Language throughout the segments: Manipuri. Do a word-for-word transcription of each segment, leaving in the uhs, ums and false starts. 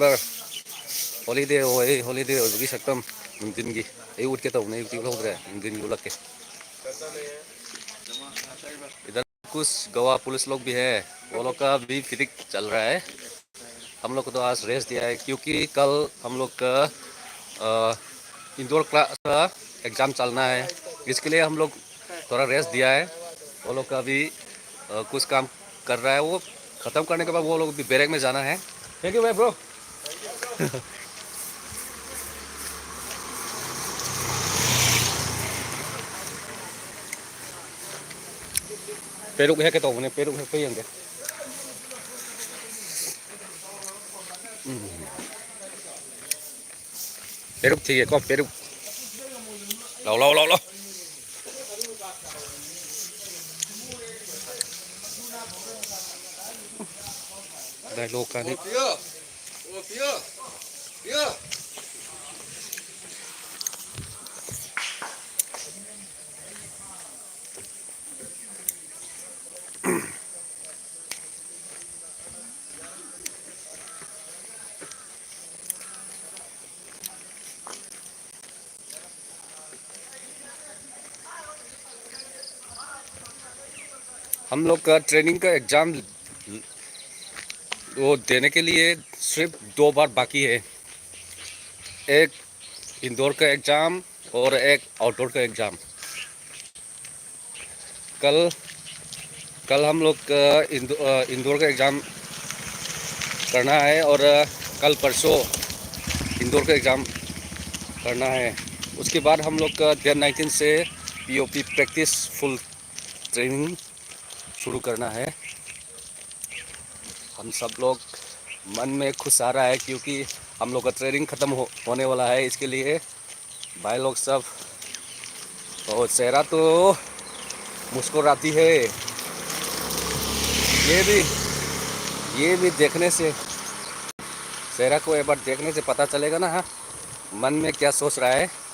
ꯕꯔ꯫ ꯍꯣꯂꯤꯗꯦ ꯑꯣꯏ, ꯍꯣꯂꯤꯗꯦ ꯑꯣꯏꯕꯒꯤ ꯁꯛꯇꯝ ꯅꯨꯡꯊꯤꯟꯒꯤ꯫ ꯑꯌꯨꯛ ꯎꯠꯀꯦ ꯇꯧꯕꯅꯦ, ꯑꯌꯨꯛꯇꯤ ꯎꯠꯍꯧꯗ꯭ꯔꯦ, ꯅꯨꯡꯊꯤꯟꯒꯤ ꯎꯠꯂꯛꯀꯦ꯫ ꯏꯗꯟ ꯀꯨꯁ ꯒꯋꯥ ꯄꯨꯂꯤꯁ ꯂꯣꯛ ꯚꯤ ꯍꯦ, ꯋꯣ ꯂꯣꯛ ꯀꯥ ꯚꯤ ꯐꯤꯖꯤꯛ ꯆꯜ ꯔꯍꯥ ꯍꯦ꯫ ꯍꯝ ꯂꯣꯛ ꯀꯣ ꯇꯣ ꯑꯥꯖ ꯔꯦꯁ ꯗꯤꯌꯥ ꯍꯦ, ꯀ꯭ꯌꯨꯀꯤ ꯀꯜ ꯍꯝ ꯂꯣꯛ ꯀꯥ, ꯑ, ꯏꯟꯗꯣꯔ ꯀ꯭ꯂꯥꯁ ꯀꯥ ꯑꯦꯛꯖꯥꯝ ꯆꯜꯅꯥ ꯍꯦ, ꯏꯁꯀꯦ ꯂꯤꯌꯦ ꯍꯝ ꯂꯣꯛ ꯊꯣꯔꯥ ꯔꯦꯁ ꯗꯤꯌꯥ ꯍꯦ꯫ ꯋꯣ ꯂꯣꯛ ꯀꯥ ꯚꯤ, ꯑ, ꯀꯨꯁ ꯀꯥꯝ ꯀꯔ ꯔꯍꯥ ꯍꯦ, ꯋꯣ ꯈꯇꯝ ꯀꯔꯅꯦ ꯀꯦ ꯕꯥꯗ ꯋꯣ ꯂꯣꯛ ꯚꯤ ꯕꯦꯔꯦꯛ ꯃꯦ ꯖꯥꯅꯥ ꯍꯦ꯫ ꯊꯦꯡꯀ꯭ꯌꯨ ꯚꯥꯏ ꯕ꯭ꯔꯣ꯫ ꯄꯦꯔꯨꯛ ꯍꯦꯛꯀꯦ ꯇꯧꯕꯅꯦ, ꯄꯦꯔꯨꯛ ꯍꯦꯛꯄ ꯌꯦꯡꯒꯦ꯫ ꯎꯝ꯫ ꯄꯦꯔꯨꯛ ꯊꯤꯒꯦꯀꯣ, ꯄꯦꯔꯨꯛ꯫ ꯂꯥꯎ, ꯂꯥꯎ, ꯂꯥꯎ, ꯂꯥꯎ꯫ ꯗꯥꯏꯂꯣꯛ ꯀꯥꯅꯤ꯫ हम लोग का ट्रेनिंग का एग्ज़ाम वो देने के लिए सिर्फ दो बार बाकी है, एक इंडोर का एग्ज़ाम और एक आउटडोर का एग्ज़ाम। कल, कल हम लोग का इंदो-, अ, इंदौर का एग्ज़ाम करना है और, अ, कल परसों इंदौर का एग्ज़ाम करना है। उसके बाद हम लोग का डेट नाइनटीन से पीओपी प्रैक्टिस फुल ट्रेनिंग शुरू करना है। हम सब लोग मन में खुश आ रहा है क्योंकि हम लोग का ट्रेनिंग ख़त्म हो, होने वाला है। इसके लिए भाई लोग सब, और चेहरा तो मुस्कुराती है। ये भी, ये भी देखने से, चेहरा को एक बार देखने से पता चलेगा ना, हाँ, मन में क्या सोच रहा है।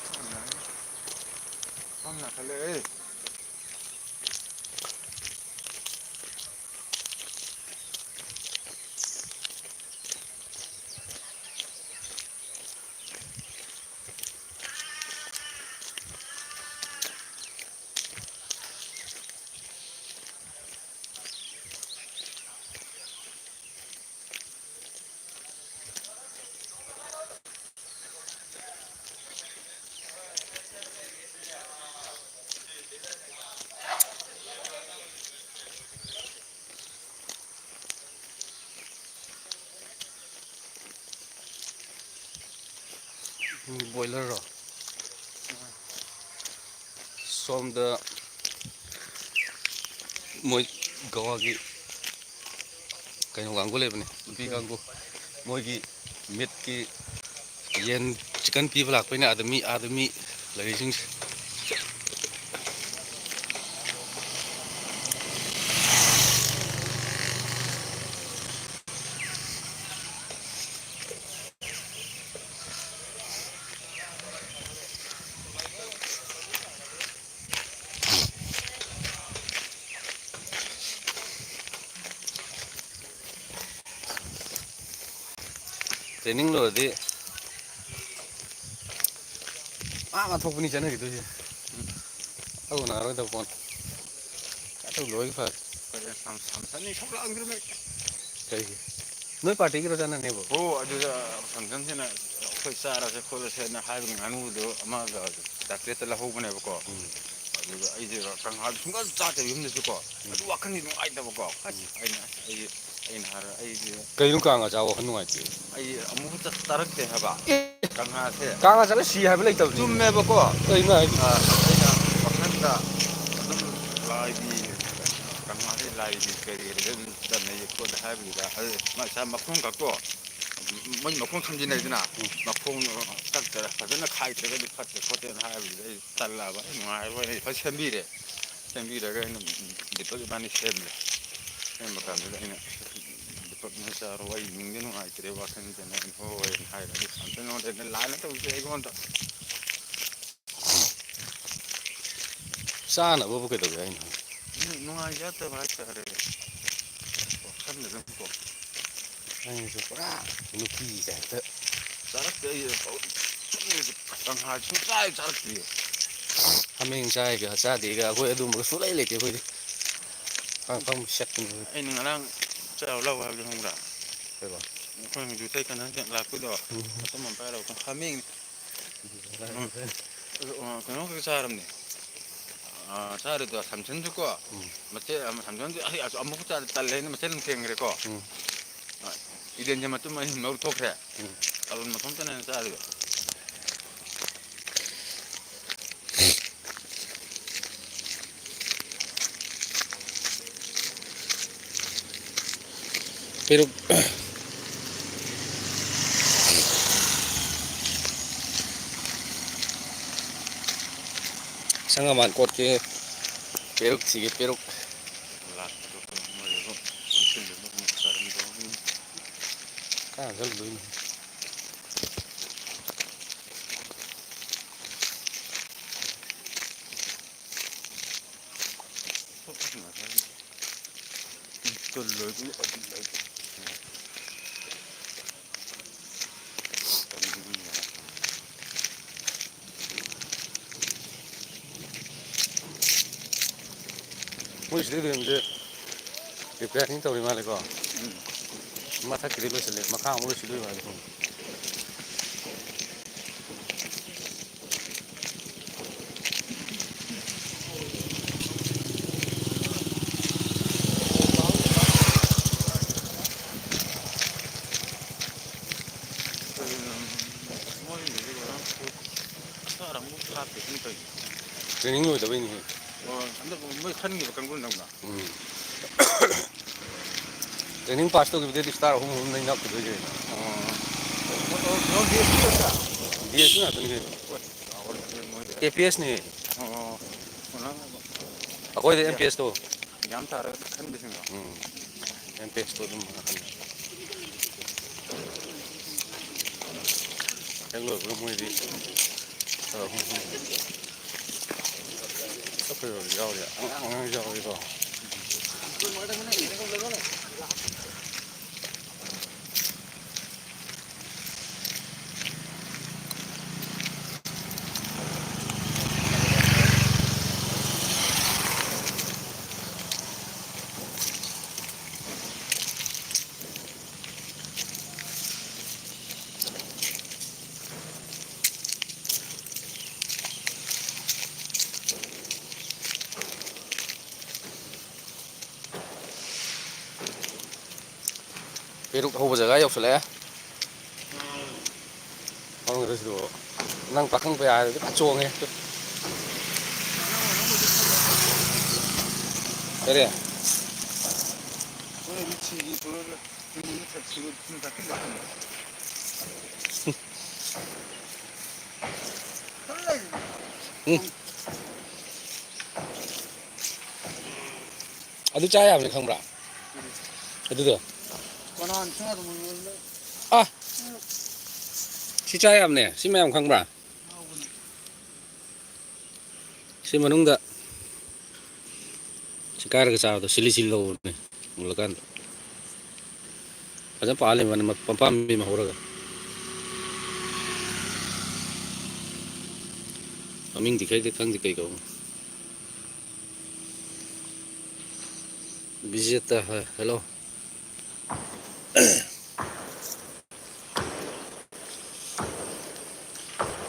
ꯕꯣꯏꯂꯔꯔꯣ? ꯁꯣꯝꯗ ꯃꯣꯏ ꯒꯋꯥꯒꯤ ꯀꯩꯅꯣ ꯀꯥꯡꯕꯨ ꯂꯩꯕꯅꯦ, ꯅꯨꯄꯤ ꯀꯥꯡꯕꯨ, ꯃꯣꯏꯒꯤ ꯃꯤꯠꯀꯤ ꯌꯦꯟ, ꯆꯤꯛꯀꯟ ꯄꯤꯕ ꯂꯥꯛꯄꯩꯅꯦ ꯑꯥꯗ ꯃꯤ, ꯑꯥꯗ ꯃꯤ ꯂꯩꯔꯤꯁꯤꯡꯁꯦ꯫ ꯇ꯭ꯔꯦꯅꯤꯡ ꯂꯣꯏꯔꯗꯤ ꯑꯥ ꯊꯣꯛꯄꯅꯤ ꯆꯠꯅꯈꯤꯗꯣꯏꯁꯦ꯫ ꯇꯧ ꯅꯥꯔꯣꯏꯗꯕ ꯄꯣꯠ꯫ ꯆꯠꯊꯣꯛ ꯂꯣꯏ ꯐꯔꯦ꯫ ꯑꯩꯈꯣꯏ ꯁꯝ-, ꯁꯝꯁꯟꯅꯤ ꯊꯣꯛꯂꯛꯑꯝꯗ꯭ꯔꯃꯦ꯫ ꯀꯩꯒꯤ? ꯅꯣꯏ ꯄꯥꯔꯇꯤꯒꯤꯔꯣ ꯆꯠꯅꯅꯦꯕꯣ? ꯍꯣ, ꯑꯗꯨꯗ ꯁꯝꯁꯟꯁꯤꯅ ꯑꯩꯈꯣꯏ ꯆꯥꯔꯁꯦ ꯈꯣꯠꯂꯁꯦꯅ ꯍꯥꯏꯕ ꯉꯥꯅꯨꯗꯣ ꯑꯃꯒ ꯆꯥꯇ꯭ꯔꯦꯠꯇ ꯂꯧꯍꯧꯕꯅꯦꯕꯀꯣ꯫ ꯎꯝ꯫ ꯑꯗꯨꯒ ꯑꯩꯁꯦ ꯀꯪꯍꯥꯗꯨ ꯁꯨꯡꯆꯥ ꯆꯥꯗꯦꯕ ꯌꯨꯝꯗꯁꯨ ꯀꯣ꯫ ꯎꯝ꯫ ꯑꯗꯨ ꯋꯥꯈꯜꯗꯤ ꯅꯨꯡꯉꯥꯏꯇꯕꯀꯣ꯫ ꯑꯁ, ꯎꯝ꯫ ꯑꯩꯅ, ꯑꯁ, ꯑꯩ, ꯑꯩꯅ ꯍꯥꯏꯔ-, ꯑꯩꯁꯦ ꯀꯩꯅꯣ ꯀꯥꯡ ꯉꯥ ꯆꯥꯕ ꯋꯥꯈꯜ ꯅꯨꯡꯉꯥꯏꯇꯦ? ꯑꯩ ꯑꯃꯨꯛ ꯆꯥ-, ꯆꯥꯔꯛꯇꯦ ꯍꯥꯏꯕ꯫ ꯑꯦ! ꯀꯪꯍꯥꯁꯦ꯫ ꯀꯥꯡ ꯉꯥ ꯆꯥꯕ ꯁꯤ ꯍꯥꯏꯕ ꯂꯩꯇꯕꯅꯤ꯫ ꯆꯨꯝꯃꯦꯕꯀꯣ꯫ ꯀꯩꯅꯣ ꯍꯥꯏꯁꯦ? ꯑ, ꯑꯩꯅ ꯋꯥꯈꯜꯗ ꯑꯗꯨꯝ ꯂꯥꯏꯒꯤ, ꯀꯪꯍꯥꯁꯦ ꯂꯥꯏꯒꯤ ꯀꯔꯤ ꯀꯔꯤꯗ ꯑꯗꯨꯝ ꯆꯠꯅꯩ ꯈꯣꯠꯂꯦ ꯍꯥꯏꯕꯗꯨꯗ, ꯑꯗꯨ ꯃꯥ ꯏꯁꯥ ꯃꯈꯣꯡ ꯀꯛꯇꯣ, ꯃꯣꯏ ꯃꯈꯣꯡ ꯊꯝꯖꯤꯟꯅꯩꯗꯅ, ꯎꯝ꯫ ꯃꯈꯣꯡ ꯀꯛꯇ꯭ꯔ-, ꯐꯖꯅ ꯈꯥꯏꯗ꯭ꯔꯒꯗꯤ ꯐꯠꯇꯦ ꯈꯣꯠꯇꯦꯅ ꯍꯥꯏꯕꯗꯨꯗ ꯑꯩ ꯇꯜꯂꯛꯑꯕ꯫ ꯑꯩ ꯅꯨꯡꯉꯥꯏꯔꯣꯏ, ꯑꯩ ꯐꯖꯅ ꯁꯦꯝꯕꯤꯔꯦ꯫ ꯁꯦꯝꯕꯤꯔꯒ ꯑꯩꯅ ꯗꯤꯄꯛ ꯏꯕꯥꯅꯤ ꯁꯦꯝꯂꯦ꯫ ꯁꯦꯝꯕ ꯀꯥꯟꯗꯨꯗ ꯑꯩꯅ ꯗꯤꯄꯛꯅ ꯆꯥꯔꯣ, ꯑꯩ ꯅꯨꯡꯗꯤ ꯅꯨꯡꯉꯥꯏꯇ꯭ꯔꯦ ꯋꯥꯈꯜꯁꯤꯗ꯫ ꯑꯩꯅ ꯍꯣꯏ ꯍꯣꯏ ꯍꯥꯏꯔꯦ꯫ ꯑꯗꯨ ꯁꯥꯟꯇꯅ ꯑꯩꯉꯣꯟꯗ ꯂꯥꯟꯅ ꯇꯧꯁꯦ ꯑꯩꯉꯣꯟꯗ꯫ ꯆꯥꯅꯕꯕꯨ ꯀꯩꯗꯧꯒꯦ ꯍꯥꯏꯅꯣ? ꯅꯨꯡꯉꯥꯏꯖꯗꯕ ꯍꯥꯏꯇꯥꯔꯦ꯫ ꯋꯥꯈꯜꯗ ꯑꯗꯨꯝ ꯀꯣ꯫ ꯅꯪꯁꯨ ꯄꯨꯔꯥ ꯅꯨꯄꯤꯒꯤ ꯇꯥꯏꯞꯇ꯫ ꯆꯥꯔꯛꯇꯦ ꯑꯩ꯫ ꯀꯪꯍꯥ ꯁꯨꯡꯆꯥ ꯍꯦꯛ ꯆꯥꯔꯛꯇ꯭ꯔꯤꯌꯦ꯫ ꯍꯥꯃꯦꯡ ꯆꯥꯏꯒ ꯆꯥꯗꯦꯒ ꯑꯩꯈꯣꯏ ꯑꯗꯨꯝꯕꯒ ꯁꯨꯡꯂꯩ ꯂꯩꯇꯦ ꯑꯩꯈꯣꯏꯗꯤ꯫ ꯐꯪ ꯐꯪ ꯁꯦꯠꯄꯅꯤ ꯑꯩꯈꯣꯏꯗꯤ꯫ ꯑꯩꯅ ꯉꯔꯥꯡ ꯆꯥꯔꯨ ꯂꯥꯎ ꯍꯥꯏꯕꯗꯣ ꯈꯪꯕ꯭ꯔꯥ? ꯀꯩꯕ? ꯑꯩꯈꯣꯏ ꯍꯧꯖꯤꯛ ꯏꯇꯩ ꯀꯟꯅ ꯍꯦꯛ ꯂꯥꯛꯄꯩꯗꯣ꯫ ꯎꯝ꯫ ꯃꯇꯨꯝ ꯑꯃ ꯄꯥꯏꯔꯒ ꯍꯥꯃꯦꯡꯅꯤ꯫ ꯎꯝ꯫ ꯑ, ꯀꯩꯅꯣ ꯈꯛꯇ ꯆꯥꯔꯝꯅꯦ꯫ ꯑ, ꯆꯥꯔꯤꯗꯣ ꯁꯝꯁꯟꯁꯨꯀꯣ, ꯎꯝ꯫ ꯃꯆꯦꯠ ꯑꯃ, ꯁꯝꯁꯟꯁꯨ ꯑꯩ ꯑꯁ ꯑꯃꯨꯛ ꯆꯥ-, ꯇꯜꯂꯦꯅ ꯃꯆꯦꯠ ꯑꯃ ꯊꯦꯡꯈ꯭ꯔꯦꯀꯣ꯫ ꯎꯝ꯫ ꯑ, ꯏꯗꯦꯟꯁꯦ ꯃꯇꯨꯝ ꯑꯅꯤ ꯑꯍꯨꯝ ꯂꯧ ꯊꯣꯛꯈ꯭ꯔꯦ꯫ ꯎꯝ꯫ ꯑꯔꯨꯟ ꯃꯇꯣꯝꯇꯅꯦ ꯆꯥꯔꯤꯗꯣ꯫ ꯄꯦꯔꯨꯛ꯫ ꯁꯪ ꯑꯃꯥꯟ ꯀꯣꯠꯀꯦ꯫ ꯄꯦꯔꯨꯛ ꯊꯤꯒꯦ, ꯄꯦꯔꯨꯛ꯫ ꯀꯥꯏ ꯆꯠꯂꯨꯗꯣꯏꯅꯣ? ꯃꯣꯏ ꯁꯤꯗꯩ ꯂꯣꯏꯕꯁꯦ repairing ꯇꯧꯔꯤ ꯃꯥꯜꯂꯦꯀꯣ? ꯎꯝ꯫ ꯃꯊꯛꯀꯤꯗꯤ ꯂꯣꯏꯁꯤꯜꯂꯦ, ꯃꯈꯥ ꯑꯃꯨꯛ ꯂꯣꯏꯁꯤꯜꯂꯣꯏ ꯃꯥꯜꯂꯦ꯫ ꯃꯣꯏꯒꯤꯗꯤ ꯀꯩꯅꯣ, ꯍꯞꯇꯥꯔ ꯑꯃꯨꯛ ꯐꯥꯠꯇꯦ ꯁꯨꯝ ꯇꯧꯔꯤꯁꯦ꯫ Training ꯂꯣꯏꯗꯕꯩꯅꯦꯍꯦ꯫ ꯑꯣ, ꯍꯟꯗꯛ ꯃꯣꯏ ꯈꯟꯈꯤꯕ ꯀꯥꯡꯕꯨ ꯅꯧꯅ? ꯎꯝ꯫ Training pass ꯇꯧꯈꯤꯕꯗꯩꯗꯤ star ꯑꯍꯨꯝ ꯑꯍꯨꯝ ꯂꯩ ꯅꯞꯈꯤꯗꯣꯏꯁꯦ꯫ ꯑꯣ꯫ ꯑꯣ, ꯑꯣ, ꯗꯤ ꯑꯦꯁ ꯄꯤ ꯑꯣꯏꯕ꯭ꯔꯥ? ꯗꯤ ꯑꯦꯁ ꯄꯤ ꯉꯥꯛꯇꯅꯤ ꯀꯩꯅꯣ꯫ ꯍꯣꯏ, ꯆꯥꯎꯔꯦ ꯃꯣꯏꯗꯤ꯫ ꯑꯦ ꯄꯤ ꯑꯦꯁꯅꯤ꯫ ꯑꯣ, ꯑꯣ, ꯑꯣ꯫ ꯑꯩꯈꯣꯏꯗꯤ ꯑꯦꯝ ꯄꯤ ꯑꯦꯁꯇꯣ꯫ ꯌꯥꯝ ꯇꯥꯔꯒ ꯈꯟꯕꯁꯤꯡꯗꯣ꯫ ꯎꯝ꯫ ꯑꯦꯝ ꯄꯤ ꯑꯦꯁꯇꯣ ꯑꯗꯨꯝ ꯉꯥꯛꯇꯅꯤ꯫ ꯍꯦꯛ ꯂꯣꯏꯕꯒ ꯃꯣꯏꯗꯤ, ꯑ, ꯍꯨꯝ, ꯍꯨꯝ꯫ ꯆꯠꯈ꯭ꯔꯕꯗꯤ ꯌꯥꯎꯔꯤ, ꯑꯉꯥꯡ, ꯑꯉꯥꯡꯁꯨ ꯌꯥꯎꯔꯤꯀꯣ꯫ ꯄꯦꯔꯨꯛ ꯍꯧꯕ ꯖꯒꯥ ꯌꯧꯁꯜꯂꯛꯑꯦ꯫ ꯈꯪꯗ꯭ꯔꯁꯤꯕꯨ꯫ ꯅꯪ ꯄꯥꯈꯪ ꯄꯩꯌꯥ ꯍꯥꯏꯔꯗꯤ ꯐꯖ ꯆꯣꯡꯉꯦ꯫ ꯀꯔꯤ? ꯍꯣꯔꯦꯟꯗꯤ ꯁꯤꯒꯤ ꯄꯨꯔꯒ꯫ ꯎꯝ꯫ ꯑꯗꯨ ꯆꯥ ꯌꯥꯕꯅꯤ, ꯈꯪꯕ꯭ꯔꯥ? ꯑꯗꯨꯗꯣ꯫ ꯀꯅꯥꯅ ꯆꯥꯗꯕꯅꯣ? ꯑꯥ! ꯁꯤ ꯆꯥ ꯌꯥꯕꯅꯦ꯫ ꯁꯤ ꯃꯌꯥꯝ ꯈꯪꯕ꯭ꯔꯥ? ꯁꯤ ꯃꯅꯨꯡꯗ ꯁꯤ ꯀꯥꯏꯔꯒ ꯆꯥꯕꯗꯣ ꯁꯤꯂꯤ ꯁꯤꯂꯤ ꯂꯧꯕꯅꯦ, ꯃꯨꯜꯂꯀꯥꯟꯗ꯫ ꯐꯖꯅ ꯄꯥꯜꯂꯤ ꯃꯥꯅꯤ, ꯃ-, ꯃꯄꯥꯝꯕꯤ ꯑꯃ ꯍꯧꯔꯒ꯫ ꯃꯃꯤꯡꯗꯤ ꯈꯪꯗꯦ, ꯈꯪꯗꯦ ꯀꯩ ꯀꯧꯕꯅꯣ꯫ ꯕꯤꯖꯦꯇꯥ ꯍꯥꯏ꯫ ꯍꯦꯜꯂꯣ꯫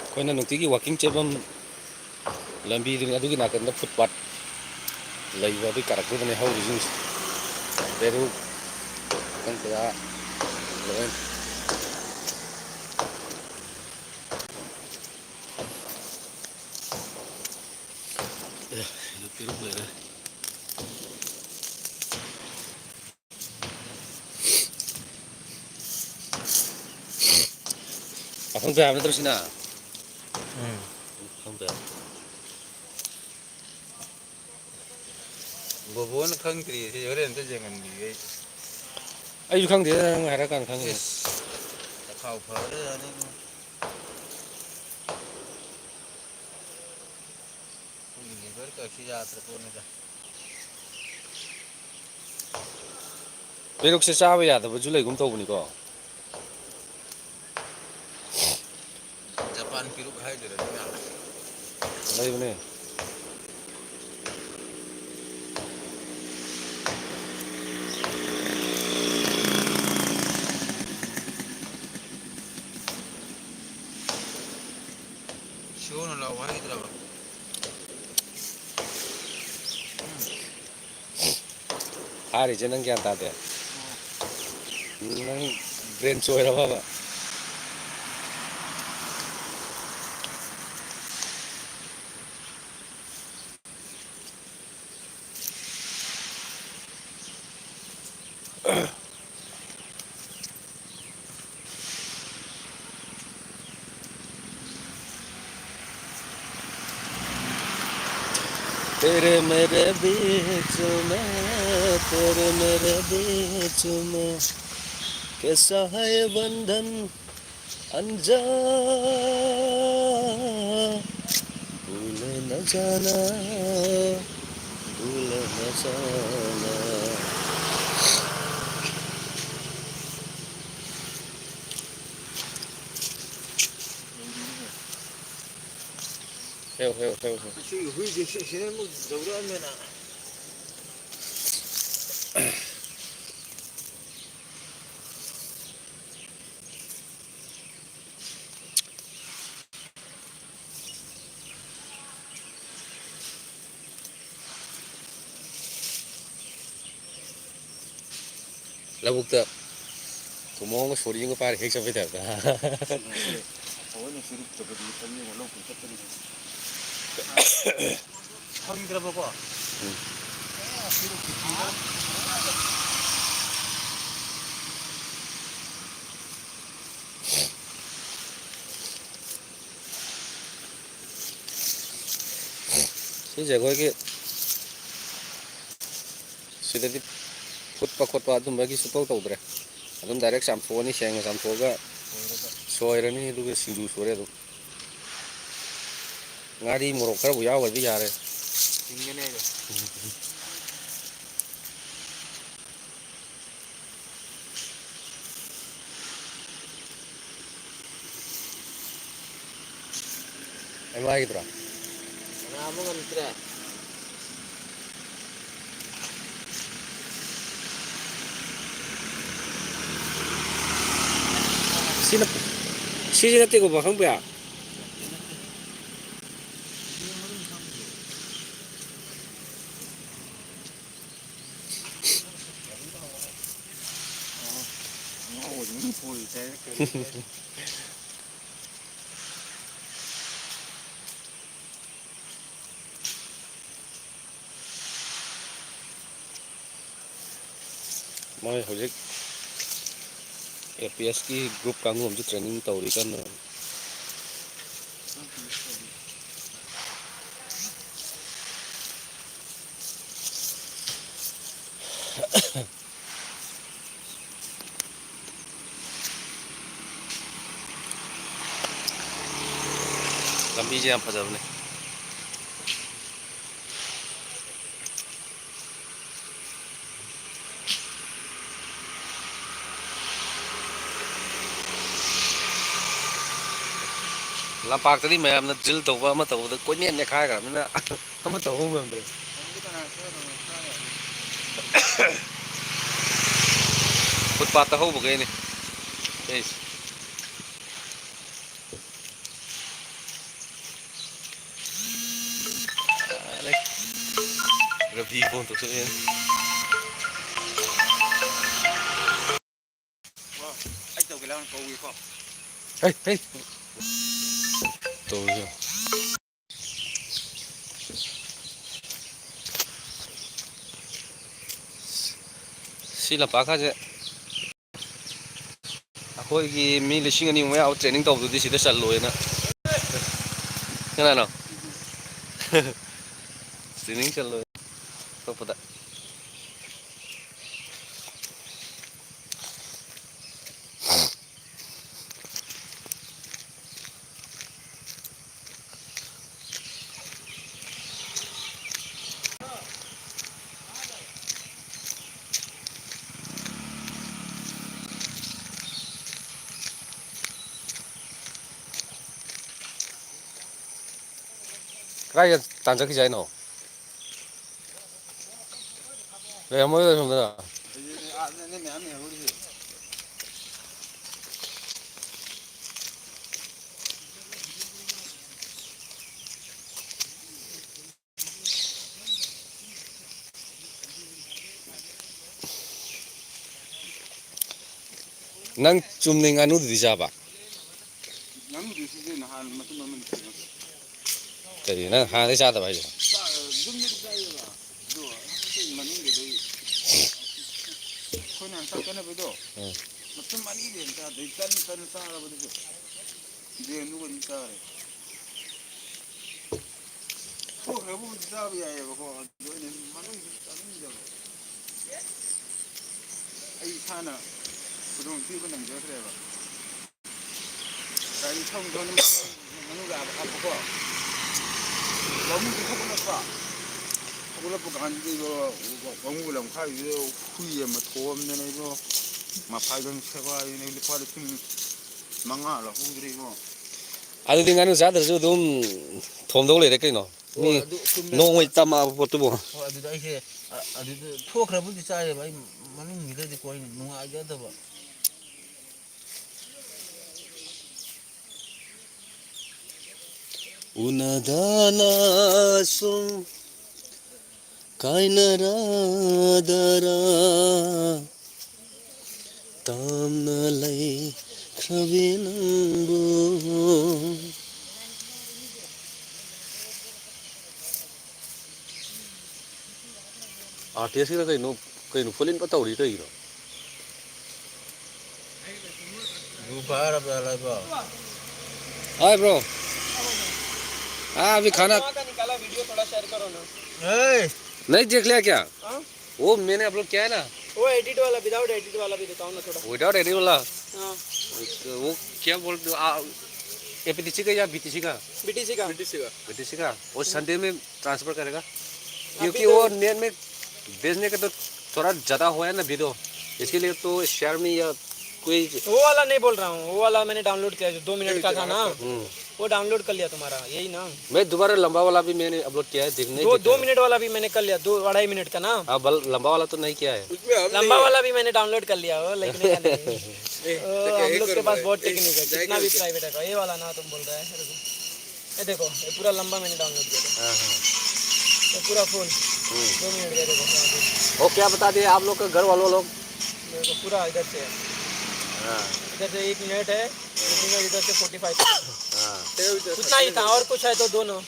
ꯑꯩꯈꯣꯏꯅ ꯅꯨꯡꯇꯤꯒꯤ ꯋꯥꯀꯤꯡ ꯆꯦꯟꯐꯝ ꯂꯝꯕꯤꯗꯨꯅꯤ, ꯑꯗꯨꯒꯤ ꯅꯥꯀꯟꯗ ꯐꯨꯠꯄꯥꯠ ꯂꯩꯕ ꯑꯗꯨꯒꯤ ꯀꯥꯔꯛꯇꯨꯗꯅꯦ ꯍꯧꯔꯤꯁꯤꯡꯁꯦ꯫ ꯄꯦꯔꯨꯛ, ꯃꯈꯜ ꯀꯌꯥ ꯂꯣꯏ꯫ ꯑꯦ, ꯁꯤꯗ ꯄꯦꯔꯨꯛ ꯂꯩꯔꯦ꯫ ꯄꯥꯈꯪ ꯄꯩ ꯍꯥꯏꯕ ꯅꯠꯇ꯭ꯔꯣ ꯁꯤꯅ? ꯎꯝ꯫ ꯄꯥꯈꯪ ꯄꯩ ꯍꯥꯏꯕ꯫ ꯕꯣꯕꯣꯅ ꯈꯪꯗ꯭ꯔꯤ, ꯁꯤ ꯍꯣꯔꯦꯟ ꯑꯝꯇ ꯌꯦꯡꯍꯟꯕꯤꯒꯦ ꯑꯩ꯫ ꯑꯩꯁꯨ ꯈꯪꯗꯦꯗ, ꯅꯪ ꯍꯥꯏꯔ ꯀꯥꯟꯗ ꯈꯪꯉꯤꯅꯤ꯫ ꯏꯁ, ꯆꯈꯥꯎ ꯐꯔꯦ ꯌꯥꯅꯤ꯫ ꯑꯩꯈꯣꯏꯒꯤ liver ꯀꯁꯤ ꯌꯥꯗ꯭ꯔ ꯄꯣꯠꯅꯤꯗ꯫ ꯄꯦꯔꯨꯛꯁꯦ ꯆꯥꯕ ꯌꯥꯗꯕꯁꯨ ꯂꯩꯒꯨꯝ ꯇꯧꯕꯅꯤꯀꯣ꯫ ꯖꯄꯥꯟ ꯄꯦꯔꯨꯛ ꯍꯥꯏꯗꯣꯏꯔꯥ ꯑꯗꯨꯅ? ꯂꯩꯕꯅꯦ꯫ ꯁꯤꯑꯣꯅ ꯂꯥꯛꯑꯣ ꯍꯥꯏꯒꯤꯗ꯭ꯔꯕ? ꯎꯝ꯫ ꯊꯥꯔꯤꯁꯦ ꯅꯪ ꯒ꯭ꯌꯥꯟ ꯇꯥꯗꯦ꯫ ꯅꯪ brain ꯆꯣꯏꯔꯕꯕ? तेरे मेरे बीच में, तेरे मेरे बीच में कैसा है ये बंधन अनजाना, भूल न जाना, भूल न जाना। ꯍꯦꯛꯎ, ꯍꯦꯛꯎ, ꯍꯦꯛꯎ, ꯍꯦꯛꯎ꯫ ꯁꯤꯒꯤ ꯍꯨꯏꯁꯦ ꯁꯤ-, ꯁꯤꯅ ꯑꯃꯨꯛ ꯌꯧꯔꯛꯑꯃꯦꯅ꯫ ꯂꯧꯕꯨꯛꯇ ꯊꯨꯝꯃꯣꯛ ꯑꯃꯒ ꯁꯣꯔꯤ ꯑꯃꯒ ꯄꯥꯏꯔ ꯍꯦꯛ ꯆꯠꯄꯩ ꯇꯥꯏꯞꯇ꯫ ꯊꯑꯣꯏꯅ ꯆꯨꯔꯨꯞ ꯆꯠꯄꯗꯤ ꯈꯪꯉꯦꯕ, ꯂꯧ ꯀꯨꯝ ꯆꯠꯄꯅꯤꯅ꯫ ꯐꯪꯗ꯭ꯔꯕꯀꯣ? ꯎꯝ꯫ ꯑꯦ, ꯆꯨꯔꯨꯞ ꯀꯤꯐꯤꯗ꯫ ꯁꯤꯁꯦ ꯑꯩꯈꯣꯏꯒꯤ ꯁꯤꯗꯗꯤ ꯐꯨꯠꯄ ꯈꯣꯠꯄ ꯑꯗꯨꯝꯕꯒꯤ ꯁꯨꯡꯇꯧ ꯇꯧꯗ꯭ꯔꯦ꯫ ꯑꯗꯨꯝ direct ꯆꯥꯝꯊꯣꯛꯑꯅꯤ, ꯁꯦꯡꯅ ꯆꯥꯝꯊꯣꯛꯑꯒ ꯁꯣꯏꯔꯅꯤ, ꯑꯗꯨꯒ ꯁꯤꯡꯖꯨ ꯁꯨꯔꯦ ꯑꯗꯨꯝ꯫ ꯉꯥꯔꯤ ꯃꯣꯔꯣꯛ ꯈꯔꯕꯨ ꯌꯥꯎꯈ꯭ꯔꯗꯤ ꯌꯥꯔꯦ꯫ ꯍꯤꯡꯒꯅꯦꯕ꯫ ꯑꯩ ꯋꯥꯏꯒꯤꯗ꯭ꯔꯣ? ꯁꯅꯥꯕ ꯉꯝꯗ꯭ꯔꯦ꯫ ꯁꯤꯅ, ꯁꯤꯁꯤ ꯅꯠꯇꯦꯀꯣ, ꯄꯥꯈꯪ ꯄꯨꯌꯥ? ꯃꯣꯏ ꯍꯧꯖꯤꯛ ꯑꯦ ꯄꯤ ꯑꯦꯁꯀꯤ group ꯀꯥꯡꯕꯨ ꯑꯃꯁꯨ training ꯇꯧꯔꯤ ꯀꯟꯅ꯫ ꯂꯝꯕꯤꯁꯦ ꯌꯥꯝ ꯐꯖꯕꯅꯦ꯫ ꯂꯝꯄꯥꯛꯇꯗꯤ ꯃꯌꯥꯝꯅ ꯗ꯭ꯔꯤꯜ ꯇꯧꯕ ꯑꯃ ꯇꯧꯕꯗ ꯀꯣꯏꯅꯦꯠ ꯅꯦꯠꯈꯥꯏꯈ꯭ꯔꯕꯅꯤꯅ ꯑꯃ ꯇꯧꯕ ꯉꯝꯗ꯭ꯔꯦ꯫ ꯐꯨꯠꯄꯥꯠꯇ ꯍꯧꯕꯈꯩꯅꯦ꯫ ꯑꯩꯁꯦ꯫ ꯌꯥꯔꯦ꯫ ꯔꯕꯤ ꯐꯣꯟ ꯇꯧꯁꯜꯂꯛꯑꯦ꯫ ꯑꯩ ꯇꯧꯒꯦ ꯂꯥꯎꯅ ꯀꯧꯏꯀꯣ꯫ ꯍꯩ, ꯍꯩ꯫ ꯇꯧꯔꯤꯁꯦ꯫ ꯁꯤ ꯂꯝꯄꯥꯛꯀꯥꯁꯦ ꯑꯩꯈꯣꯏꯒꯤ ꯃꯤ ꯂꯤꯁꯤꯡ ꯑꯅꯤꯃꯨꯛ ꯃꯌꯥ ꯇ꯭ꯔꯦꯅꯤꯡ ꯇꯧꯕꯗꯨꯗꯤ ꯁꯤꯗ ꯆꯜꯂꯣꯏꯅ꯫ ꯀꯅꯥꯅꯣ? ꯇ꯭ꯔꯦꯅꯤꯡ ꯆꯠꯂꯣꯏ ꯑꯇꯣꯞꯄꯗ꯫ ꯀꯗꯥꯏꯗ ꯇꯥꯟ ꯆꯠꯈꯤꯁꯦ ꯍꯥꯏꯅꯣ? ꯂꯩꯔꯝꯃꯣꯏꯗ ꯁꯣꯝꯗ꯫ ꯅꯪ ꯆꯨꯝꯅ ꯉꯥꯅꯨꯗꯨꯗꯤ ꯆꯥꯕ? ꯉꯥꯅꯨꯗꯨ ꯁꯤꯁꯦ ꯅꯍꯥꯟ ꯃꯇꯨꯝ ꯑꯃꯅꯤ ꯊꯦꯡꯉꯒ꯫ ꯀꯔꯤ, ꯅꯪ ꯍꯥꯟꯅꯗꯩ ꯆꯥꯗꯕ ꯍꯥꯏꯁꯦ? ꯆꯥ-, ꯌꯨꯝꯗꯗꯤ ꯆꯥꯏꯌꯦꯕ꯫ ꯑꯗꯣ ꯁꯤ ꯃꯅꯨꯡꯒꯤꯗꯩ ꯑꯩꯈꯣꯏꯅ ꯍꯥꯟꯅ ꯆꯥꯛ ꯆꯥꯅꯕꯩꯗꯣ, ꯎꯝ꯫ ꯃꯇꯨꯝ ꯑꯅꯤꯗꯩ ꯍꯦꯟꯅ ꯆꯥꯗꯦ꯫ ꯇꯟ, ꯇꯟ ꯆꯥꯔꯕꯗꯨꯁꯨ꯫ ꯌꯦꯟꯗꯨꯒ ꯑꯗꯨꯝ ꯆꯥꯔꯦ꯫ ꯄꯣꯛꯈ꯭ꯔꯕꯨꯗꯤ ꯆꯥꯕ ꯌꯥꯏꯌꯦꯕꯀꯣ, ꯑꯗꯨ ꯑꯩꯅ ꯃꯅꯨꯡꯗꯨ ꯆꯥꯅꯤꯡꯗꯕ꯫ ꯑꯩ ꯏꯁꯥꯅ ꯈꯨꯗꯣꯡꯊꯤꯕ ꯅꯪꯖꯈ꯭ꯔꯦꯕ꯫ ꯃꯅꯨꯡꯗ ꯍꯥꯞꯄꯀꯣ꯫ ꯂꯧꯃꯤꯗꯤ ꯍꯧꯒꯠꯂꯛꯄ꯫ ꯍꯧꯒꯠꯂꯛꯄ ꯀꯥꯟꯗꯗꯤ ꯏꯕꯣ, ꯂꯧꯃꯤ ꯂꯝꯈꯥꯏꯗꯨꯗ ꯍꯨꯏ ꯑꯃ ꯊꯣꯛꯑꯝꯗꯅ ꯏꯕꯣ, ꯃꯐꯥꯏꯒꯪ ꯁꯦꯒꯥꯏꯗꯅ ꯂꯨꯄꯥ ꯂꯤꯁꯤꯡ ꯃꯉꯥ ꯂꯧꯍꯧꯗ꯭ꯔꯦ ꯏꯕꯣ꯫ ꯑꯗꯨꯗꯤ ꯉꯥꯅꯨ ꯆꯥꯗ꯭ꯔꯁꯨ ꯑꯗꯨꯝ ꯊꯣꯝꯗꯧ ꯂꯩꯔꯦ ꯀꯩꯅꯣ꯫ ꯃꯤ ꯍꯣꯏ, ꯑꯗꯨ ꯆꯨꯝꯃꯦ꯫ ꯅꯣꯡꯃꯩ ꯇꯝꯃꯛꯑꯕ ꯄꯣꯠꯇꯨꯕꯨ꯫ ꯍꯣꯏ, ꯑꯗꯨꯗ ꯑꯩꯁꯦ, ꯑ-, ꯑꯗꯨꯗ ꯊꯣꯛꯈ꯭ꯔꯕꯨꯗꯤ ꯆꯥꯏꯌꯦꯕ, ꯑꯩ ꯃꯅꯨꯡꯁꯤꯗꯗꯤꯀꯣ ꯑꯩꯅ ꯅꯨꯡꯉꯥꯏꯖꯗꯕ꯫ ꯎꯅꯗꯅ ꯁꯨꯝ ꯀꯥꯏꯅꯔꯗꯔꯥ, ꯇꯝꯅ ꯂꯩꯈ꯭ꯔꯕꯤ ꯅꯪꯕꯨ꯫ ꯑꯥꯔꯇꯤꯁꯀꯤꯔ ꯀꯩꯅꯣ, ꯀꯩꯅꯣ ꯐꯨꯂꯤꯟ ꯐ ꯇꯧꯔꯤ ꯀꯩꯒꯤꯅꯣ? ꯕ꯭ꯔꯣ, ꯐꯥꯔꯕ꯭ꯔꯥ ꯂꯩꯕ꯭ꯔꯣ? Hi bro. हाँ, अभी खाना। वहाँ का निकाला वीडियो, थोड़ा शेयर करो ना। ए! नहीं देख लिया क्या? हाँ? वो मैंने अपलोड किया है ना। वो एडिट वाला, विदाउट एडिट वाला भी दिखाओ ना थोड़ा। विदाउट एडिट वाला? हाँ। वो क्या बोलते हो, आ, एपीटीसी का या बीटीसी का? बीटीसी का। बीटीसी का। बीटीसी का? वो संडे में ट्रांसफर करेगा। अभी क्योंकि तो वो नेट में भेजने का तो थोड़ा ज़्यादा हुआ है ना वीडियो, इसके लिए तो शेयर में या कोई। वो वाला नहीं बोल रहा हूँ, वो वाला मैंने डाउनलोड किया जो दो मिनट का था ना। हम्म। वो डाउनलोड कर लिया तुम्हारा, यही ना? मैं दोबारा लंबा वाला भी मैंने अपलोड किया है, देखने दो, दो मिनट वाला भी मैंने कर लिया, दो, अढ़ाई मिनट का ना। हाँ, बल-, लंबा वाला तो नहीं किया है। उसमें हम लंबा नहीं है। वाला भी मैंने डाउनलोड कर लिया, वो लिखने का नहीं। ए, ओ, तो क्या हम ये लोग के करो पास भाई? बहुत ए, टेक्निक है, जाए कितना भी क्या? प्राइवेट है। ये वाला ना तुम बोल रहा है, रुको। ये देखो, ये पूरा लंबा मैंने डाउनलोड किया था। हाँ, हाँ। ये पूरा फुल। हम्म। दो मिनट का देखो, यहाँ पे। वो क्या बता दिए आप लोग के घर वालों लोग? देखो, पूरा इधर से है। हाँ। इधर से एक मिनट है, एक मिनट इधर से फोर्टी फ़ाइव। हाँ। उतना ही था, और कुछ है तो दो ना।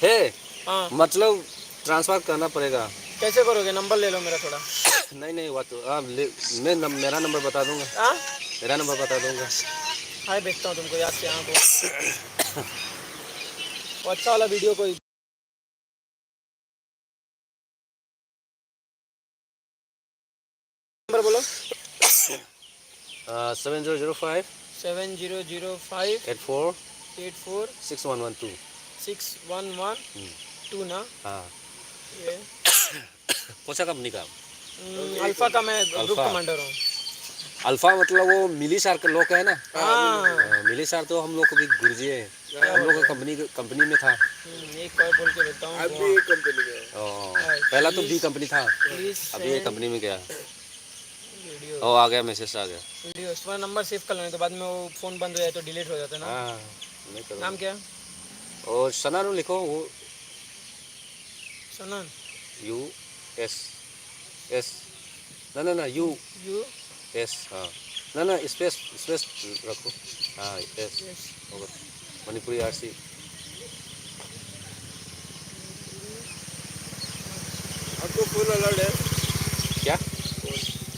है? हाँ। मतलब ट्रांसफर करना पड़ेगा। कैसे करोगे? नंबर ले लो मेरा थोड़ा। नहीं, नहीं, वो तो आप ले, मैं नम-, मेरा नंबर बता दूंगा। हाँ? मेरा नंबर बता दूंगा। हाय, भेजता हूँ तुमको याद से, हाँ, को। वो अच्छा वाला वीडियो कोई। नंबर बोलो। Seven zero zero five. Seven zero zero five eight four eight four six one one two. Six one one two ना? हाँ। ये कौन सा कंपनी का? हम्म, अल्फा का मैं ग्रुप अल्फा। कमांडर हूँ। अल्फा मतलब वो मिली सार का लोग है ना? हाँ। हाँ, मिली सार तो हम लोग को भी गुरुजी है। क्या हम लोग बात का है? कंपनी, कंपनी में था। हम्म, एक और बोल के देता हूँ। आप भी एक कंपनी में हो। ओ, हाँ, पहला तो प्लीज, बी कंपनी था, प्लीज अभी ये सेंड कंपनी में गया। वीडियो। ओ, आ गया, मैसेज आ गया। वीडियो, तुम्हारा नंबर सेव कर लेने, तो बाद में वो फ़ोन बंद हो जाए तो डिलीट हो जाता है ना। हाँ, नहीं करूँगा। नाम क्या है? और सना नु लिखो, वो सनन। U S S. ना, ना, ना, यू यू एस, हाँ। ना, ना, स्पेस, स्पेस रखो। हाँ, एस। यस। होगा। मणिपुरी आरसी। आपको फुल अलाउड है? क्या?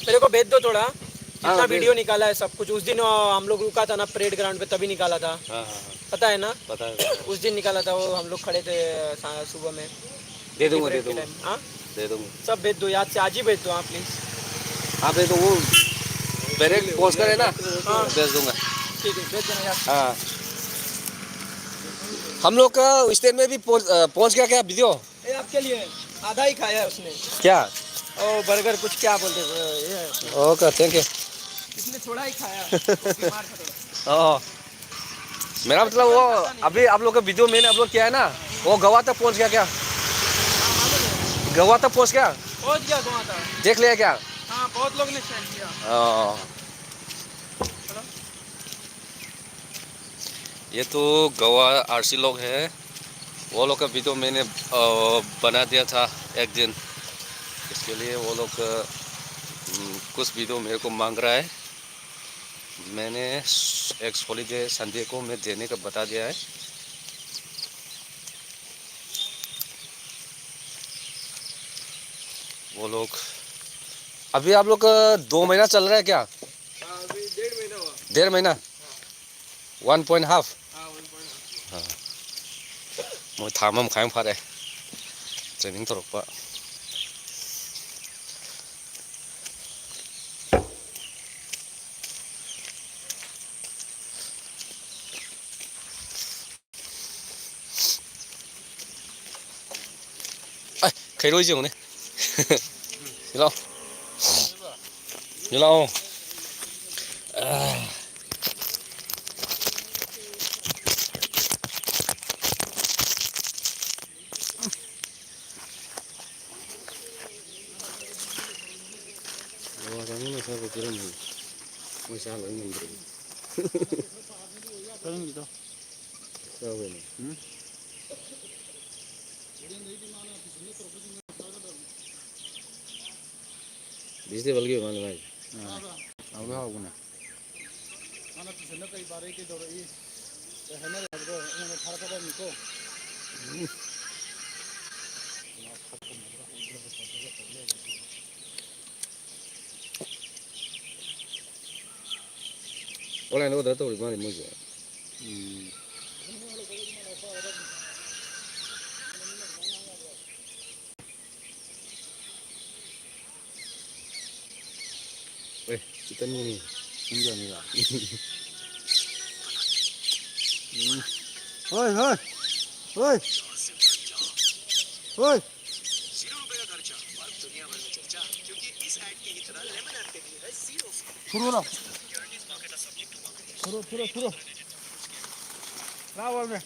मेरे को भेज दो थोड़ा, हाँ, जितना भेज। वीडियो निकाला है सब कुछ। उस दिन, अ, हम लोग रुका था ना परेड ग्राउंड पे, तभी निकाला था। हाँ, हाँ, हाँ। पता है ना? पता है, पता है। उस दिन निकाला था वो, हम लोग खड़े थे, अ, सा-, सुबह में। दे दूंगा, दे परेड के दूंगा। टाइम, हाँ? दे दूंगा। सब भेज दो, याद से आज ही भेज दो, हाँ, प्लीज। हाँ, भेज दो, वो परेड पहुंच कर है ना, हाँ। भेज दूंगा। ठीक है, भेज देना यार। हाँ। हम लोग का स्टेट में भी पहुंच, अ, पहुंच गया क्या वीडियो? ये आपके लिए, आधा ही खाया है उसने। क्या? ओ, बर्गर कुछ क्या बोलते हैं, ये है उसमें। Okay, thank you. इसने थोड़ा ही खाया, वो बीमार था थोड़ा। ओ, मेरा मतलब वो पता नहीं। अभी आप लोग का वीडियो मैंने अपलोड किया है ना, वो गोवा तक पहुंच गया क्या? हाँ, मालूम है। गोवा तक पहुंच गया? पहुंच गया गोवा तक। देख लिया क्या? हाँ, बहुत लोग ने शेयर किया। ओ। हेलो। ये तो गोवा आरसी लोग है, वो लोग का वीडियो मैंने, अ, बना दिया था एक दिन, इसके लिए वो लोग, अ, हम्म, कुछ वीडियो मेरे को मांग रहा है। मैंने स-, एक हॉलीडे संडे को मैं देने का बता दिया है। वो लोग, अभी आप लोग का दो महीना चल रहा है क्या? हाँ, अभी डेढ़ महीना हुआ। डेढ़ महीना? One point half. हाँ, वन पॉइंट हाफ। हाँ। ꯃꯣꯏ ꯊꯥ ꯑꯃ ꯃꯈꯥꯏꯃꯨꯛ ꯐꯥꯔꯦ ꯇ꯭ꯔꯦꯅꯤꯡ ꯇꯧꯔꯛꯄ꯫ ꯍꯩꯔꯣꯏꯁꯦ ꯌꯦꯡꯉꯨꯅꯦ꯫ ꯁꯤ ꯂꯥꯛꯑꯣ꯫ ꯁꯤ ꯂꯥꯛꯑꯣ꯫ ꯑꯥ꯫ ꯕꯕꯥ ꯆꯥꯅꯤꯡꯅ ꯈꯔ ꯈꯔ ꯄꯤꯔꯝꯕꯅꯤ꯫ ꯃꯣꯏ ꯆꯥ ꯂꯣꯏ ꯉꯝꯗ꯭ꯔꯦ꯫ ꯆꯥꯅꯤꯡꯗꯦꯗ꯫ ꯆꯥꯎꯋꯦꯅꯦ꯫ ꯎꯝ꯫ ꯚꯤꯖꯤꯇꯦꯕꯜꯒꯤ ꯑꯣꯏ ꯃꯥꯜꯂꯦ ꯃꯥꯏꯁꯦ꯫ ꯑꯥ, ꯍꯥꯎꯗꯤ ꯍꯥꯎꯕꯅꯦ꯫ ꯃꯥꯅ ꯇꯨꯏꯁꯟꯗ ꯀꯩ ꯄꯥꯔꯛꯏ, ꯀꯩꯗꯧꯔꯛꯏ, ꯀꯩ ꯍꯥꯏꯅꯔꯦ ꯍꯥꯏꯕꯗꯣ ꯑꯩꯉꯣꯟꯗ ꯊꯥꯔꯛꯀꯗꯕꯅꯤꯀꯣ꯫ ꯎꯝ꯫ ꯑꯣꯟꯂꯥꯏꯟꯗ ꯑꯣꯔꯗꯔ ꯇꯧꯔꯤ ꯃꯥꯜꯂꯦ ꯃꯣꯏꯁꯦ꯫ ꯎꯝ꯫ ꯑꯦ, ꯆꯤꯛꯀꯟꯅꯤ꯫ ꯆꯤꯛꯀꯟꯅꯤꯕ? ꯎꯝ꯫ ꯍꯣꯏ, ꯍꯣꯏ꯫ ꯍꯣꯏ꯫ ꯍꯣꯏ꯫ ꯐꯨꯔꯣ ꯂꯥꯎ꯫ ꯐꯨꯔꯣ, ꯐꯨꯔꯣ, ꯐꯨꯔꯣ꯫ ꯂꯥꯎ, ꯋꯥꯔꯃꯦ꯫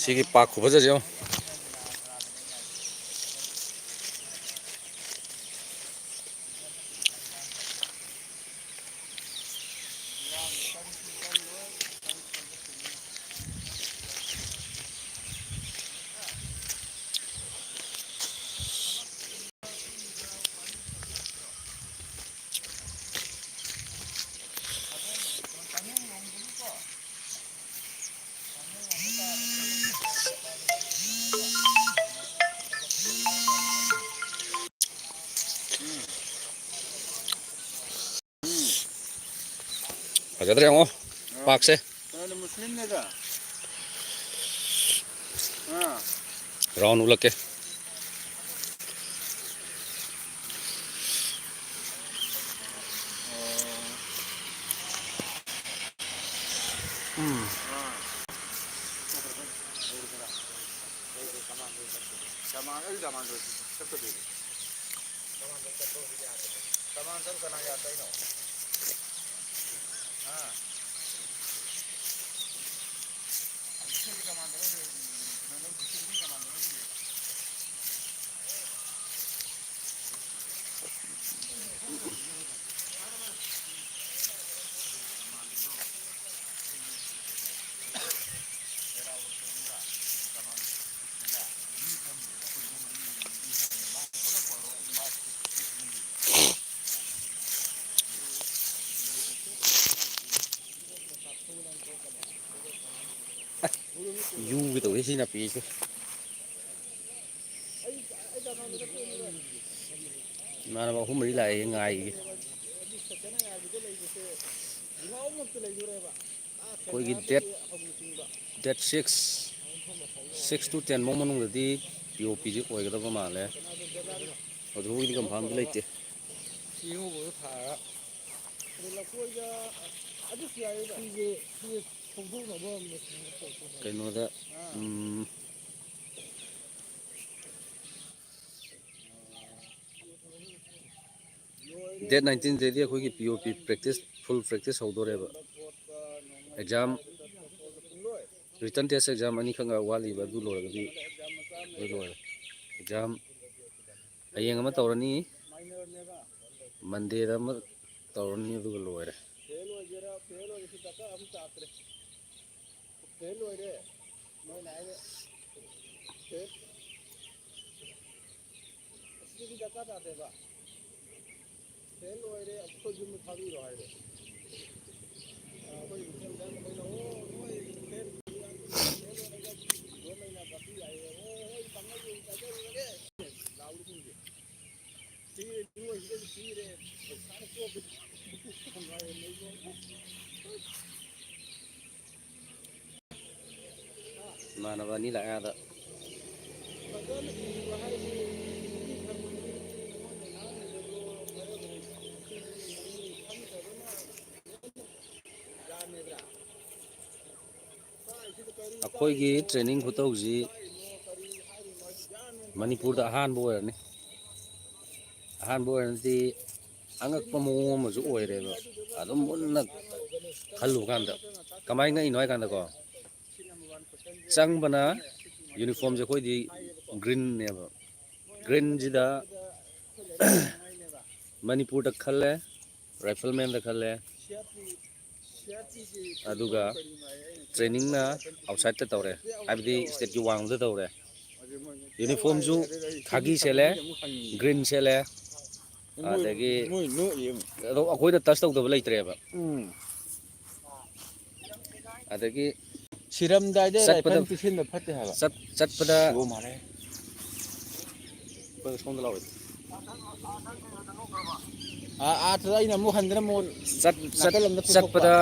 ꯁꯤꯒꯤ ꯄꯥꯛ ꯈꯨꯐꯖꯁꯦ ꯌꯦꯡꯉꯣ꯫ ꯌꯥꯗ꯭ꯔꯦ ꯌꯦꯡꯉꯣ, ꯄꯥꯛꯁꯦ꯫ ꯀꯅꯥꯅ ꯃꯨꯁꯂꯤꯝꯅꯦꯗ? ꯑꯥ꯫ ꯔꯥꯎꯟ ꯎꯠꯂꯛꯀꯦ꯫ ꯑꯣ꯫ ꯎꯝ꯫ ꯑꯥ꯫ ꯀꯃꯥꯟ-, ꯑꯩ ꯀꯃꯥꯟꯗꯣ ꯆꯠꯀꯗꯣꯏꯅꯤ꯫ ꯀꯃꯥꯟ ꯆꯠꯄ ꯍꯧꯖꯤꯛ ꯌꯥꯗꯦ꯫ ꯀꯃꯥꯟ ꯆꯠꯄ ꯀꯅꯥ ꯌꯥꯗꯣꯏꯅꯣ? ꯍꯥ? ꯗꯤꯁꯇ꯭ꯔꯤꯛꯀꯤ ꯀꯃꯥꯟꯗꯔ ꯑꯣꯏꯔꯦ, ꯀꯩꯅꯣ, ꯗꯤꯁꯇ꯭ꯔꯤꯛꯀꯤ ꯀꯃꯥꯟꯗꯔ ꯑꯣꯏꯔꯦ꯫ ꯌꯨꯒꯦ ꯇꯧꯋꯦ ꯁꯤ ꯅꯥꯄꯤꯁꯦ꯫ ꯏꯃꯥꯟꯅꯕ ꯑꯍꯨꯝ ꯃꯔꯤ ꯂꯥꯛꯑꯦ ꯉꯥꯏꯒꯦ꯫ ꯑꯩꯈꯣꯏꯒꯤ date, date six, six two ten ꯐꯥꯎ ꯃꯅꯨꯡꯗꯗꯤ ꯄꯤ ꯑꯣ ꯄꯤꯁꯦ ꯑꯣꯏꯒꯗꯕ ꯃꯥꯜꯂꯦ꯫ ꯍꯧꯖꯤꯛ ꯐꯥꯎꯒꯤꯗꯤ ꯀꯟꯐꯥꯔꯝꯗꯤ ꯂꯩꯇꯦ꯫ ꯆꯦꯡꯉꯧꯕꯗꯣ ꯊꯥꯔꯒ꯫ ꯑꯗꯨ ꯂꯐꯣꯏꯒ ꯑꯗꯨꯁꯨ ꯌꯥꯏꯌꯦ꯫ ꯁꯤꯁꯦ, ꯁꯤꯁꯦ ꯐꯧꯗꯣꯛꯅꯕ ꯃꯦꯆꯤꯟ ꯄꯣꯠꯇꯨꯅꯦ꯫ ꯀꯩꯅꯣꯗ, ꯑꯥ꯫ ꯎꯝ, ꯗꯦꯠ ꯅꯥꯏꯟꯇꯤꯟꯗꯩꯗꯤ ꯑꯩꯈꯣꯏꯒꯤ P O P practice, full practice ꯍꯧꯗꯣꯔꯦꯕ꯫ ꯑꯦꯛꯖꯥꯝ, ꯔꯤꯇꯟ ꯇꯦꯁ ꯑꯦꯛꯖꯥꯝ ꯑꯅꯤꯈꯛ ꯋꯥꯠꯂꯤꯕ, ꯑꯗꯨ ꯂꯣꯏꯔꯒꯗꯤ ꯂꯣꯏ ꯂꯣꯏꯔꯦ꯫ ꯑꯦꯛꯖꯥꯝ ꯍꯌꯦꯡ ꯑꯃ ꯇꯧꯔꯅꯤ, ꯃꯟꯗꯦꯗ ꯑꯃ ꯇꯧꯔꯅꯤ, ꯑꯗꯨꯒ ꯂꯣꯏꯔꯦ꯫ ꯐꯦꯜ ꯑꯣꯏꯒꯦꯔꯥ, ꯐꯦꯜ ꯑꯣꯏꯔꯁꯨ ꯗꯔꯀꯥꯔ ꯑꯃ ꯇꯥꯗ꯭ꯔꯦ꯫ ꯐꯦꯜ ꯑꯣꯏꯔꯦ, ꯃꯣꯏꯅ ꯍꯥꯏꯔꯦ, ꯐꯦꯜ꯫ ꯑꯁꯤꯗꯤ ꯗꯔꯀꯥꯔ ꯇꯥꯗꯦꯕ꯫ ꯐꯦꯜ ꯑꯣꯏꯔꯦ, ꯑꯩꯈꯣꯏ ꯌꯨꯝꯗ ꯊꯥꯕꯤꯔꯣ ꯍꯥꯏꯔꯦ꯫ ꯑꯩꯈꯣꯏ ꯃꯁꯦꯜꯗ ꯑꯩꯈꯣꯏꯅ, "ꯑꯣ, ꯅꯣꯏ ꯐꯦꯜ, ꯐꯦꯜ ꯑꯣꯏꯔꯒ ꯒꯣꯔꯃꯦꯟꯅ ꯀꯛꯄꯤ ꯍꯥꯏꯔꯦ꯫ ꯑꯣ, ꯍꯣꯏ, ꯄꯥꯡꯒꯜ ꯑꯣꯏꯅ ꯆꯥꯖꯔꯨꯔꯒꯦ" ꯂꯥꯎꯔꯤꯁꯤꯡꯁꯦ꯫ ꯄꯤꯔꯦ, ꯅꯣꯏꯁꯤꯗꯁꯨ ꯄꯤꯔꯦ, ꯄꯩꯁꯥꯅ ꯆꯣꯞꯄꯤ꯫ ꯈꯣꯡꯒ꯭ꯔꯥꯏ ꯑꯃ ꯂꯩꯕ꯫ ꯏꯃꯥꯟꯅꯕ ꯑꯅꯤ ꯂꯥꯛꯑꯦ ꯑꯥꯗ꯫ ꯑꯩꯈꯣꯏꯒꯤ training ꯈꯨꯇꯧꯁꯤ ꯃꯅꯤꯄꯨꯔꯗ ꯑꯍꯥꯟꯕ ꯑꯣꯏꯔꯅꯤ꯫ ꯑꯍꯥꯟꯕ ꯑꯣꯏꯔꯅꯗꯤ ꯑꯉꯛꯄ ꯃꯑꯣꯡ ꯑꯃꯁꯨ ꯑꯣꯏꯔꯦꯕ꯫ ꯑꯗꯨꯝ ꯃꯨꯟꯅ ꯈꯜꯂꯨꯕ ꯀꯥꯟꯗ ꯀꯃꯥꯏꯅ ꯉꯛꯏꯅꯣ ꯍꯥꯏ ꯀꯥꯟꯗꯀꯣ, ꯆꯪꯕꯅ uniformꯁꯦ ꯑꯩꯈꯣꯏꯗꯤ greenꯅꯦꯕ꯫ Greenꯁꯤꯗ ꯃꯅꯤꯄꯨꯔꯗ ꯈꯜꯂꯦ, riflemanꯗ ꯈꯜꯂꯦ, ꯑꯗꯨꯒ trainingꯅ outsideꯇ ꯇꯧꯔꯦ, ꯍꯥꯏꯕꯗꯤ stateꯀꯤ ꯋꯥꯡꯃꯗ ꯇꯧꯔꯦ꯫ Uniformꯁꯨ ꯈꯥꯒꯤ ꯁꯦꯠꯂꯦ, green ꯁꯦꯠꯂꯦ, ꯑꯗꯒꯤ ꯑꯗꯣ ꯑꯩꯈꯣꯏꯅ touch ꯇꯧꯗꯕ ꯂꯩꯇ꯭ꯔꯦꯕ꯫ ꯎꯝ꯫ ꯑꯗꯒꯤ ꯁꯤꯔꯝꯗꯥꯏꯗ ꯆꯠꯄꯗ, rifle ꯄꯤꯁꯤꯟꯕ ꯐꯠꯇꯦ ꯍꯥꯏꯕ꯫ ꯆꯠ-, ꯆꯠꯄꯗ ꯑꯣ, ꯃꯥꯜꯂꯦ꯫ ꯑꯩꯈꯣꯏ ꯁꯣꯝꯗ ꯂꯥꯛꯑꯣ꯫ ꯑꯥ, ꯑꯥ, ꯑꯩꯅ ꯑꯃꯨꯛ ꯍꯟꯗꯅ ꯑꯃꯨꯛ ꯆꯠ-, ꯆꯠ-, ꯅꯥꯀꯜ ꯑꯃꯗ ꯄꯨꯊꯣꯛꯄ꯫ ꯆꯠꯄꯗ,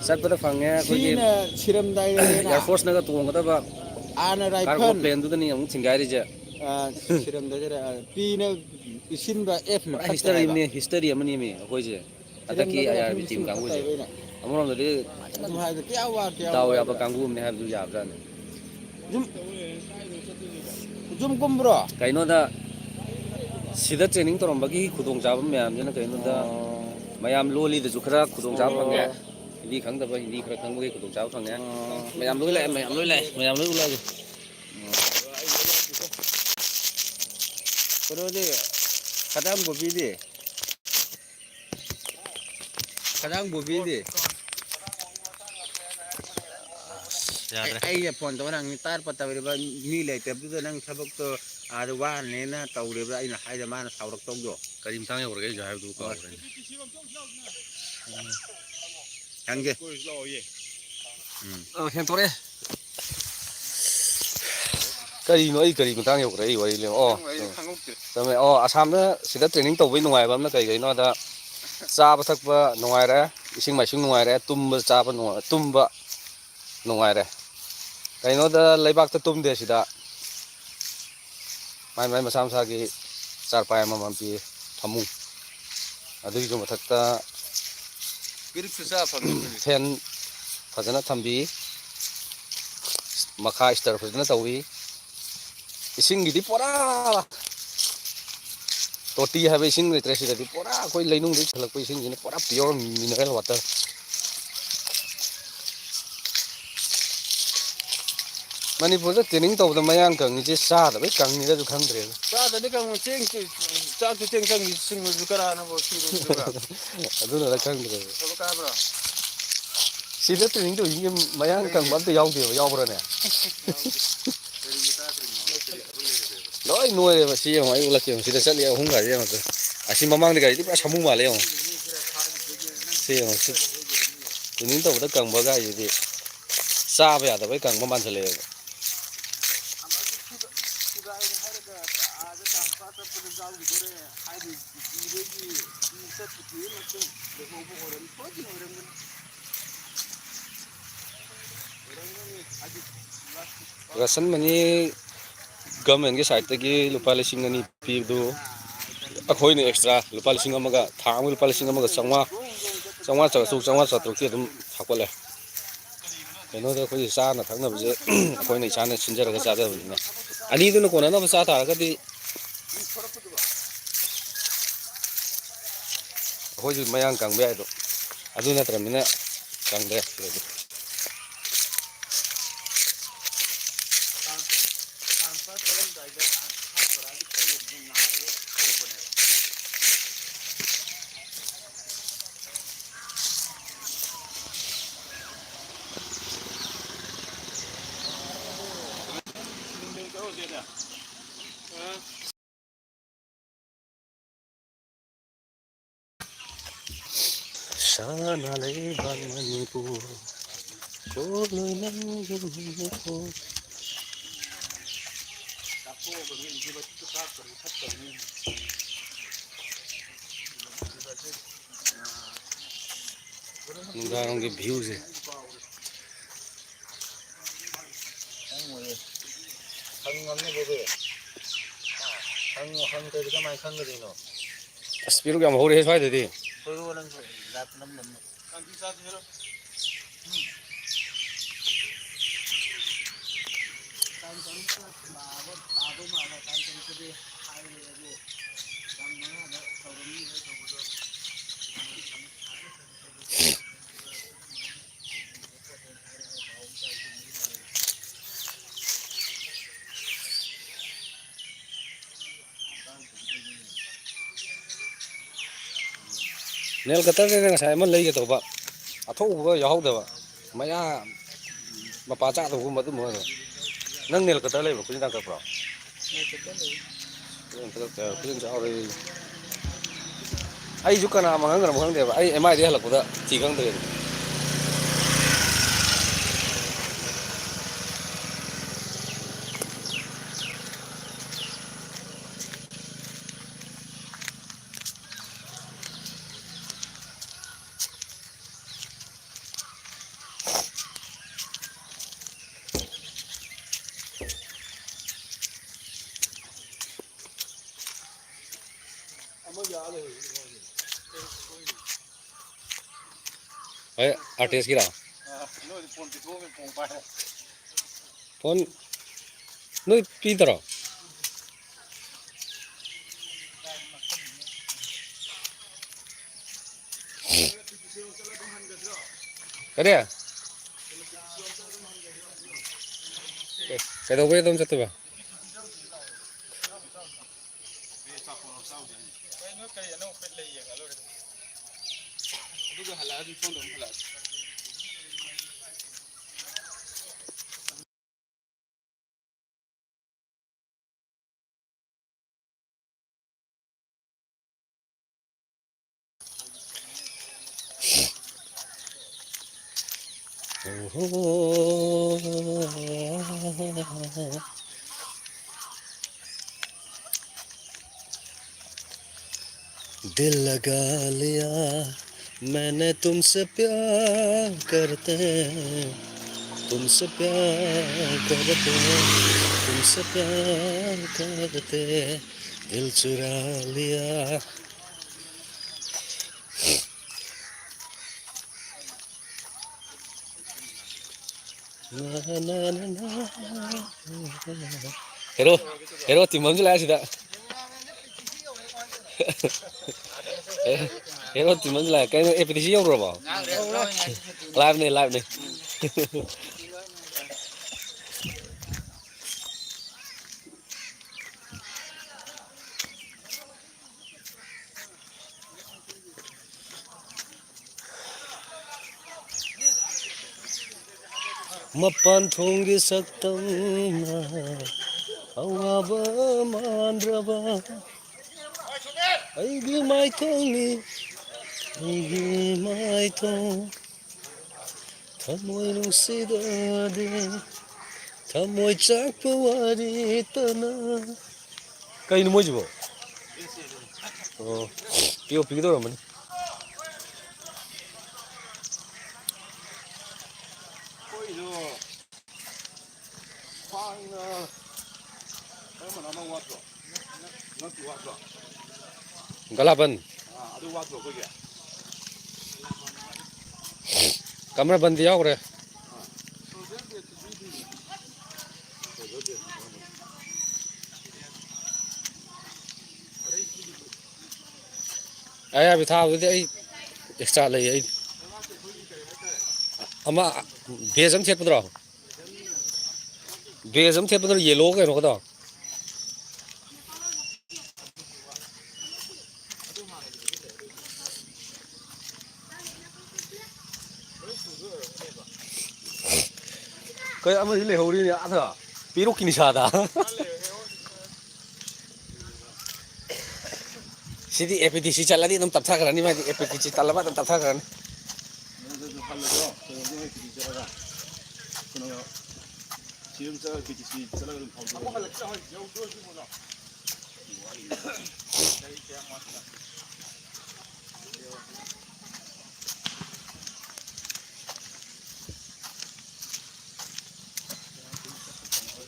ꯆꯠꯄꯗ ꯐꯪꯉꯦ ꯑꯩꯈꯣꯏꯒꯤ ꯁꯤꯅ ꯁꯤꯔꯝꯗꯥꯏꯗꯅ꯫ Air Forceꯅꯒ ꯇꯣꯡꯒꯗꯕ ꯑꯥꯅ cargo rifle꯫ Planeꯗꯨꯗꯅꯤ ꯑꯃꯨꯛ ꯊꯤꯡꯒꯥꯏꯔꯤꯁꯦ꯫ ꯑꯥ, ꯁꯤꯔꯝꯗꯥꯏꯗꯅ, ꯑꯥ, Pꯅ ꯄꯤꯁꯤꯟꯕ, Fꯅ ꯄꯨꯔꯥ ꯐꯠꯇꯦ history ꯍꯥꯏꯕ꯫ ꯑꯃꯅꯤ, history ꯑꯃꯅꯤꯃꯤ ꯑꯩꯈꯣꯏꯁꯦ꯫ ꯍꯟꯗꯛꯀꯤ ꯁꯤꯔꯝꯗꯥꯏꯗ IRB team ꯄꯤꯁꯤꯟꯕ ꯀꯥꯡꯕꯨꯁꯦ꯫ ꯐꯠꯇꯦ ꯍꯥꯏꯕ ꯑꯩꯅ꯫ ꯑꯃꯔꯣꯝꯗꯗꯤ ꯑꯗꯨ ꯍꯥꯏꯕꯗ ꯀꯌꯥ ꯋꯥ, ꯀꯌꯥ ꯗꯥꯎ ꯋꯥ ꯌꯥꯕ ꯍꯥꯏꯕꯗ꯫ ꯀꯥꯡꯕꯨ ꯑꯃꯅꯤ ꯍꯥꯏꯕꯗꯨ ꯌꯥꯕꯖꯥꯠꯅꯤ꯫ ꯌꯨꯝ, ꯌꯨꯝ ꯀꯨꯝꯕ꯭ꯔꯣ? ꯀꯩꯅꯣꯗ, ꯁꯤꯗ training ꯇꯧꯔꯝꯕꯒꯤ ꯈꯨꯗꯣꯡꯆꯥꯕ ꯃꯌꯥꯝꯁꯤꯅ ꯀꯩꯅꯣꯗ, ꯑꯣ꯫ ꯃꯌꯥꯝ ꯂꯣꯜꯂꯤꯗꯁꯨ ꯈꯔ ꯈꯨꯗꯣꯡꯆꯥꯕ ꯐꯪꯉꯦ꯫ ꯑꯣ꯫ ꯍꯤꯟꯗꯤ ꯈꯪꯗꯕ ꯍꯤꯟꯗꯤ ꯈꯔ ꯈꯪꯕꯒꯤ ꯈꯨꯗꯣꯡꯆꯥꯕ ꯐꯪꯉꯦ꯫ ꯑꯣ꯫ ꯃꯌꯥꯝ ꯂꯣꯏ ꯂꯥꯛꯑꯦ, ꯃꯌꯥꯝ ꯂꯣꯏ ꯂꯥꯛꯑꯦ, ꯃꯌꯥꯝ ꯂꯣꯏ ꯎꯠꯂꯛꯑꯒꯦ꯫ ꯀꯩꯅꯣꯗꯤ, ꯈꯗꯥꯡ ꯕꯣꯕꯤꯗꯤ? ꯈꯗꯥꯡ ꯕꯣꯕꯤꯗꯤ? ꯑꯁ, ꯌꯥꯗ꯭ꯔꯦ꯫ ꯑꯩ, ꯑꯩꯅ phone ꯇꯧꯔ ꯍꯪꯉꯤ, ꯇꯥꯔ ꯄꯠ ꯇꯧꯔꯤꯕ ꯃꯤ ꯂꯩꯇꯕꯗꯨꯗ ꯅꯪ ꯊꯕꯛꯇꯣ ꯑꯥꯗ ꯋꯥꯅꯦꯅ ꯇꯧꯔꯤꯕ꯭ꯔꯥ? ꯑꯩꯅ ꯍꯥꯏꯗ ꯃꯥꯅ ꯁꯥꯎꯔꯛꯇꯧꯗꯣ꯫ ꯀꯔꯤ ꯃꯇꯥꯡ ꯌꯧꯔꯒꯦ ꯑꯩꯁꯨ ꯍꯥꯏꯕꯗꯨ ꯍꯣꯏ꯫ ꯀꯥꯎꯈ꯭ꯔꯦꯅꯦ꯫ ꯎꯝ꯫ ꯍꯪꯒꯦ꯫ ꯎꯝ꯫ ꯑ, ꯍꯦꯟꯇꯣꯔꯛꯑꯦ꯫ ꯀꯔꯤꯅꯣ ꯑꯩ ꯀꯔꯤ ꯃꯇꯥꯡ ꯌꯧꯈ꯭ꯔꯦ ꯑꯩ ꯋꯥꯔꯤ ꯂꯩ-, ꯑꯣ, ꯅꯪ ꯋꯥꯔꯤ ꯎꯝ꯫ ꯈꯪꯍꯧꯗ꯭ꯔꯦ꯫ ꯆꯨꯝꯃꯦ꯫ ꯑꯣ, ꯑꯁꯥꯝꯗ ꯁꯤꯗ training ꯇꯧꯕꯩ ꯅꯨꯡꯉꯥꯏꯕ ꯑꯃꯅ ꯀꯩ ꯀꯩꯅꯣꯗ ꯆꯥꯕ ꯊꯛꯄ ꯅꯨꯡꯉꯥꯏꯔꯦ, ꯏꯁꯤꯡ ꯃꯥꯏꯁꯤꯡ ꯅꯨꯡꯉꯥꯏꯔꯦ, ꯇꯨꯝꯕ ꯆꯥꯕ ꯅꯨꯡꯉꯥꯏ-, ꯇꯨꯝꯕ ꯅꯨꯡꯉꯥꯏꯔꯦ꯫ ꯀꯩꯅꯣꯗ ꯂꯩꯕꯥꯛꯇ ꯇꯨꯝꯗꯦ ꯁꯤꯗ꯫ ꯃꯥꯏ ꯃꯥꯏ ꯃꯁꯥ ꯃꯁꯥꯒꯤ ꯆꯥꯔꯄꯥꯏ ꯑꯃꯃꯝ ꯄꯤ, ꯐꯃꯨꯡ꯫ ꯑꯗꯨꯒꯤꯁꯨ ꯃꯊꯛꯇ ꯄꯤꯔꯤꯛꯁꯨ ꯆꯥ ꯐꯪꯉꯤ꯫ ꯐꯦꯟ ꯐꯖꯅ ꯊꯝꯕꯤ, ꯃꯈꯥ ꯏꯁꯇꯔ ꯐꯖꯅ ꯇꯧꯏ꯫ ꯏꯁꯤꯡꯒꯤꯗꯤ ꯄꯨꯔꯥ ꯇꯣꯇꯤ ꯍꯥꯏꯕ ꯏꯁꯤꯡ ꯂꯩꯇ꯭ꯔꯦ ꯁꯤꯗꯗꯤ, ꯄꯨꯔꯥ ꯑꯩꯈꯣꯏ ꯂꯩꯅꯨꯡꯗꯒꯤ ꯆꯦꯜꯂꯛꯄ ꯏꯁꯤꯡꯁꯤꯅ ꯄꯨꯔꯥ pure mineral water꯫ ꯃꯅꯤꯄꯨꯔꯗ training ꯇꯧꯕꯗ ꯃꯌꯥꯡ ꯀꯪꯉꯤꯁꯦ ꯆꯥꯗꯕꯩ ꯀꯪꯉꯤꯔꯁꯨ ꯈꯪꯗ꯭ꯔꯦꯗ꯫ ꯆꯥꯗꯗꯤ ꯀꯪꯉꯣꯏ, ꯆꯦꯡ, ꯆꯦꯡ, ꯆꯥꯛꯇꯨ ꯆꯦꯡ ꯆꯪꯉꯤ ꯁꯤꯡꯉꯁꯨ ꯀꯅꯥꯅꯕꯨ ꯁꯤꯡꯉꯣꯏꯗꯣꯏꯕ? ꯑꯗꯨꯅꯔ ꯈꯪꯗ꯭ꯔꯦꯕ꯫ ꯊꯕꯛ ꯀꯥꯕ꯭ꯔꯣ? ꯁꯤꯗ training ꯇꯧꯔꯤꯁꯤꯡꯁꯦ ꯃꯌꯥꯡ ꯀꯪꯕ ꯑꯝꯇ ꯌꯥꯎꯗꯦꯕ, ꯌꯥꯎꯕ꯭ꯔꯥꯅꯦ? ꯂꯣꯏ ꯅꯣꯏꯔꯦꯕ꯫ ꯁꯤ ꯌꯦꯡꯉꯣ, ꯑꯩ ꯎꯠꯂꯛꯀꯦ ꯌꯦꯡꯉꯣ꯫ ꯁꯤꯗ ꯆꯠꯂꯤ ꯑꯍꯨꯝ ꯒꯥꯔꯤ ꯌꯦꯡꯉꯣ꯫ ꯑꯁꯤ ꯃꯃꯥꯡꯗ ꯒꯥꯔꯤꯗꯤ ꯄꯨꯔꯥ ꯁꯥꯃꯨ ꯃꯥꯜꯂꯦ ꯌꯦꯡꯉꯣ꯫ ꯁꯤ ꯌꯦꯡꯉꯣ, ꯁꯤ training ꯇꯧꯕꯗ ꯀꯪꯕ ꯒꯥꯔꯤꯁꯤꯗꯤ ꯆꯥꯕ ꯌꯥꯗꯕꯩ ꯀꯪꯕ ꯃꯥꯟꯁꯤꯜꯂꯛꯑꯦꯕ꯫ ꯔꯦꯁꯟ ꯃꯅꯤ ꯒꯃꯦꯟꯒꯤ ꯁꯥꯏꯠꯇꯒꯤ ꯂꯨꯄꯥ ꯂꯤꯁꯤꯡ ꯑꯅꯤ ꯄꯤꯕꯗꯨ ꯑꯩꯈꯣꯏꯅ extra ꯂꯨꯄꯥ ꯂꯤꯁꯤꯡ ꯑꯃꯒ, ꯊꯥ ꯑꯃꯒꯤ ꯂꯨꯄꯥ ꯂꯤꯁꯤꯡ ꯑꯃꯒ ꯆꯥꯝꯃꯉꯥ, ꯆꯥꯝꯃꯉꯥ ꯆꯥꯇ꯭ꯔꯨꯛ, ꯆꯥꯝꯃꯉꯥ ꯆꯥꯇ꯭ꯔꯨꯛꯇꯤ ꯑꯗꯨꯝ ꯍꯥꯞꯀꯠꯂꯦ꯫ ꯀꯩꯅꯣꯗ ꯑꯩꯈꯣꯏꯒꯤ ꯆꯥꯅ ꯊꯛꯅꯕꯁꯦ ꯑꯩꯈꯣꯏꯅ ꯏꯁꯥꯅ ꯁꯤꯟꯖꯔꯒ ꯆꯥꯖꯕꯅꯤꯅ, ꯑꯅꯤꯗꯨꯅ ꯀꯣꯟꯅꯅꯕ ꯆꯥ ꯇꯥꯔꯒꯗꯤ ꯑꯩꯈꯣꯏꯁꯨ ꯃꯌꯥꯡ ꯀꯪꯕ ꯌꯥꯏꯗꯣ꯫ ꯑꯗꯨ ꯅꯠꯇ꯭ꯔꯕꯅꯤꯅ ꯀꯪꯗ꯭ꯔꯦ ꯁꯤꯗꯗꯤ꯫ ꯁꯅꯥ ꯂꯩꯕꯥꯛ ꯃꯅꯤꯄꯨꯔ, ꯀꯣꯜꯂꯣꯏ ꯅꯪꯒꯤ ꯃꯅꯤꯄꯨꯔ꯫ ꯅꯨꯡꯗꯥꯡꯒꯤ viewꯁꯦ꯫ ꯍꯪ ꯉꯝꯅꯕꯗꯤ꯫ ꯍꯪꯉꯨ, ꯍꯪꯗ꯭ꯔꯗꯤ ꯀꯃꯥꯏꯅ ꯈꯪꯒꯗꯣꯏꯅꯣ? ꯑꯁ, ꯄꯦꯔꯨꯛ ꯌꯥꯝ ꯍꯧꯔꯦꯍꯦ ꯁ꯭ꯋꯥꯏꯗꯗꯤ꯫ ꯀꯣꯏꯔꯛꯑꯣ ꯅꯪꯁꯨ, ꯖꯥꯠ ꯅꯝ ꯅꯝꯅ꯫ ꯀꯥꯡꯆꯤ ꯆꯥꯁꯤ ꯍꯥꯏꯔꯣ? ꯎꯝ꯫ ꯇꯥꯡ ꯇꯔꯨꯛꯇ ꯂꯥꯛꯑꯒ ꯇꯥꯗꯧ ꯃꯥꯜꯂꯦ, ꯇꯥꯡ ꯇꯔꯨꯛꯇꯗꯤ ꯍꯥꯏꯔꯦ ꯑꯗꯨ꯫ ꯇꯥꯡ ꯃꯉꯥꯗ ꯇꯧꯔꯅꯤ ꯍꯥꯏ ꯇꯧꯕꯗꯣ꯫ ꯅꯦꯜ ꯀꯇꯔꯗꯩꯅ ꯉꯁꯥꯏ ꯑꯃ ꯂꯩꯒꯦ ꯇꯧꯕ, ꯑꯊꯧꯕꯒ ꯌꯥꯎꯍꯧꯗꯕ, ꯃꯌꯥ ꯃꯄꯥ ꯆꯥꯗꯕꯒꯨꯝꯕ ꯑꯗꯨꯝꯕ ꯑꯣꯏꯕ꯫ ꯅꯪ ꯅꯦꯜ ꯀꯇꯔ ꯂꯩꯕ꯭ꯔꯣ? ꯈꯨꯖꯤꯟ ꯇꯥꯡ ꯀꯛꯄ꯭ꯔꯣ? ꯅꯦꯜ ꯀꯇꯔ ꯂꯩ꯫ ꯈꯨꯖꯤꯟ ꯇꯥꯡ ꯀꯛꯇꯦ, ꯈꯨꯖꯤꯟ ꯆꯥꯎꯔꯦ꯫ ꯑꯩꯁꯨ ꯀꯅꯥ ꯃꯥꯡꯍꯟꯈ꯭ꯔꯕꯅꯣ ꯈꯪꯗꯦꯕ, ꯑꯩ ꯑꯦꯝ ꯑꯥꯏꯗꯒꯤ ꯍꯜꯂꯛꯄꯗ ꯊꯤ ꯈꯪꯗ꯭ꯔꯦꯕ꯫ ꯑꯃ ꯌꯥ ꯂꯩꯍꯧꯔꯤ꯫ ꯍꯣꯏ, ꯑꯥꯔꯇꯤꯁꯀꯤꯔꯣ? ꯑ, ꯅꯣꯏꯗꯤ ꯐꯣꯟ ꯄꯤꯊꯣꯛꯑꯒ ꯐꯣꯟ ꯄꯥꯏꯔꯦ꯫ ꯐꯣꯟ ꯅꯣꯏ ꯄꯤꯗꯔꯣ? ꯀꯔꯤ? ꯑꯦ, ꯀꯩꯗꯧꯕꯩ ꯑꯗꯣꯝ ꯆꯠꯇꯣꯏꯕ? ꯑꯗꯨꯒ ꯍꯜꯂꯛꯑꯗꯤ ꯁꯣꯝꯗ ꯑꯃꯨꯛ ꯍꯜꯂꯛꯑꯁꯤ꯫ दिल लगा लिया मैंने तुमसे प्यार करते हैं। तुमसे प्यार करते, तुमसे प्यार करते, दिल चुरा लिया। Hero, hero team ꯑꯃꯁꯨ ꯂꯥꯛꯑꯦ ꯁꯤꯗ꯫ Hero team ꯑꯃꯁꯨ ꯂꯥꯛꯑꯦ꯫ ꯀꯩꯅꯣ, A P T C ꯌꯧꯈ꯭ꯔꯕꯣ? Live ꯅꯦ, live ꯅꯦ꯫ ꯃꯄꯥꯟ ꯊꯣꯡꯒꯤ ꯁꯛꯇꯝꯅ ꯑꯋꯥꯕ ꯃꯥꯟꯗ꯭ꯔꯕ ꯑꯩꯒꯤ ꯃꯥꯏꯊꯣꯡꯅꯤ, ꯑꯩꯒꯤ ꯃꯥꯏꯊꯣꯡ꯫ ꯊꯃꯣꯏ ꯅꯨꯡꯁꯤꯗꯗꯤ, ꯊꯃꯣꯏ ꯆꯥꯛꯄ ꯋꯥꯔꯤ ꯇꯅ꯫ ꯀꯩꯅꯣ ꯃꯣꯏꯁꯤꯕꯣ? ꯑꯣ, ꯄꯤꯌꯣ, ꯄꯤꯒꯗꯧꯔꯝꯕꯅꯤ꯫ ꯒꯂꯥꯕꯟ꯫ ꯀꯝꯔꯕꯟꯗꯤ ꯌꯥꯎꯈ꯭ꯔꯦ꯫ ꯑꯌꯥꯕꯤ ꯊꯥꯕꯗꯨꯗꯤ ꯑꯩ extra ꯂꯩꯌꯦ ꯑꯩ꯫ ꯑꯃ veg ꯑꯃ ꯊꯦꯠꯄꯗꯨꯔꯣ? Veg ꯑꯃ ꯊꯦꯠꯄꯗꯨꯔꯣ, yellow ꯀꯩꯅꯣꯒꯗꯣ? ꯀꯩ ꯑꯃꯗꯤ ꯂꯩꯍꯧꯔꯤꯅꯦ ꯑꯥꯗ꯫ ꯄꯦꯔꯨꯛꯀꯤ ꯅꯤꯁꯥꯗ꯫ ꯁꯤꯗꯤ A P T C ꯆꯠꯂꯗꯤ ꯑꯗꯨꯝ ꯇꯞꯊꯈ꯭ꯔꯅꯤ, ꯃꯥꯗꯤ A P T C ꯇꯜꯂꯕ ꯑꯗꯨꯝ ꯇꯞꯊꯈ꯭ꯔꯅꯤ꯫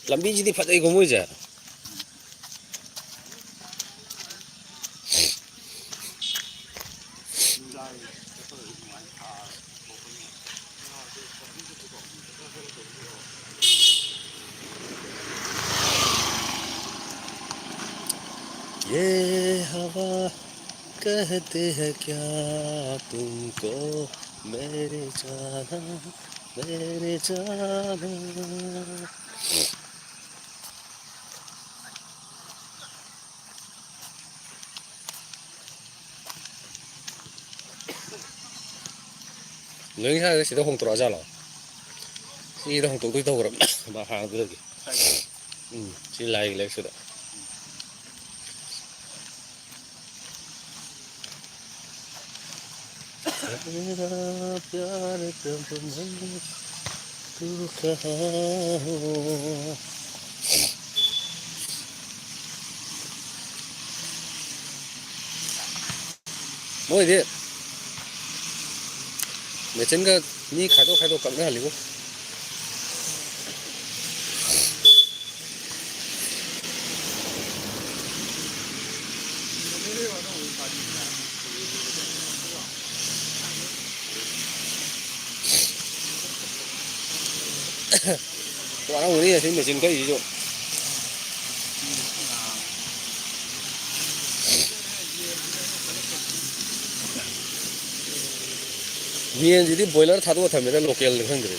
ꯂꯝꯕꯤꯁꯤꯗꯤ ꯐꯖꯩꯀꯣ ꯃꯣꯏꯁꯦ꯫ ये हवा कहते हैं क्या तुमको, मेरे जाना, मेरे जाना। ꯅꯣꯏ ꯉꯁꯥꯏ ꯁꯤꯗ ꯍꯣꯡꯇꯣꯔꯛꯑ ꯖꯥꯠꯂꯣ? ꯁꯤꯗ ꯍꯣꯡꯇꯣꯛꯇꯣꯏ ꯇꯧꯈ꯭ꯔꯕ ꯃꯄꯥꯟꯗꯨꯗꯒꯤ꯫ ꯎꯝ, ꯁꯤ ꯂꯥꯏꯒꯤ ꯂꯩꯔꯛꯁꯤꯗ꯫ तेरा प्यार कब मैं तू कहाँ हो। ꯃꯣꯏꯗꯤ ꯃꯦꯆꯤꯟꯒ ꯃꯤ ꯈꯥꯏꯗꯣꯛ ꯈꯥꯏꯗꯣꯛ ꯀꯛꯅꯍꯜꯂꯤꯕꯣ꯫ ꯋꯥꯔꯝꯒꯅꯤ ꯑꯁꯤ ꯃꯦꯆꯤꯟ ꯀꯛꯏꯁꯤꯁꯨ꯫ ꯌꯦꯟꯁꯤꯗꯤ ꯕꯣꯏꯂꯔ ꯊꯥꯗꯣꯛꯑ ꯊꯝꯃꯦꯗ, ꯂꯣꯀꯦꯜꯅꯤ ꯈꯪꯗ꯭ꯔꯦ꯫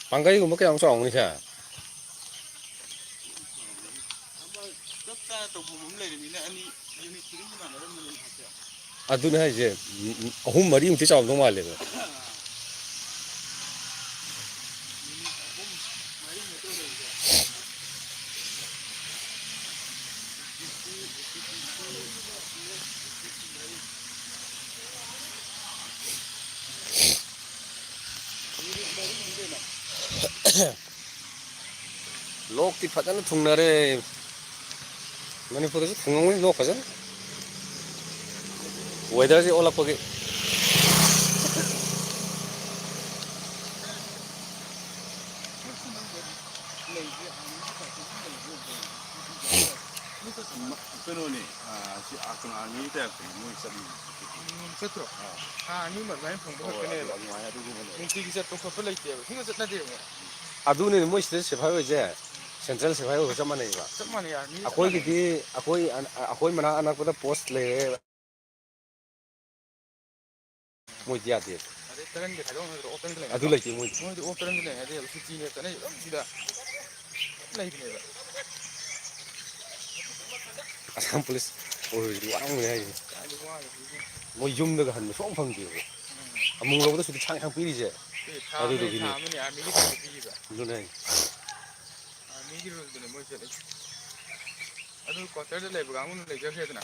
ꯄꯥꯡꯒꯩꯒꯨꯝꯕ ꯀꯌꯥꯃꯨꯛ ꯆꯥꯎꯔꯝꯒꯅꯤ ꯁꯦ? ꯑꯃ ꯆꯞ ꯆꯥꯅ ꯇꯧꯐꯝ ꯑꯃ ꯂꯩꯔꯕꯅꯤꯅ ꯑꯅꯤ ꯌꯨꯅꯤꯠ ꯈꯨꯗꯤꯡꯒꯤ ꯃꯥꯟꯅꯔꯝꯕꯅꯤ ꯍꯥꯏꯁꯦ꯫ ꯑꯗꯨꯅꯦ ꯍꯥꯏꯁꯦ, ꯎꯝ, ꯎꯝ, ꯑꯍꯨꯝ ꯃꯔꯤꯃꯨꯛꯇꯤ ꯆꯥꯎꯔꯝꯗꯧ ꯃꯥꯜꯂꯦꯕ꯫ ꯌꯨꯅꯤꯠ ꯑꯍꯨꯝ ꯃꯔꯤ ꯃꯇꯨꯡ ꯂꯩꯕꯗꯣ꯫ ꯂꯣꯛꯇꯤ ꯐꯖꯅ ꯊꯨꯡꯅꯔꯦ꯫ ꯃꯅꯤꯄꯨꯔꯗꯁꯨ ꯊꯨꯡꯉꯝꯒꯅꯤ ꯂꯣꯛ ꯐꯖꯅ꯫ ꯋꯦꯗꯔꯁꯦ ꯑꯣꯜꯂꯛꯄꯒꯤ꯫ ꯀꯩꯅꯣꯅꯦ, ꯑꯥ, ꯁꯤ ꯑꯥꯔꯃꯤꯒꯤ ꯇꯥꯏꯞꯇꯅꯤ ꯃꯣꯏ ꯆꯠꯂꯤꯁꯦ꯫ ꯎꯝ, ꯆꯠꯇ꯭ꯔꯣ? ꯑꯥ꯫ ꯊꯥ ꯑꯅꯤꯃꯛ ꯑꯗꯨꯃꯥꯏꯅ ꯐꯪꯕ ꯍꯣꯏ, ꯈꯛꯇꯅꯦꯕ꯫ ꯑꯗꯨꯃꯥꯏꯅ ꯑꯗꯨꯒꯨꯝꯕꯅꯦ꯫ ꯅꯨꯡꯇꯤꯒꯤ ꯆꯠꯄ ꯈꯣꯠꯄ ꯂꯩꯇꯦꯕ꯫ ꯁꯨꯡꯆꯠ ꯆꯠꯅꯗꯦꯕ꯫ ꯑꯗꯨꯅꯤꯅꯦ ꯃꯣꯏ ꯁꯤꯗ ꯁꯤꯐꯥꯏ ꯑꯣꯏꯁꯦ, ꯁꯦꯟꯇ꯭ꯔꯦꯜ ꯁꯤꯐꯥꯏ ꯑꯣꯏꯕ ꯆꯞ ꯃꯥꯟꯅꯩꯕ꯫ ꯆꯞ ꯃꯥꯟꯅꯩ, ꯑꯥꯔꯃꯤꯒ ꯆꯞ ꯃꯥꯟꯅꯩ꯫ ꯑꯩꯈꯣꯏꯒꯤꯗꯤ, ꯑꯩꯈꯣꯏ ꯑꯅ-, ꯑꯩꯈꯣꯏ ꯃꯅꯥꯛ ꯑꯅꯛꯄꯗ ꯄꯣꯁ ꯂꯩꯔꯦ꯫ ꯃꯣꯏꯗꯤ ꯌꯥꯗꯦ꯫ ꯑꯗꯩ ꯇꯔꯪꯒꯤ ꯊꯥꯗꯣꯛ ꯅꯠꯇ꯭ꯔꯣ? ꯑꯣꯞ ꯇꯔꯪꯒꯤ ꯂꯩ ꯑꯗꯨ ꯅꯠꯇ꯭ꯔꯣ? ꯂꯩꯇꯦ ꯃꯣꯏꯗꯤ꯫ ꯃꯣꯏꯗꯤ ꯑꯣꯞ ꯇꯔꯪꯒꯤ ꯂꯩ ꯍꯥꯏꯗꯤ ꯁꯨꯇꯤꯅꯦ ꯆꯠꯅꯩ ꯑꯗꯨꯝ ꯁꯤꯗ꯫ ꯂꯩꯕꯅꯦꯕ꯫ ꯑꯁꯥꯝ ꯄꯨꯂꯤꯁ ꯑꯣꯏꯔꯗꯤ ꯋꯥꯔꯝꯒꯅꯤ ꯍꯥꯏꯁꯦ꯫ ꯀꯥꯏꯗꯩ ꯋꯥꯔꯤꯅꯣ? ꯃꯣꯏ ꯌꯨꯝꯗꯒ ꯍꯟꯕ ꯁꯨꯡꯐꯪ ꯐꯪꯗꯦꯕ꯫ ꯎꯝ꯫ ꯑꯃꯨꯛ ꯂꯧꯕꯗ ꯁꯤꯗ ꯁꯥꯡ ꯁꯥꯡ ꯄꯤꯔꯤꯁꯦ꯫ ꯑꯦ, ꯊꯥ ꯑꯃꯅꯤ, ꯑꯗꯨꯗꯨꯒꯤꯅꯤ꯫ ꯊꯥ ꯑꯃꯅꯤ ꯑꯥꯔꯃꯤꯒꯤ ꯊꯕꯛ ꯄꯤꯔꯤꯕ꯫ ꯑꯗꯨꯅꯦ ꯍꯥꯏꯁꯦ꯫ ꯑꯥꯔꯃꯤꯒꯤ ꯔꯨꯜꯗꯨꯅꯦ ꯃꯣꯏ ꯆꯠꯂꯤꯁꯦ꯫ ꯑꯗꯨ ꯀ꯭ꯋꯥꯇꯔꯗ ꯂꯩꯕ ꯀꯥꯡꯕꯨꯅ ꯂꯩꯖꯈ꯭ꯔꯦꯗꯅ꯫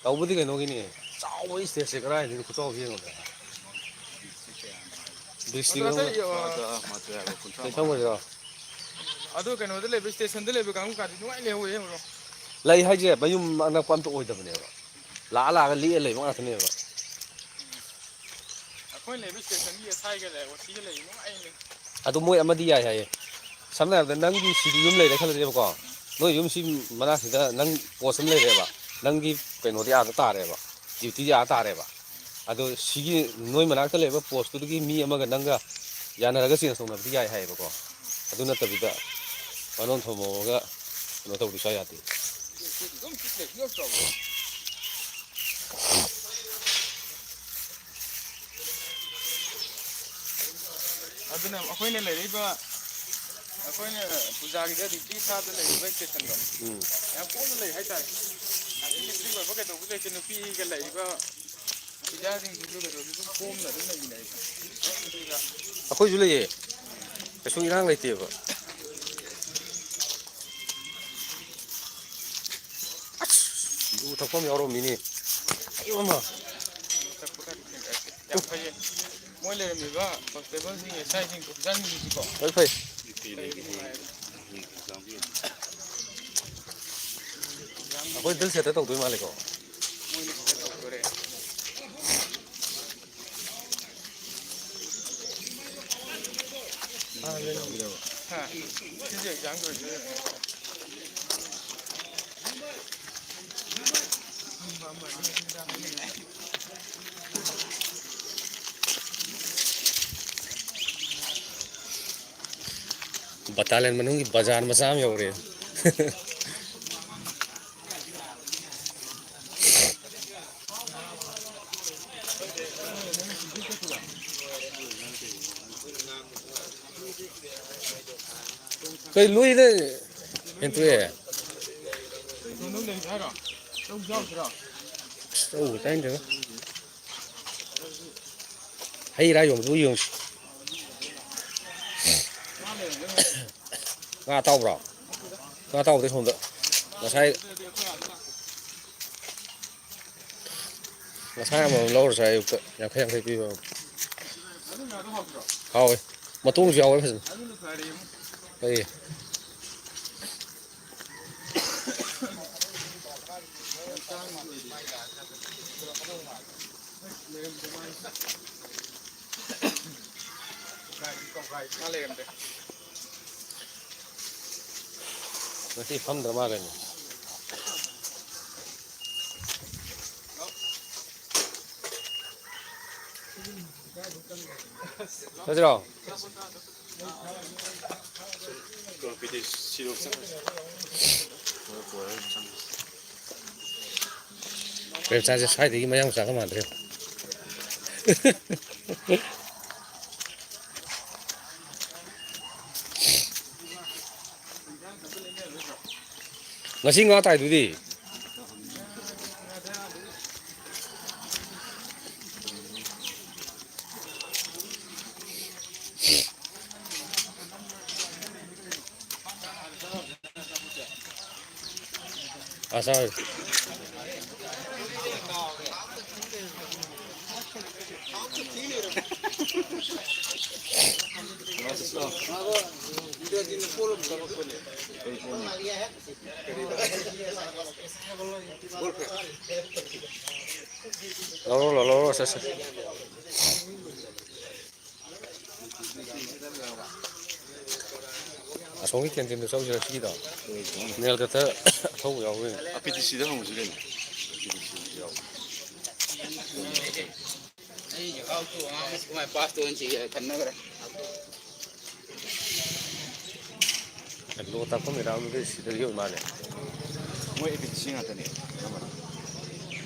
ꯇꯧꯕꯗꯤ ꯀꯩꯅꯣꯒꯤꯅꯤ, ꯆꯥꯎꯕ ꯏꯁꯇꯦꯖꯁꯦ ꯀꯗꯥꯏꯗꯒꯤ ꯈꯨꯆꯥꯎꯁꯤ ꯌꯦꯡꯉꯣꯗꯅ꯫ ꯗꯤꯁꯇ꯭ꯔꯤꯛ ꯑꯗꯣ ꯑꯇꯩ, ꯑꯃ ꯑ, ꯀꯩ ꯊꯝꯈ꯭ꯔꯁꯤꯔꯣ? ꯑꯗꯣ ꯀꯩꯅꯣꯗ ꯂꯩꯕ, ꯏꯁꯇꯦꯁꯟꯗ ꯂꯩꯕ ꯀꯥꯡꯕꯨ ꯀꯥꯗꯤ ꯅꯨꯡꯉꯥꯏ ꯂꯩꯍꯧꯔꯦ ꯕ꯭ꯔꯣ꯫ ꯂꯩ ꯍꯥꯏꯁꯦ ꯃꯌꯨꯝ ꯑꯅꯛꯄ ꯑꯝꯇ ꯑꯣꯏꯗꯕꯅꯦꯕ, ꯂꯥꯛꯑ ꯂꯥꯛꯑꯒ ꯂꯦꯛꯑ ꯂꯩꯕ ꯉꯥꯛꯇꯅꯦꯕ꯫ ꯑꯩꯈꯣꯏ ꯂꯩꯕ ꯏꯁꯇꯦꯁꯟꯒꯤ ꯑꯁꯥꯏꯒ ꯂꯩ, ꯑꯣ ꯁꯤꯒ ꯂꯩ ꯅꯨꯡꯉꯥꯏꯅꯦ꯫ ꯑꯗꯨ ꯃꯣꯏ ꯑꯃꯗꯤ ꯌꯥꯏ ꯍꯥꯏꯌꯦ꯫ ꯁꯝꯅ ꯍꯥꯏꯔꯕꯗ ꯅꯪꯒꯤ ꯁꯤꯗꯤ ꯌꯨꯝ ꯂꯩꯔꯦ ꯈꯜꯂꯁꯦꯕꯀꯣ, ꯅꯣꯏ ꯌꯨꯝꯁꯤ ꯃꯅꯥꯛꯁꯤꯗ ꯅꯪ ꯄꯣꯁ ꯑꯃ ꯂꯩꯔꯦꯕ, ꯅꯪꯒꯤ ꯀꯩꯅꯣꯗꯤ ꯑꯥꯗ ꯇꯥꯔꯦꯕ, ꯗ꯭ꯌꯨꯇꯤꯗꯤ ꯑꯥ ꯇꯥꯔꯦꯕ꯫ ꯑꯗꯣ ꯁꯤꯒꯤ ꯅꯣꯏ ꯃꯅꯥꯛꯇ ꯂꯩꯕ ꯄꯣꯁꯇꯨꯗꯒꯤ ꯃꯤ ꯑꯃꯒ ꯅꯪꯒ ꯌꯥꯅꯔꯒ ꯆꯦꯟꯖ ꯇꯧꯅꯕꯗꯤ ꯌꯥꯏ ꯍꯥꯏꯌꯦꯕꯀꯣ꯫ ꯑꯗꯨ ꯅꯠꯇꯕꯤꯗ ꯃꯅꯣꯟ ꯊꯣꯝꯃꯛꯑꯒ ꯀꯩꯅꯣ ꯇꯧꯕꯗꯤ ꯁ꯭ꯋꯥꯏ ꯌꯥꯗꯦ꯫ ꯑꯗꯨꯅ ꯑꯩꯈꯣꯏꯅ ꯂꯩꯔꯛꯏꯕ, ꯑꯩꯈꯣꯏꯅ ꯄꯨꯖꯥꯒꯤꯗ ꯗ꯭ꯌꯨꯇꯤ ꯊꯥꯗ ꯂꯩꯔꯤꯕ ꯏꯁꯇꯦꯁꯟꯗꯣ ꯎꯝ꯫ ꯌꯥꯝ ꯀꯣꯝꯅ ꯂꯩ ꯍꯥꯏꯇꯥꯔꯦ꯫ ꯍꯥꯏꯗꯤ ꯏꯁꯇ꯭ꯔꯤꯛ ꯑꯣꯏꯕ ꯀꯩꯗꯧꯕ ꯂꯩꯇꯦ, ꯅꯨꯄꯤꯒ ꯂꯩꯔꯤꯕ ꯄꯨꯖꯥꯁꯤꯡꯁꯤꯁꯨ ꯀꯩꯗꯧꯕ ꯑꯗꯨꯝ ꯀꯣꯝꯅ ꯑꯗꯨꯝ ꯂꯩꯃꯤꯟꯅꯩ꯫ ꯑꯩꯈꯣꯏꯁꯨ ꯂꯩꯌꯦ, ꯀꯩꯁꯨ ꯏꯔꯥꯡ ꯂꯩꯇꯦꯕ꯫ ꯑꯁ, ꯌꯨ ꯊꯛꯐꯝ ꯌꯥꯎꯔꯝꯃꯤꯅꯦ꯫ ꯑꯌꯣ ꯃꯥ꯫ ꯌꯥꯝ ꯐꯩꯌꯦ꯫ ꯃꯣꯏ ꯂꯩꯔꯝꯃꯤꯕ ꯀꯣꯟꯁꯇꯦꯕꯜꯁꯤꯡ, ꯑꯦꯁ ꯑꯥꯏꯁꯤꯡ, ꯑꯣꯐꯤꯁꯥꯔꯁꯤꯡꯁꯤꯀꯣ꯫ ꯂꯣꯏ ꯐꯩ꯫ ꯑꯩꯈꯣꯏ ꯕꯤꯜ ꯁꯦꯠꯇ ꯇꯧꯗꯣꯏ ꯃꯥꯜꯂꯦꯀꯣ꯫ ꯕꯇꯥꯂꯤꯌꯟ ꯃꯅꯨꯡꯒꯤ ꯕꯖꯥꯔ ꯃꯆꯥ ꯑꯃ ꯌꯧꯔꯦ꯫ ꯀꯩ ꯂꯣꯏꯗ ꯍꯦꯟꯇꯣꯛꯑꯦ꯫ ꯆꯧ ꯆꯥꯅꯤꯡꯗꯦꯗ꯫ ꯍꯩ ꯔꯥ ꯌꯣꯟꯕꯗꯨ ꯌꯦꯡꯉꯨꯁꯤ꯫ ꯉꯥ ꯑꯇꯥꯎꯕ꯭ꯔꯣ? ꯉꯥ ꯑꯇꯥꯎꯕꯗꯤ ꯁꯣꯝꯗ꯫ ꯉꯁꯥꯏ, ꯉꯁꯥꯏ ꯑꯃꯃꯝ ꯂꯧꯔꯁꯨ ꯑꯌꯨꯛꯇ ꯌꯥꯡꯈꯩ ꯌꯥꯡꯈꯩ ꯄꯤꯕ ꯑꯃ꯫ ꯍꯥꯎꯋꯦ꯫ ꯃꯇꯣꯡꯁꯨ ꯌꯥꯎꯋꯦ ꯐꯖꯅ꯫ ꯂꯩꯌꯦ꯫ ꯉꯁꯤ ꯐꯝꯗ꯭ꯔ ꯃꯥꯜꯂꯦꯅꯦ꯫ ꯆꯠꯁꯤꯔꯣ? ꯄ꯭ꯔꯦꯝꯆꯥꯟꯁꯦ ꯁ꯭ꯋꯥꯏꯗꯒꯤ ꯃꯌꯥꯡ ꯃꯆꯥꯒ ꯃꯥꯟꯗ꯭ꯔꯦ꯫ ꯉꯁꯤ ꯉꯥ ꯇꯥꯏꯗꯨꯗꯤ꯫ ꯑꯆꯥ꯫ ꯂꯧꯔꯣ, ꯂꯧꯔꯣ, ꯂꯧꯔꯣ, ꯁꯠ, ꯁꯠ꯫ ꯑꯁꯣꯝꯒꯤ ꯀꯦꯟꯇꯤꯟꯗ ꯆꯧꯁꯤꯔ ꯁꯤꯒꯤꯗꯣ? ꯅꯦꯜ ꯀꯇꯔ ꯑꯊꯧꯕ ꯌꯥꯎꯕ꯭ꯔꯥ ꯌꯦꯡꯉꯣ꯫ ꯑ, ꯄꯤ ꯇꯤ ꯁꯤꯗ ꯍꯪꯉꯨꯁꯤ ꯀꯩꯅꯣ꯫ ꯄꯤ ꯇꯤ ꯁꯤꯗ ꯌꯥꯎꯕ꯭ꯔꯥ? ꯑꯩ ꯖꯒꯥ ꯑꯃꯁꯨ ꯑꯉꯥꯡ ꯑꯁꯤ ꯀꯃꯥꯏꯅ ꯄꯥꯁ ꯇꯧꯍꯟꯁꯤꯒꯦ ꯈꯟꯅꯈ꯭ꯔꯦ꯫ ꯂꯣ ꯇꯥꯛꯐꯝ ꯃꯦꯗꯥꯝꯗꯨꯗꯤ ꯁꯤꯗꯒꯤ ꯑꯣꯏ ꯃꯥꯜꯂꯦ꯫ ꯃꯣꯏ ꯑꯦ ꯄꯤ ꯇꯤ ꯁꯤ ꯉꯥꯛꯇꯅꯦ ꯑꯅꯝꯕꯅ꯫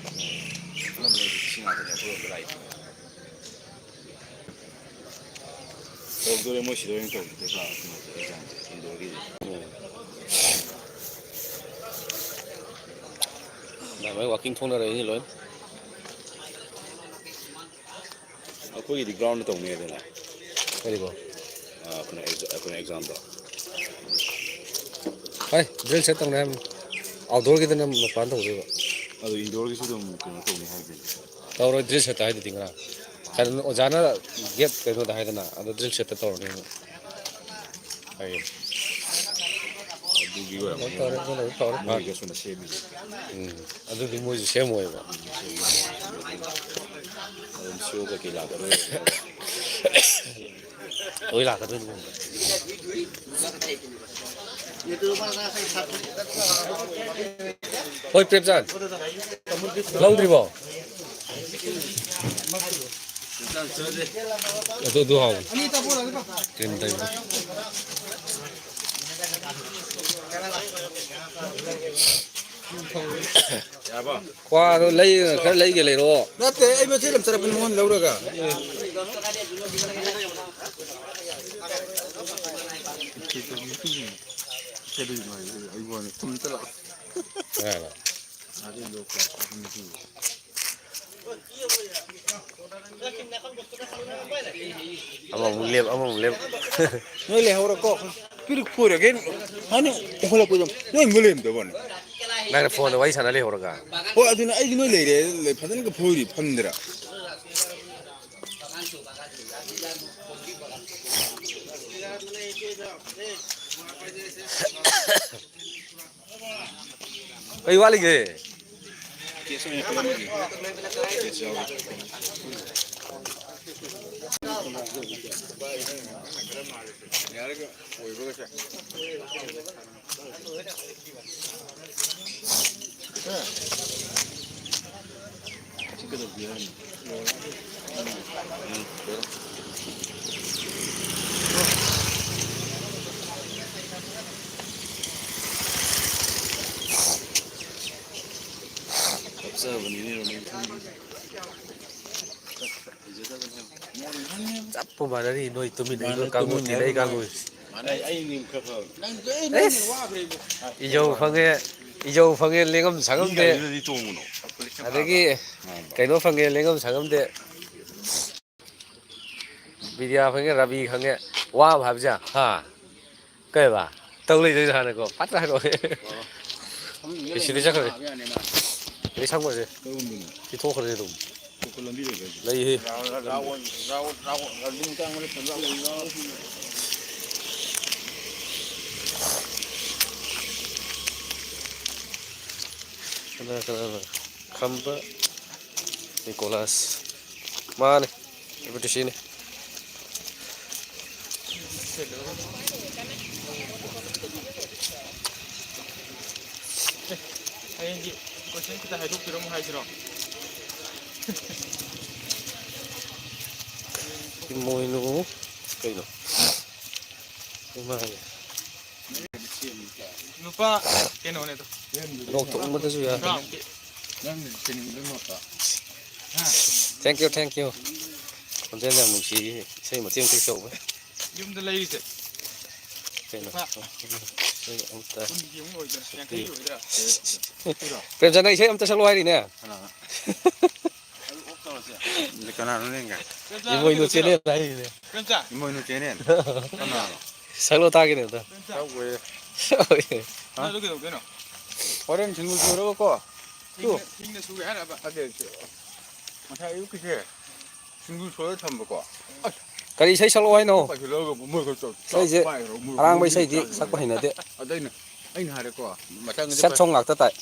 ꯑꯅꯝꯕꯅ ꯑꯦ ꯄꯤ ꯇꯤ ꯁꯤ ꯉꯥꯛꯇꯅꯦ ꯑꯩꯈꯣꯏꯔꯣꯝꯗ ꯂꯥꯛꯏꯗꯣ꯫ ꯇꯧꯗꯣꯔꯦ, ꯃꯣꯏ ꯁꯤꯗ ꯑꯣꯏꯅ ꯇꯧꯗꯣꯏ ꯄꯩꯁꯥ ꯀꯩꯅꯣ ꯑꯦꯛꯖꯥꯝ ꯏꯟꯗꯣꯔꯒꯤꯗꯤ꯫ ꯎꯝ꯫ ꯃꯥꯏ ꯃꯥꯏ ꯋꯥꯛꯀꯤꯡ ꯊꯣꯛꯅꯔꯛꯏꯅꯤ ꯂꯣꯏ꯫ ꯑꯩꯈꯣꯏꯒꯤꯗꯤ ꯒ꯭ꯔꯥꯎꯟꯗ ꯇꯧꯅꯤ ꯍꯥꯏꯗꯅ꯫ ꯀꯔꯤꯕꯣ? ꯑ, ꯑꯩꯈꯣꯏꯅ ꯑꯦꯛꯖꯥ-, ꯑꯩꯈꯣꯏꯅ ꯑꯦꯛꯖꯥꯝꯗꯣ꯫ ꯍꯣꯏ, ꯗ꯭ꯔꯤꯜ ꯁꯦꯠ ꯇꯧꯅꯤ ꯍꯥꯏꯕꯅꯤ꯫ ꯑꯥꯎꯠꯗꯣꯔꯒꯤꯗꯅ ꯃꯄꯥꯟ ꯇꯧꯗꯣꯏꯕ꯫ ꯑꯗꯣ ꯏꯟꯗꯣꯔꯒꯤꯁꯨ ꯑꯗꯨꯝ ꯀꯩꯅꯣ ꯇꯧꯅꯤ ꯍꯥꯏꯕꯅꯤ꯫ ꯇꯧꯔꯣꯏ, ꯗ꯭ꯔꯤꯜ ꯁꯦꯠꯇ ꯍꯥꯏꯗꯨꯗꯤ ꯉꯔꯥꯡ꯫ ꯀꯩꯅꯣ, ꯑꯣꯖꯥꯅ ꯒꯦꯠ ꯀꯩꯅꯣꯗ ꯍꯥꯏꯗꯅ, ꯑꯗꯣ ꯗ꯭ꯔꯤꯜ ꯁꯦꯠꯇ ꯇꯧꯔꯅꯤ ꯍꯥꯏꯌꯦ꯫ ꯑꯗꯨꯒꯤ ꯑꯣꯏꯔꯝꯒꯅꯤ ꯇꯧꯔꯦ, ꯑꯗꯨꯅ ꯑꯗꯨꯝ ꯇꯧꯔꯦ꯫ ꯃꯣꯏꯒ ꯁꯣꯝꯗ ꯁꯦꯝꯃꯤꯁꯦ꯫ ꯎꯝ, ꯑꯗꯨꯗꯤ ꯃꯣꯏꯁꯨ ꯁꯦꯝꯃꯣꯏꯕ꯫ ꯑꯗꯨꯝ ꯁꯤꯑꯣ ꯀꯩꯀꯩ ꯂꯥꯛꯀꯗꯣꯏꯅꯦ꯫ ꯂꯣꯏ ꯂꯥꯛꯀꯗꯣꯏꯅꯤ ꯀꯩꯅꯣ꯫ ꯍꯣꯏ, ꯄ꯭ꯔꯦꯝꯆꯥꯟ꯫ ꯂꯧꯗ꯭ꯔꯤꯕꯣ? ꯑꯗꯨ, ꯑꯗꯨ ꯍꯥꯎꯕꯅꯤ꯫ ꯀ꯭ꯔꯤꯝ ꯇꯩꯕꯗꯣ꯫ ꯌꯥꯔꯕꯣ? ꯀ꯭ꯋꯥꯗꯣ ꯂꯩ-, ꯈꯔ ꯂꯩꯒꯦ ꯂꯩꯔꯛꯑꯣ꯫ ꯅꯠꯇꯦ, ꯑꯩ ꯃꯆꯦ ꯂꯝ ꯆꯠꯂꯛꯄꯅꯤ ꯃꯉꯣꯟꯗ ꯂꯧꯔꯒ꯫ ꯀꯔꯤꯅꯣ ꯍꯥꯏꯁꯦ? ꯑꯩ ꯋꯥꯅꯤ ꯊꯨꯝ ꯑꯝꯇ ꯂꯥꯛꯑꯣ꯫ ꯀꯅꯥꯅꯣ? ꯑꯃꯃꯨꯛ ꯂꯦꯞ, ꯑꯃꯃꯨꯛ ꯂꯦꯞ꯫ ꯅꯣꯏ ꯂꯩꯍꯧꯔꯣꯀꯣ꯫ ꯄꯤꯔꯨꯛ ꯐꯣꯏꯔꯒꯦ꯫ ꯍꯥꯟꯅ ꯏꯟꯈꯠꯂꯛꯄꯗꯣ ꯅꯣꯏ ꯃꯨꯛ ꯂꯩꯔꯝꯗꯕ ꯋꯥꯅꯤ꯫ ꯅꯪꯅ ꯐꯣꯟꯗ ꯋꯥꯔꯤ ꯁꯥꯟꯅ ꯂꯩꯍꯧꯔꯒ? ꯍꯣꯏ, ꯑꯗꯨꯅ ꯑꯩꯗꯤ ꯅꯣꯏ ꯂꯩꯔꯦ, ꯐꯖꯅꯒ ꯐꯣꯏꯔꯤ ꯐꯝꯗ꯭ꯔꯥ꯫ ꯀꯩ ꯋꯥꯠꯂꯤꯒꯦ? ꯌꯥꯔꯒ ꯑꯣꯏꯕꯒꯁꯦ꯫ ꯆꯞꯄꯨ ꯃꯥꯟꯅꯔꯤ ꯅꯣꯏ ꯇꯨꯃꯤꯟꯅꯩꯕ ꯀꯥꯡꯕꯨ, ꯇꯤꯟꯅꯩ ꯀꯥꯡꯕꯨ꯫ ꯃꯥꯟꯅꯩ, ꯑꯩꯅꯤ ꯈꯔ ꯐꯕ꯫ ꯅꯪ, ꯑꯦ, ꯅꯪ ꯑꯦꯁ! ꯋꯥꯈ꯭ꯔꯦ ꯏꯕꯣ꯫ ꯏꯖꯧ ꯐꯪꯉꯦ, ꯏꯖꯧ ꯐꯪꯉꯦ, ꯂꯦꯡꯉꯝ ꯁꯥꯉꯝꯗꯦ꯫ ꯃꯤꯒ ꯑꯗꯨꯗꯤ ꯇꯣꯡꯉꯨꯅꯣ꯫ ꯑꯗꯒꯤ ꯀꯩꯅꯣ ꯐꯪꯉꯦ, ꯂꯦꯡꯉꯝ ꯁꯥꯉꯝꯗꯦ꯫ ꯕꯤꯗ꯭ꯌꯥ ꯐꯪꯉꯦ, ꯔꯥꯕꯤ ꯈꯪꯉꯦ, ꯋꯥ ꯑꯃ ꯍꯥꯏꯕꯁꯦ, ꯍꯥ? ꯀꯩꯕ? ꯇꯧ ꯂꯩꯗꯣꯏꯅꯦ ꯍꯥꯟꯅꯀꯣ꯫ ꯐꯠ ꯍꯥꯏꯔꯛꯑꯣ꯫ ꯁꯤꯗꯤ ꯆꯠꯈ꯭ꯔꯦ꯫ ꯁꯤꯗꯤ ꯁꯪꯕꯁꯦ꯫ ꯀꯩꯒꯨꯝꯕꯅꯣ? ꯁꯤ ꯊꯣꯛꯈ꯭ꯔꯦ ꯑꯗꯨꯝ꯫ ꯂꯩꯍꯦ꯫ ꯀꯅꯥ ꯀꯅꯥꯅꯣ? ꯈꯝꯕ ꯅꯤꯀꯣꯂꯥꯁ꯫ ꯃꯥꯅꯦ꯫ ꯀꯦꯄꯤꯇꯤꯁꯤꯅꯦ꯫ ꯍꯌꯦꯡꯒꯤ ꯀꯣꯏꯁꯟ ꯈꯤꯇ ꯍꯥꯏꯗꯣꯛꯄꯤꯔꯝꯃꯣ ꯍꯥꯏꯁꯤꯔꯣ? ꯏꯃꯣꯏꯅꯨ ꯀꯩꯅꯣ? ꯏꯃꯥꯏ꯫ ꯅꯨꯄꯥ ꯀꯩꯅꯣꯅꯦꯗꯣ꯫ ꯂꯣꯛ ꯊꯨꯡꯕꯗꯁꯨ ꯌꯥꯏ꯫ ꯅꯨꯄꯥ ꯑꯃꯨꯛꯀꯤ꯫ Thank you, thank you. ꯈꯣꯟꯖꯦꯜ ꯌꯥꯝ ꯅꯨꯡꯁꯤ꯫ ꯏꯁꯩ ꯃꯇꯦꯛ ꯑꯃꯇ ꯁꯛꯎ꯫ ꯌꯨꯝꯗ ꯂꯩꯔꯤꯁꯦ꯫ ꯀꯩꯅꯣ? ꯂꯨꯄꯥ ꯑꯝꯇ꯫ ꯀꯨꯟꯒꯤ ꯑꯃꯨꯛ ꯑꯣꯏꯗ꯭ꯔꯥ? ꯌꯥꯡꯈꯩꯒꯤ ꯑꯣꯏꯗ꯭ꯔꯥ? ꯄ꯭ꯔꯦꯝꯆꯟꯗ ꯏꯁꯩ ꯑꯝꯇ ꯁꯛꯂꯛꯑꯣ ꯍꯥꯏꯔꯤꯅꯦ꯫ ꯀꯅꯥꯅꯣ? ꯀꯅꯥꯅꯣ ꯅꯪꯒ? ꯏꯃꯣꯏꯅꯨ ꯆꯦꯅꯦꯜ ꯍꯥꯏꯔꯤꯅꯦ꯫ ꯏꯃꯣꯏꯅꯨ ꯆꯦꯅꯦꯜ? ꯀꯅꯥꯅꯣ? ꯁꯛꯂꯣ ꯇꯥꯒꯦꯅꯦ ꯑꯝꯇ꯫ ꯁꯛꯑꯣꯏꯌꯦ꯫ ꯍꯥ? ꯅꯪ ꯑꯗꯨ ꯀꯩꯗꯧꯗꯣꯏꯅꯣ? ꯍꯣꯔꯦꯟ ꯁꯤꯡꯖꯨ ꯁꯨꯔꯒꯀꯣ꯫ ꯍꯤꯡꯅ, ꯍꯤꯡꯅ ꯁꯨꯒꯦ ꯍꯥꯏꯔꯕ? ꯅꯠꯇꯦ, ꯉꯁꯥꯏ ꯑꯌꯨꯛꯀꯤꯁꯦ꯫ ꯁꯤꯡꯖꯨ ꯁꯣꯏꯔ ꯊꯝꯕꯀꯣ꯫ ꯑꯁ, ꯀꯔꯤ ꯏꯁꯩ ꯁꯛꯂꯛꯑꯣ ꯍꯥꯏꯅꯣ? ꯄꯥꯏꯁꯤꯜꯂꯒ ꯃꯣꯏ ꯈꯔ ꯆꯠ-, ꯏꯁꯩꯁꯦ ꯄꯥꯏꯈ꯭ꯔꯣ, ꯃꯣꯏ ꯑꯔꯥꯡꯕ ꯃꯣꯏ ꯏꯁꯩꯗꯤ ꯆꯥꯈ꯭ꯔꯣ꯫ ꯁꯛꯄ ꯍꯩꯅꯗꯦ꯫ ꯑꯗ ꯑꯩꯅ, ꯑꯩꯅ ꯍꯥꯏꯔꯦꯀꯣ, ꯃꯊꯪꯗꯗꯤ ꯁꯦꯠ ꯐ-, ꯁꯣꯡ ꯉꯥꯛꯇ ꯇꯥꯏ꯫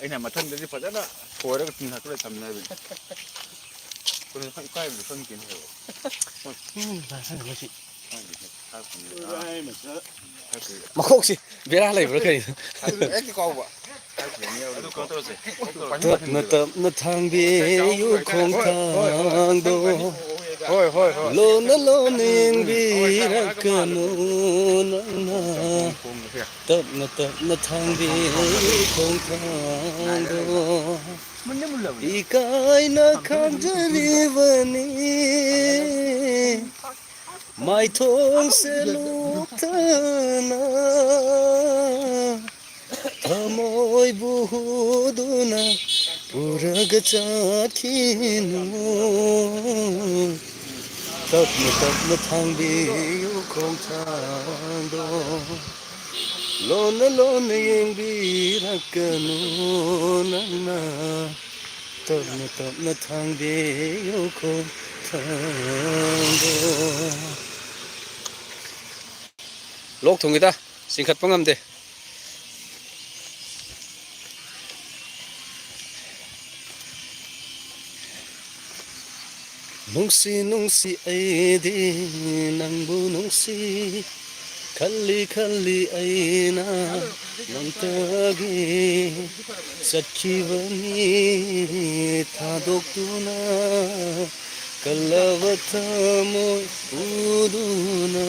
ꯑꯩꯅ ꯃꯊꯪꯗꯗꯤ ꯐꯖꯅ ꯁꯣꯏꯔꯒ ꯆꯤꯡ ꯍꯥꯠꯇꯨꯔ ꯊꯝꯃꯦ ꯍꯥꯏꯕꯅꯤ꯫ ꯑꯩꯈꯣꯏꯅ ꯏꯀꯥꯏꯕꯗꯣ ꯈꯪꯗꯦꯅꯦ ꯍꯥꯏꯕ꯫ ꯎꯝ, ꯐꯖꯅ ꯉꯁꯤ꯫ ꯃꯈꯣꯛꯁꯤ ꯕꯦꯔꯥ ꯂꯩꯕ꯭ꯔꯥ ꯀꯩꯅꯣ? ꯇꯞꯅ ꯇꯞꯅ ꯊꯥꯡꯕꯤꯌꯨ ꯈꯣꯡꯊꯥꯡꯗꯣ, ꯍꯣꯏ, ꯍꯣꯏ, ꯍꯣꯏ꯫ ꯂꯣꯟꯅ ꯂꯣꯟꯅ ꯌꯦꯡꯕꯤꯔꯛꯀꯅꯨ ꯅꯪꯅ꯫ ꯇꯞꯅ ꯇꯞꯅ ꯊꯥꯡꯕꯤꯌꯨ ꯈꯣꯡꯊꯥꯡꯗꯣ꯫ ꯏꯀꯥꯏꯅ ꯈꯥꯝꯖꯔꯤꯕꯅꯤ꯫ ꯃꯥꯏꯊꯣꯡꯁꯦ ꯂꯨꯞꯇꯅ ꯊꯃꯣꯏꯕꯨ ꯍꯨꯗꯨꯅ ꯄꯨꯔꯒ ꯆꯠꯈꯤꯅꯨ꯫ ꯇꯞꯅ ꯇꯞꯅ ꯊꯥꯡꯕꯤꯌꯨ ꯈꯣꯡꯊꯥꯡꯗꯣ꯫ ꯂꯣꯟꯅ ꯂꯣꯟꯅ ꯌꯦꯡꯕꯤꯔꯛꯀꯅꯨ ꯅꯪꯅ꯫ ꯇꯞꯅ ꯇꯞꯅ ꯊꯥꯡꯕꯤꯌꯨ ꯈꯣꯡꯊꯥꯡꯗꯣ꯫ ꯂꯣꯛ ꯊꯨꯡꯉꯤꯗ, ꯆꯤꯡꯈꯠꯄ ꯉꯝꯗꯦ꯫ ꯅꯨꯡꯁꯤ ꯅꯨꯡꯁꯤ ꯑꯩꯗꯤ ꯅꯪꯕꯨ ꯅꯨꯡꯁꯤ꯫ ꯈꯜꯂꯤ ꯈꯜꯂꯤ ꯑꯩꯅ ꯅꯪꯇꯒꯤ ꯆꯠꯈꯤꯕꯅꯤ ꯊꯥꯗꯣꯛꯇꯨꯅ꯫ ꯀꯜꯂꯕ ꯊꯃꯣꯏ ꯄꯨꯗꯨꯅ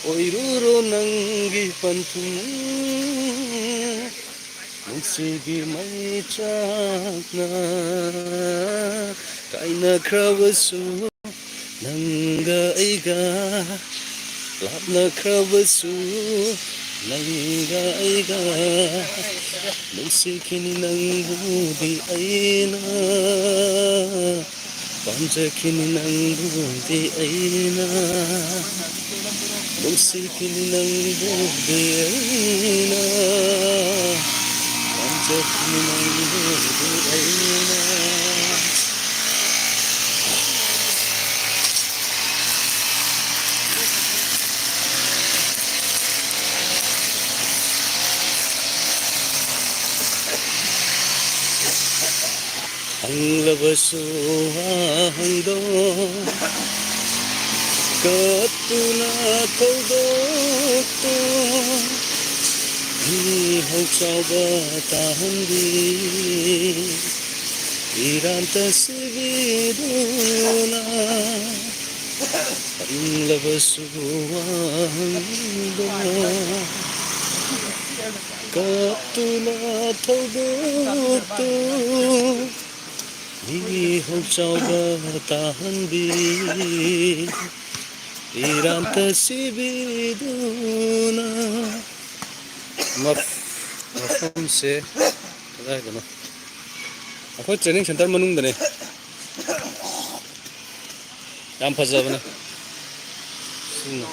ꯑꯣꯏꯔꯨꯔꯣ ꯅꯪꯒꯤ ꯄꯟꯊꯨꯡ꯫ ꯅꯨꯡꯁꯤꯒꯤ ꯃꯩꯆꯥꯛꯅ ꯀꯥꯏꯅꯈ꯭ꯔꯕꯁꯨ ꯅꯪꯒ ꯑꯩꯒ ꯂꯥꯞꯅꯈ꯭ꯔꯕꯁꯨ ꯅꯪꯒ ꯑꯩꯒ ꯅꯨꯡꯁꯤꯈꯤꯅꯤ ꯅꯪꯕꯨꯗꯤ ꯑꯩꯅ꯫ ꯄꯥꯝꯖꯈꯤꯅꯤ ꯅꯪꯕꯨꯗꯤ ꯑꯩꯅ, ꯅꯨꯡꯁꯤꯈꯤꯅꯤ ꯅꯪꯕꯨꯗꯤ ꯑꯩꯅ, ꯄꯥꯝꯖꯈꯤꯅꯤ ꯅꯪꯕꯨꯗꯤ ꯑꯩꯅ꯫ ꯇꯕꯁꯨ ꯋꯥꯍꯪꯗꯣ ꯀꯞꯇꯨꯅ ꯊꯧꯗꯣꯛꯇꯣ ꯃꯤꯍꯧ ꯆꯥꯎꯕ ꯇꯥꯍꯟꯕꯤ ꯏꯔꯥꯟꯇ ꯁꯤꯕꯤꯗꯨꯅ ꯊꯝꯂꯕꯁꯨ ꯋꯥꯍꯪꯗꯣ ꯀꯞꯇꯨꯅ ꯊꯧꯗꯣꯛꯇꯣ ꯃꯤꯍꯧ ꯆꯥꯎꯕ ꯇꯥꯍꯟꯕꯤ ꯏꯔꯥꯟꯇ ꯁꯤꯕꯤꯗꯨꯅ ꯃꯐꯝꯁꯦ ꯀꯗꯥꯏꯗꯅꯣ? ꯑꯩꯈꯣꯏ training centre ꯃꯅꯨꯡꯗꯅꯦ꯫ ꯌꯥꯝ ꯐꯖꯕꯅꯦ꯫ ꯁꯤꯅ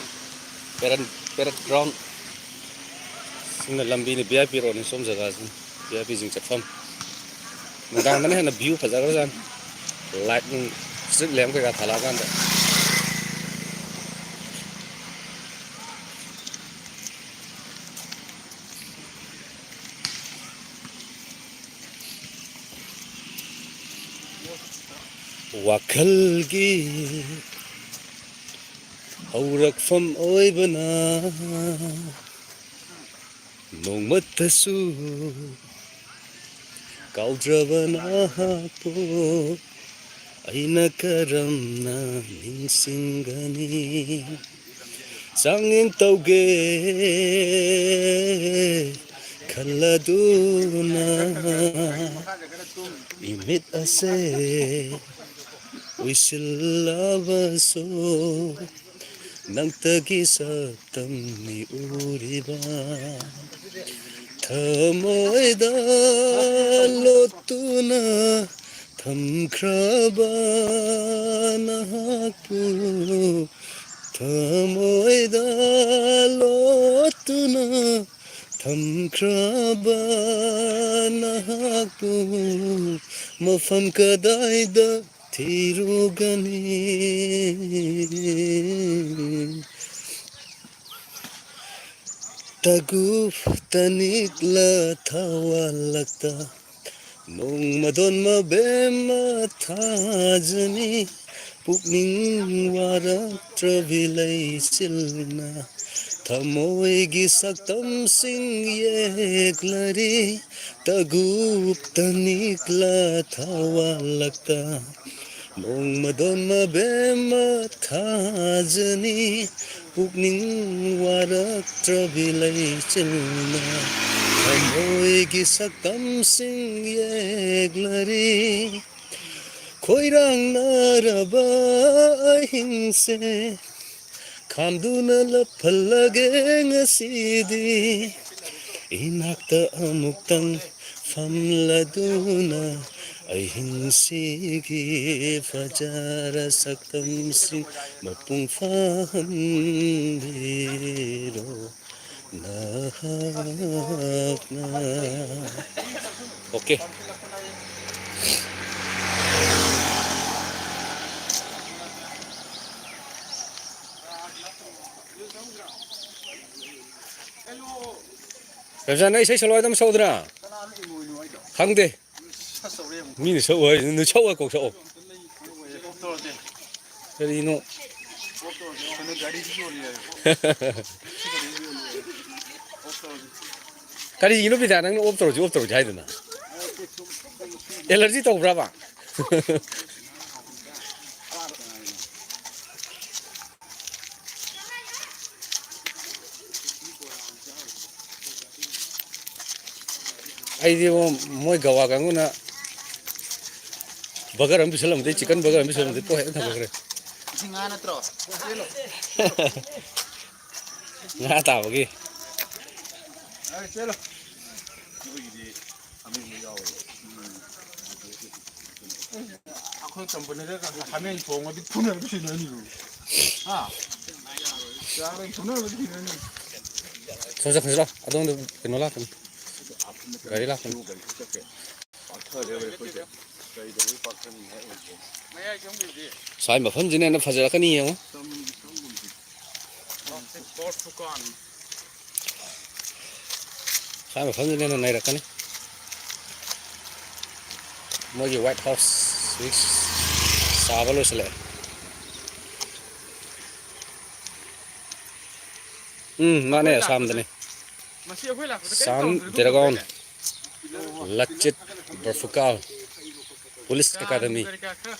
parade, parade ground꯫ ꯁꯤꯅ ꯂꯝꯕꯤꯅꯤ, V I P roadꯅꯤ ꯁꯣꯝ ꯖꯒꯥꯁꯤꯅ꯫ V I Pꯁꯤꯡ ꯆꯠꯐꯝ꯫ ꯅꯨꯡꯗꯥꯡꯗꯅ ꯍꯦꯟꯅ view ꯐꯖꯈ꯭ꯔꯖꯥꯠꯅꯤ꯫ Light ꯅꯨꯡ street lamp ꯀꯩꯀꯥ ꯊꯥꯜꯂꯛꯑꯀꯥꯟꯗ꯫ ꯋꯥꯈꯜꯒꯤ ꯍꯧꯔꯛꯐꯝ ꯑꯣꯏꯕꯅ ꯅꯣꯡꯃꯇꯁꯨ ꯀꯥꯎꯗ꯭ꯔꯕ ꯅꯍꯥꯛꯄꯨ ꯑꯩꯅ ꯀꯔꯝꯅ ꯅꯤꯡꯁꯤꯡꯒꯅꯤ? ꯆꯥꯡꯌꯦꯡ ꯇꯧꯒꯦ ꯈꯜꯂꯗꯨꯅ ꯏꯃꯤꯠ ꯑꯁꯦ ꯎꯏꯁꯤꯜꯂꯕꯁꯨ ꯅꯪꯇꯒꯤ ꯁꯛꯇꯝꯅꯤ ꯎꯔꯤꯕ꯫ ꯊꯃꯣꯏꯗ ꯂꯣꯠꯇꯨꯅ ꯊꯝꯈ꯭ꯔꯕ ꯅꯍꯥꯛꯄꯨ, ꯊꯃꯣꯏꯗ ꯂꯣꯠꯇꯨꯅ ꯊꯝꯈ꯭ꯔꯕ ꯅꯍꯥꯛꯄꯨ ꯃꯐꯝ ꯀꯗꯥꯏꯗ ꯊꯤꯔꯨꯒꯅꯤ? ꯇꯒꯨ ꯇꯅꯤꯛꯂ ꯊꯋꯥꯜꯂꯛꯇ ꯅꯣꯡꯃꯗꯣꯟ ꯃꯕꯦꯝꯃ ꯊꯥꯖꯅꯤ, ꯄꯨꯛꯅꯤꯡ ꯋꯥꯔꯛꯇ꯭ꯔꯕꯤ ꯂꯩꯆꯤꯜꯅ꯫ ꯊꯃꯣꯏꯒꯤ ꯁꯛꯇꯝꯁꯤꯡ ꯌꯦꯛꯂꯔꯤ, ꯇꯒꯨꯞꯇ ꯅꯤꯛꯂ ꯊꯋꯥꯜꯂꯛꯇ꯫ ꯅꯣꯡꯃꯗꯣꯟ ꯃꯕꯦꯝꯃ ꯊꯥꯖꯅꯤ, ꯄꯨꯛꯅꯤꯡ ꯋꯥꯔꯛꯇ꯭ꯔꯕꯤ ꯂꯩꯆꯤꯜꯅ꯫ ꯊꯃꯣꯏꯒꯤ ꯁꯛꯇꯝꯁꯤꯡ ꯌꯦꯛꯂꯔꯤ, ꯈꯣꯏꯔꯥꯡꯅꯔꯕ ꯑꯍꯤꯡꯁꯦ ꯈꯥꯝꯗꯨꯅ ꯂꯞꯍꯜꯂꯒꯦ ꯉꯁꯤꯗꯤ꯫ ꯏꯅꯥꯛꯇ ꯑꯃꯨꯛꯇꯪ ꯐꯝꯂꯗꯨꯅ ꯑꯍꯤꯡꯁꯤꯒꯤ ꯐꯖꯔ ꯁꯛꯇꯝꯁꯤꯡ ꯃꯄꯨꯡ ꯐꯥꯍꯟꯕꯤꯔꯣ ꯅꯍꯥꯛꯅ꯫ OK꯫ ꯔꯦꯞꯖꯥꯟ, ꯅꯪ ꯏꯁꯩ ꯁꯛꯂꯛꯑꯣ ꯍꯥꯏꯗꯣ ꯑꯃ ꯁꯛꯎꯗꯅ꯫ ꯈꯪꯗꯦ꯫ ꯃꯤꯅ ꯁꯛꯎ ꯍꯥꯏꯁꯤ, ꯅꯣꯏ ꯁꯛꯎ ꯍꯥꯏ ꯀꯣꯛ ꯁꯛꯑꯣ꯫ ꯀꯔꯤꯅꯣ? ꯀꯔꯤꯒꯤꯅꯣ ꯕꯤꯗꯥ, ꯅꯪꯅ ꯑꯣꯐ ꯇꯧꯔꯁꯤ, ꯑꯣꯐ ꯇꯧꯔꯁꯤ ꯍꯥꯏꯗꯨꯅ? ꯑꯦꯂꯔꯖꯤ ꯇꯧꯕ꯭ꯔꯕ? ꯑꯩꯗꯤ ꯃꯣꯏ ꯒꯋꯥ ꯀꯥꯡꯕꯨꯅ ꯕꯔꯒꯔ ꯑꯃ ꯄꯤꯁꯜꯂꯝꯕꯗꯩ, ꯆꯤꯀꯟ ꯕꯔꯒꯔ ꯑꯃ ꯄꯤꯁꯜꯂꯝꯕꯗꯩ ꯄꯣꯠ ꯍꯦꯛꯇ ꯊꯥꯡꯒꯠꯈ꯭ꯔꯦ꯫ ꯁꯤ ꯉꯥ ꯅꯠꯇ꯭ꯔꯣ? ꯉꯥ ꯇꯥꯕꯒꯤ꯫ ꯑꯩꯈꯣꯏ ꯀꯝꯄꯅꯤꯗ ꯍꯥꯃꯦꯡ ꯊꯣꯡꯉꯗꯤ ꯐꯨꯅꯔꯒ ꯁꯤꯅꯅꯤꯕꯨ꯫ ꯍꯥ? ꯆꯥꯔꯒ ꯐꯨꯅꯔꯒ ꯁꯤꯅꯅꯤ꯫ ꯁꯣꯝ ꯆꯠꯈ꯭ꯔꯁꯤ ꯂꯥꯎ꯫ ꯑꯗꯣꯝꯗ ꯀꯩꯅꯣ ꯂꯥꯛꯀꯅꯤ꯫ ꯒꯥꯔꯤ ꯂꯥꯛꯀꯅꯤ꯫ ꯁ꯭ꯋꯥꯏ ꯃꯐꯝꯁꯤꯅ ꯍꯦꯟꯅ ꯐꯖꯔꯛꯀꯅꯤ ꯌꯦꯡꯉꯣ꯫ ꯁ꯭ꯋꯥꯏ ꯃꯐꯝꯁꯤꯅ ꯍꯦꯟꯅ ꯅꯩꯔꯛꯀꯅꯤ꯫ ꯃꯣꯏꯒꯤ White House ꯁꯥꯕ ꯂꯣꯏꯁꯤꯜꯂꯛꯑꯦ꯫ ꯎꯝ, ꯃꯥꯅꯦ, ꯑꯁꯥꯝꯗꯅꯦ꯫ ꯃꯁꯤ ꯑꯩꯈꯣꯏ ꯂꯥꯛꯄꯗ ꯀꯔꯤꯝ ꯁꯥꯝ ꯇꯧꯗ꯭ꯔꯤꯕ ꯗꯦꯔꯒꯥꯎꯟ, ꯈꯣꯠꯇ꯭ꯔꯤꯕꯅꯦ꯫ Lachit ꯕꯔꯐꯨꯀꯥꯜ police academy. ꯀꯔꯤ ꯀꯔꯥ ꯈꯔ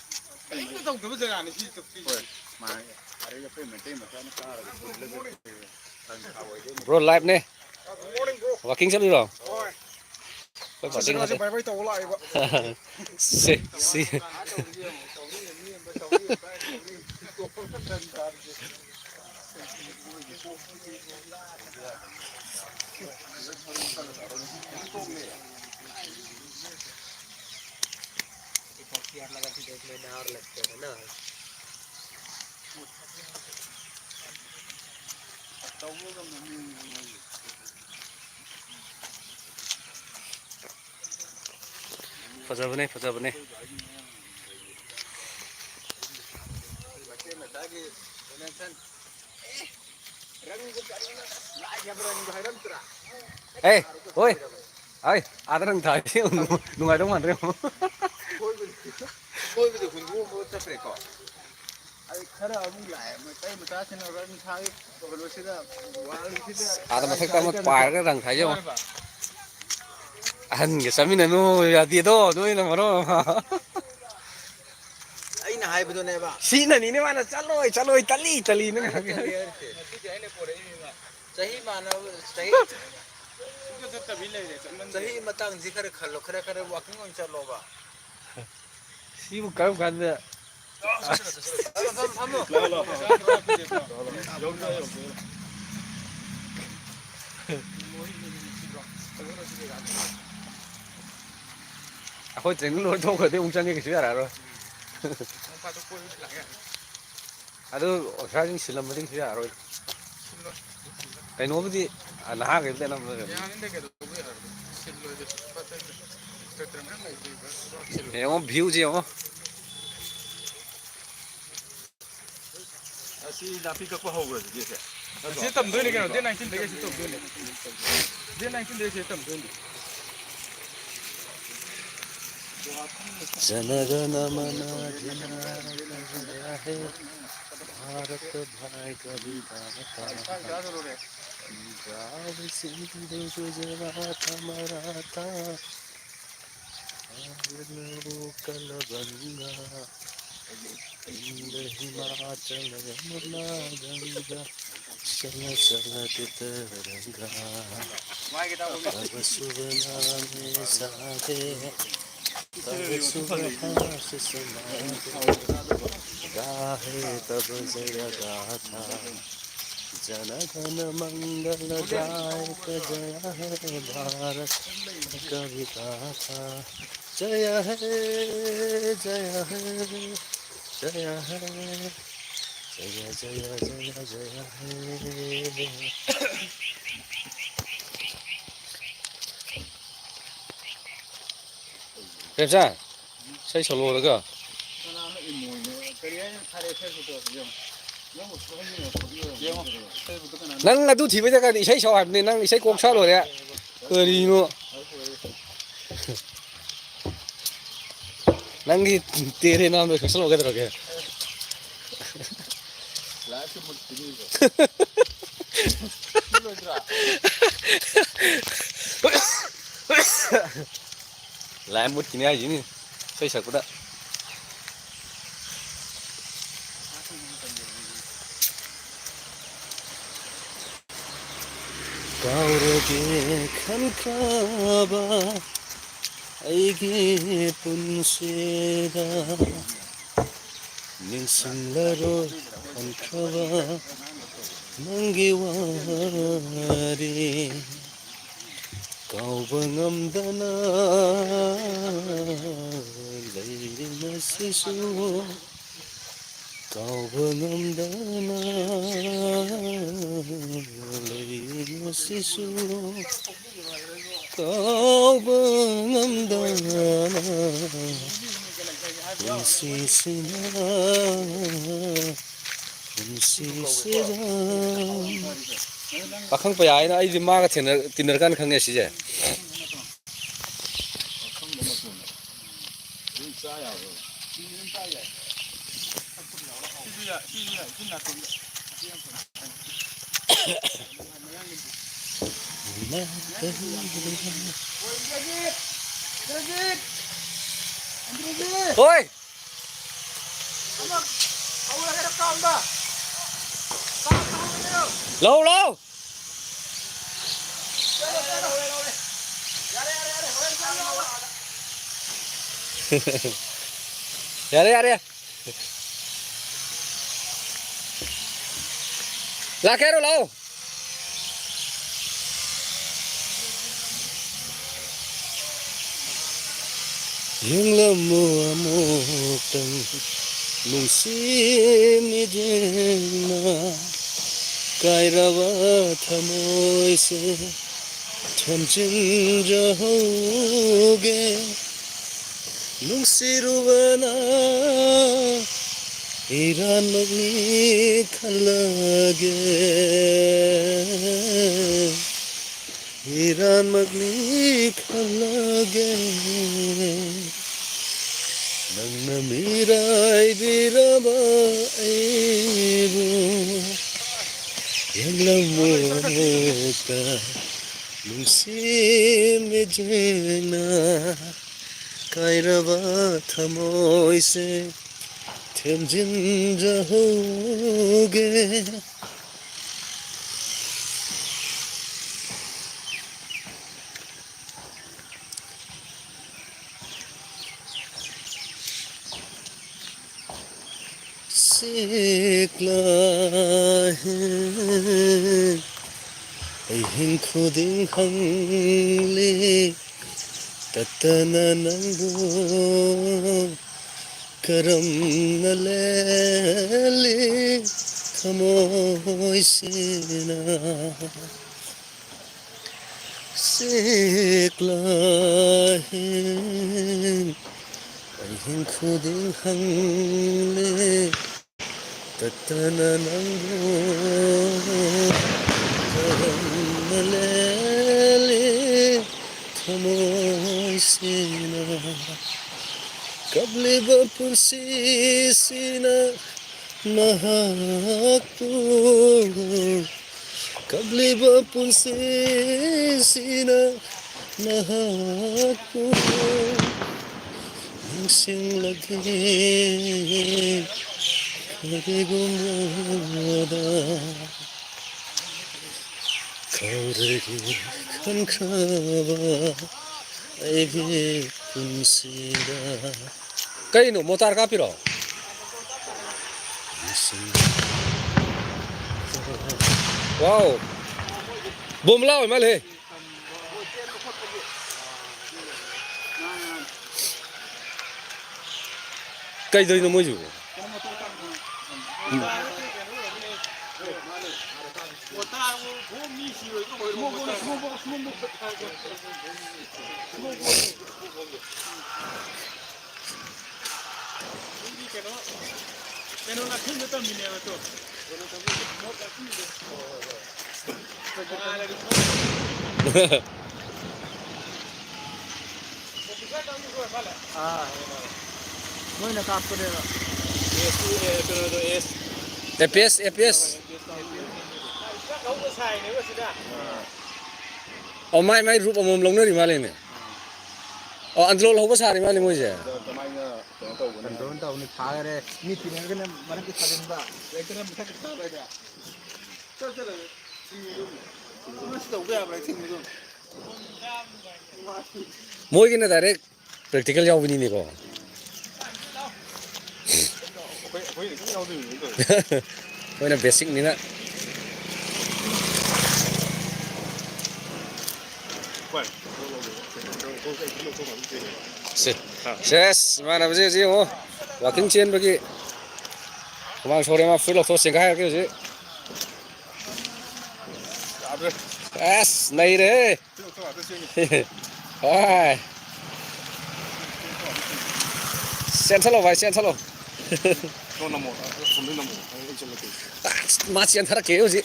ꯀꯔꯤꯝꯇ ꯇꯧꯗꯕ ꯖꯒꯥꯅꯤ ꯁꯤ꯫ ꯍꯣꯏ, ꯃꯥ ꯑꯗꯩ ꯑꯩꯈꯣꯏ ꯃꯩꯇꯩ ꯃꯆꯥꯅ ꯀꯥꯔꯒ ꯄꯨꯜꯂꯒ ꯕ꯭ꯔꯣ, ꯂꯥꯏꯞꯅꯦ꯫ ꯋꯥꯀꯤꯡ ꯆꯠꯂꯤꯔꯣ? ꯍꯣꯏ꯫ ꯑꯩꯈꯣꯏ ꯄꯥꯔꯇꯤ ꯉꯁꯤ ꯉꯥꯛꯇ꯫ ꯕꯥꯏ ꯕꯥꯏ ꯇꯧꯕ ꯂꯥꯛꯏꯕ꯫ ꯁꯤ, ꯁꯤ꯫ एक बार चेयर लगा के देख लेना और लगते हैं ना। ꯐꯖꯕꯅꯦ, ꯐꯖꯕꯅꯦ꯫ ꯃꯆꯦ ꯃꯆꯥꯒꯤ donation꯫ ꯑꯦ, ꯔꯪꯗꯨ ꯀꯔꯤꯅꯣ? ꯑꯁ, ꯂꯥꯏꯒꯤ ꯍꯥꯏꯕ ꯔꯪꯗꯨ ꯍꯥꯏꯔꯝꯗ꯭ꯔꯥ? ꯑꯦ, ꯍꯣꯏ꯫ ꯑꯩ ꯑꯥꯗ ꯔꯪ ꯊꯥꯏ꯫ ꯅꯨꯡꯉꯥꯏꯗꯧ ꯃꯥꯟꯗ꯭ꯔꯦ꯫ ꯀꯣꯏꯕꯗꯤ, ꯀꯣꯏꯕꯗꯤ ꯍꯨꯟꯗꯣꯛꯑꯝꯃꯒ ꯆꯠꯈ꯭ꯔꯦꯀꯣ꯫ ꯑꯩ ꯈꯔ ꯑꯃꯨꯛ ꯂꯥꯛꯑꯦ, ꯃꯩꯇꯩ ꯃꯆꯥꯁꯤꯡꯅ ꯔꯪ ꯊꯥꯏ, ꯀꯩꯅꯣꯁꯤꯗ, ꯋꯥꯜꯁꯤꯗ꯫ ꯑꯥꯗ ꯃꯊꯛꯇ ꯑꯃ ꯄꯥꯏꯔꯒ ꯔꯪ ꯊꯥꯏꯁꯦ ꯌꯦꯡꯉꯣ꯫ ꯑꯍꯟꯒ ꯆꯥꯃꯤꯟꯅꯅꯨ ꯌꯥꯗꯦꯗꯣ, ꯅꯣꯏꯅ ꯃꯔꯣꯟ ꯑꯃ꯫ ꯑꯩꯅ ꯍꯥꯏꯕꯗꯨꯅꯦꯕ꯫ ꯁꯤꯅꯅꯤꯅꯦ ꯃꯥꯅ "ꯆꯠꯂꯣꯏ, ꯆꯠꯂꯣꯏ, ꯇꯜꯂꯤ, ꯇꯜꯂꯤꯅ" ꯉꯥꯡꯉꯤ꯫ ꯆꯠꯂꯦ ꯍꯥꯏꯔꯤꯁꯦ꯫ ꯆꯍꯤ ꯃꯥꯟꯅꯕ, ꯆꯍꯤ, ꯆꯍꯤ ꯃꯇꯥꯡꯁꯤ ꯈꯔ ꯈꯜꯂꯣ, ꯈꯔ, ꯈꯔ walking ꯑꯣꯏꯅ ꯆꯠꯂꯣꯕ꯫ ꯁꯤꯕꯨ ꯀꯔꯝ ꯀꯥꯟꯗ? ꯊꯝꯃꯣ, ꯊꯝꯃꯣ, ꯊꯝꯃꯣ꯫ ꯑꯩꯈꯣꯏ training ꯂꯣꯏ ꯊꯣꯛꯈ꯭ꯔꯗꯤ ꯑꯃꯨꯛ ꯆꯪꯒꯦ ꯀꯩꯁꯨ ꯌꯥꯔꯛꯑꯔꯣꯏ꯫ ꯑꯗꯨ ꯑꯣꯖꯥꯁꯤꯡ ꯁꯤꯜꯂꯝꯕꯗꯤ ꯀꯩꯁꯨ ꯌꯥꯔꯔꯣꯏ꯫ ꯀꯩꯅꯣꯕꯨꯗꯤ, ꯑ, ꯅꯍꯥꯈꯩꯕꯨꯗꯤ ꯑꯅꯝꯕ ꯂꯩꯔꯝꯅꯤ꯫ ꯌꯦꯡꯉꯣ, view ꯁꯦ ꯌꯦꯡꯉꯣ꯫ ꯑꯁꯤ ꯅꯥꯄꯤ ꯀꯛꯄ ꯍꯧꯈ꯭ꯔꯁꯤꯗꯤ ꯁꯦ꯫ ꯑꯁꯤ ꯇꯝꯗꯣꯏꯅꯤ ꯀꯩꯅꯣ, date nineteen ꯗꯒꯤ ꯑꯁꯤ ꯇꯝꯗꯣꯏꯅꯤ꯫ Date nineteen ꯗꯒꯤ ꯑꯁꯤ ꯇꯝꯗꯣꯏꯅꯤ꯫ जन गण मन अधिनायक जय हे, भारत भाग्य विधाता, पंजाब सिंधु गुजरात मराठा, नऊ कलबंगा, सिंध हिमाचल यमुना गंगा, चल चल तितरंगा। तब शुभ नामे साजे, तब शुभ हास समाजे, गाहे तब जय गाथा। जन गण मंगल दायक जय हे, भारत कवि गाथा। जय हे, जय हे, जय हे, जय जय जय जय हे। ꯔꯦꯞꯆꯥ, ꯏꯁꯩ ꯁꯛꯂꯛꯑꯣꯗꯒ꯫ ꯅꯪ ꯑꯗꯨ ꯊꯤꯕꯩ ꯗꯔꯀꯥꯔꯗꯤ ꯏꯁꯩ ꯁꯛꯑꯣ ꯍꯥꯏꯕꯅꯤ, ꯅꯪ ꯏꯁꯩ ꯀꯣꯛ ꯁꯥ ꯂꯣꯏꯔꯦ꯫ ꯀꯔꯤꯅꯣ? ꯅꯪꯒꯤ ꯇꯦꯔꯦ ꯅꯥꯝꯗꯣ ꯁꯛꯆꯜꯂꯛꯑꯣ ꯀꯩꯗꯧꯔꯒꯦ? ꯂꯥꯏꯞꯁꯦ ꯃꯨꯠꯈꯤꯅꯤꯕ꯫ ꯃꯨꯠꯂꯣꯏꯗ꯭ꯔꯥ? ꯂꯥꯏꯞ ꯃꯨꯠꯈꯤꯅꯤ ꯍꯥꯏꯁꯤꯅꯤ ꯏꯁꯩ ꯁꯛꯄꯗ꯫ ꯀꯥꯎꯔꯒꯦ ꯈꯟꯈ꯭ꯔꯕ ꯑꯩꯒꯤ ꯄꯨꯟꯁꯤꯗ ꯅꯤꯡꯁꯤꯡꯂꯔꯣꯏ ꯈꯟꯈ꯭ꯔꯕ ꯅꯪꯒꯤ ꯋꯥꯔꯤ꯫ ꯀꯥꯎꯕ ꯉꯝꯗꯅ ꯂꯩꯔꯤ ꯉꯁꯤꯁꯨ꯫ ꯀꯥꯎꯕ ꯉꯝꯗꯅ ꯂꯩꯔꯤ ꯉꯁꯤꯁꯨ꯫ ꯀꯥꯎꯕ ꯉꯝꯗꯅ ꯄꯨꯟꯁꯤꯁꯤꯅ, ꯄꯨꯟꯁꯤꯁꯤꯗ꯫ ꯄꯥꯈꯪ ꯄꯩꯌꯥ ꯍꯥꯏꯅ ꯑꯩꯗꯤ ꯃꯥꯒ ꯊꯦꯡꯅ-, ꯇꯤꯟꯅꯔꯀꯥꯟꯗ ꯈꯪꯉꯦ ꯁꯤꯁꯦ꯫ ꯍꯣꯏ꯫ ꯂꯧ, ꯂꯧ꯫ ꯌꯥꯔꯦ, ꯌꯥꯔꯦ꯫ ꯂꯥꯛꯀꯦ ꯍꯥꯏꯔꯣ? ꯂꯥꯛꯑꯣ꯫ ꯌꯦꯡꯂꯝꯃꯨ ꯑꯃꯨꯛꯇꯪ ꯅꯨꯡꯁꯤ ꯃꯤꯠꯌꯦꯡꯅ ꯀꯥꯏꯔꯕ ꯊꯃꯣꯏꯁꯦ ꯊꯦꯝꯖꯤꯟꯖꯍꯧꯒꯦ꯫ ꯅꯨꯡꯁꯤꯔꯨꯕꯅ ꯏꯔꯥꯟꯃꯛꯅꯤ ꯈꯜꯂꯒꯦ, ꯏꯔꯥꯟꯃꯛꯅꯤ ꯈꯜꯂꯒꯦ꯫ ꯅꯪꯅ ꯃꯤꯔꯥꯏꯕꯤꯔꯕ ꯑꯩꯕꯨ ꯌꯦꯡꯂꯝꯃꯨ ꯑꯃꯨꯛꯇ ꯅꯨꯡꯁꯤ ꯃꯤꯠꯌꯦꯡꯅ ꯀꯥꯏꯔꯕ ꯊꯃꯣꯏꯁꯦ ꯊꯦꯝꯖꯤꯟꯖꯍꯧꯒꯦ꯫ ꯁꯦꯛꯂꯥꯍꯦ, ꯑꯍꯤꯡ ꯈꯨꯗꯤꯡ ꯍꯪꯂꯤ ꯇꯠꯇꯅ ꯅꯪꯕꯨ ꯀꯔꯝꯅ ꯂꯦꯜꯂꯤ ꯊꯃꯣꯏꯁꯤꯅ꯫ ꯁꯦꯛꯂꯥꯍꯦ, ꯑꯍꯤꯡ ꯈꯨꯗꯤꯡ ꯍꯪꯂꯦ ꯇꯠꯇꯅ ꯅꯪꯕꯨ ꯀꯔꯝꯅ ꯂꯦꯜꯂꯤ ꯊꯃꯣꯏꯁꯤꯅ꯫ ꯀꯞꯂꯤꯕ ꯄꯨꯟꯁꯤꯁꯤꯅ ꯅꯍꯥꯛꯄꯨ ꯀꯞꯂꯤꯕ ꯄꯨꯟꯁꯤꯁꯤꯅ ꯅꯍꯥꯛꯄꯨ ꯅꯤꯡꯁꯤꯡꯂꯒꯦ ꯀꯔꯤꯒꯨꯝꯕꯗ꯫ ꯈꯜꯂꯨꯔꯦ ꯈꯟꯈ꯭ꯔꯕ ꯑꯩꯒꯤ ꯄꯨꯟꯁꯤꯗ꯫ ꯀꯩꯅꯣ, ꯃꯣꯇꯥꯔ ꯀꯥꯞꯄꯤꯔꯣ? ꯋꯥꯎ! ꯕꯣꯝꯕ ꯂꯥꯎ ꯏꯃꯥ ꯂꯩ꯫ ꯀꯩꯗꯧꯔꯤꯅꯣ ꯃꯣꯏꯁꯤꯕꯨ? ꯑꯥ, ꯃꯣꯏꯅ ꯀꯥꯞꯄꯅꯦꯕ꯫ ꯑꯦ ꯄꯤ ꯑꯦꯁ, ꯑꯦ ꯄꯤ ꯑꯦꯁ꯫ ꯑꯣ, ꯃꯥꯏ ꯃꯥꯏ ꯔꯨꯞ ꯑꯃꯃꯝ ꯂꯧꯅꯔꯤ ꯃꯥꯜꯂꯦꯅꯦ꯫ ꯑꯣ, ꯑꯟꯗ꯭ꯔꯣꯜ ꯍꯧꯕ ꯁꯥꯔꯤ ꯃꯥꯜꯂꯦ ꯃꯣꯏꯁꯦ꯫ ꯑꯗꯣ ꯀꯃꯥꯏꯅ ꯀꯩꯅꯣ ꯇꯧꯕꯅꯣ? ꯀꯟꯇ꯭ꯔꯣꯜ ꯇꯧꯅꯤ ꯊꯥꯈꯔꯦ꯫ ꯃꯤ ꯊꯤꯔꯒꯅ ꯃꯔꯛꯇ ꯊꯥꯖꯤꯟꯕ, ꯂꯩꯇ꯭ꯔꯒꯅ ꯃꯊꯛꯇ ꯊꯥꯕ ꯍꯥꯏꯗ꯫ ꯆꯠ ꯆꯠꯂꯒ ꯊꯤꯡꯉꯨꯗꯧꯅꯤ꯫ ꯃꯁꯤ ꯇꯧꯕ ꯌꯥꯕ꯭ꯔꯥ ꯊꯤꯡꯉꯨꯗꯧꯅꯤ꯫ ꯃꯣꯏꯒꯤꯅ ꯗꯥꯏꯔꯦꯛ ꯄ꯭ꯔꯦꯛꯇꯤꯀꯦꯜ ꯌꯥꯎꯕꯅꯤꯅꯦꯀꯣ꯫ ꯑꯩꯈꯣꯏ, ꯑꯩꯈꯣꯏꯅ ꯈꯤꯇꯪ ꯌꯥꯎꯗꯣꯏꯅꯤ ꯇꯧꯔꯤꯁꯦ꯫ ꯑꯩꯈꯣꯏꯅ ꯕꯦꯁꯤꯛꯅꯤꯅ꯫ ꯁꯦ꯫ ꯁꯦꯁ, ꯏꯃꯥꯟꯅꯕꯁꯦ ꯍꯧꯖꯤꯛ ꯌꯦꯡꯉꯣ, ꯋꯥꯛꯀꯤꯡ ꯆꯦꯟꯕꯒꯤ ꯍꯨꯃꯥꯡ ꯁꯧꯔꯦ꯫ ꯃꯥ ꯐꯨꯔꯤꯠ ꯂꯧꯊꯣꯛ ꯆꯦꯟꯈꯥꯏꯔꯒꯦ ꯍꯧꯖꯤꯛ꯫ ꯑꯁ, ꯅꯩꯔꯦꯍꯦ꯫ ꯍꯣꯏ꯫ ꯆꯦꯟꯊꯠꯂꯣ ꯚꯥꯏ, ꯆꯦꯟꯊꯠꯂꯣ꯫ ꯑꯁ, ꯃꯥ ꯆꯦꯟꯊꯔꯛꯀꯦ ꯍꯧꯖꯤꯛ꯫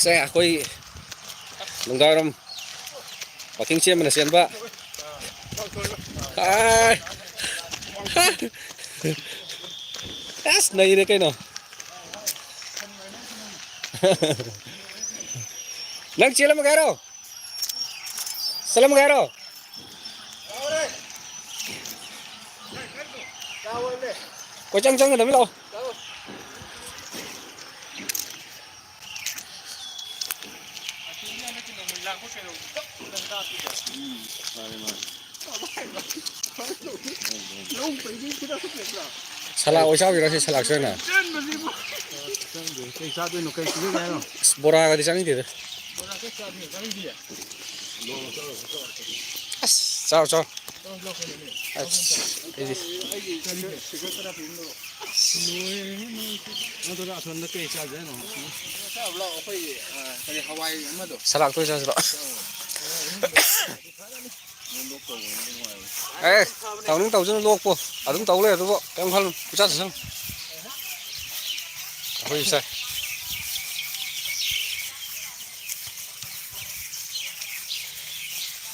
ꯁꯦ, ꯑꯩꯈꯣꯏ ꯅꯨꯡꯗꯥꯡꯋꯥꯏꯔꯝ ꯋꯥꯛꯀꯤꯡ ꯆꯦꯟꯕꯅ ꯆꯦꯟꯕ꯫ ꯑꯥꯏ꯫ ꯑꯁ, ꯅꯩꯔꯦ ꯀꯩꯅꯣ꯫ ꯅꯪ ꯆꯦꯜꯂꯝꯃꯒꯦ ꯍꯥꯏꯔꯣ? ꯆꯦꯜꯂꯝꯃꯒꯦ ꯍꯥꯏꯔꯣ? ꯀꯣꯏꯆꯪ ꯆꯪꯒꯗꯕꯅꯤ, ꯂꯥꯛꯑꯣ꯫ ꯁꯂꯥꯛ ꯑꯣꯏ ꯆꯥꯕꯤꯔꯣ ꯁꯤ ꯁꯂꯥꯛꯁꯦ ꯑꯣꯏꯅ꯫ ꯀꯩ ꯆꯥꯗꯣꯏꯅꯣ? ꯀꯩ ꯄꯤꯖꯒꯦ ꯍꯥꯏꯅꯣ? ꯑꯁ, ꯕꯣꯔꯥꯒꯗꯤ ꯆꯥꯅꯤꯡꯗꯦꯗ꯫ ꯑꯁ, ꯆꯥꯎ, ꯆꯥꯎ꯫ ꯑꯁ, ꯑꯩꯗꯤ ꯅꯠꯇ꯭ꯔꯒ ꯑꯁꯣꯝꯗ ꯀꯩ ꯆꯥꯁꯦ ꯍꯥꯏꯅꯣ? ꯁꯂꯥꯛꯇ ꯑꯣꯏ ꯆꯥꯁꯤ ꯂꯥꯛꯑꯣ꯫ ꯑꯦ, ꯇꯧꯅꯤꯡ ꯇꯧꯖꯅꯨ, ꯂꯣꯛꯄꯨ꯫ ꯑꯗꯨꯝ ꯇꯧ ꯂꯩꯔ ꯑꯗꯨꯕꯨ꯫ ꯀꯩꯝ ꯈꯜꯂꯨ꯫ ꯄꯨꯆꯥ ꯆꯥꯁꯤꯜꯂꯨ꯫ ꯑꯩꯈꯣꯏꯁꯨ ꯆꯥꯏ꯫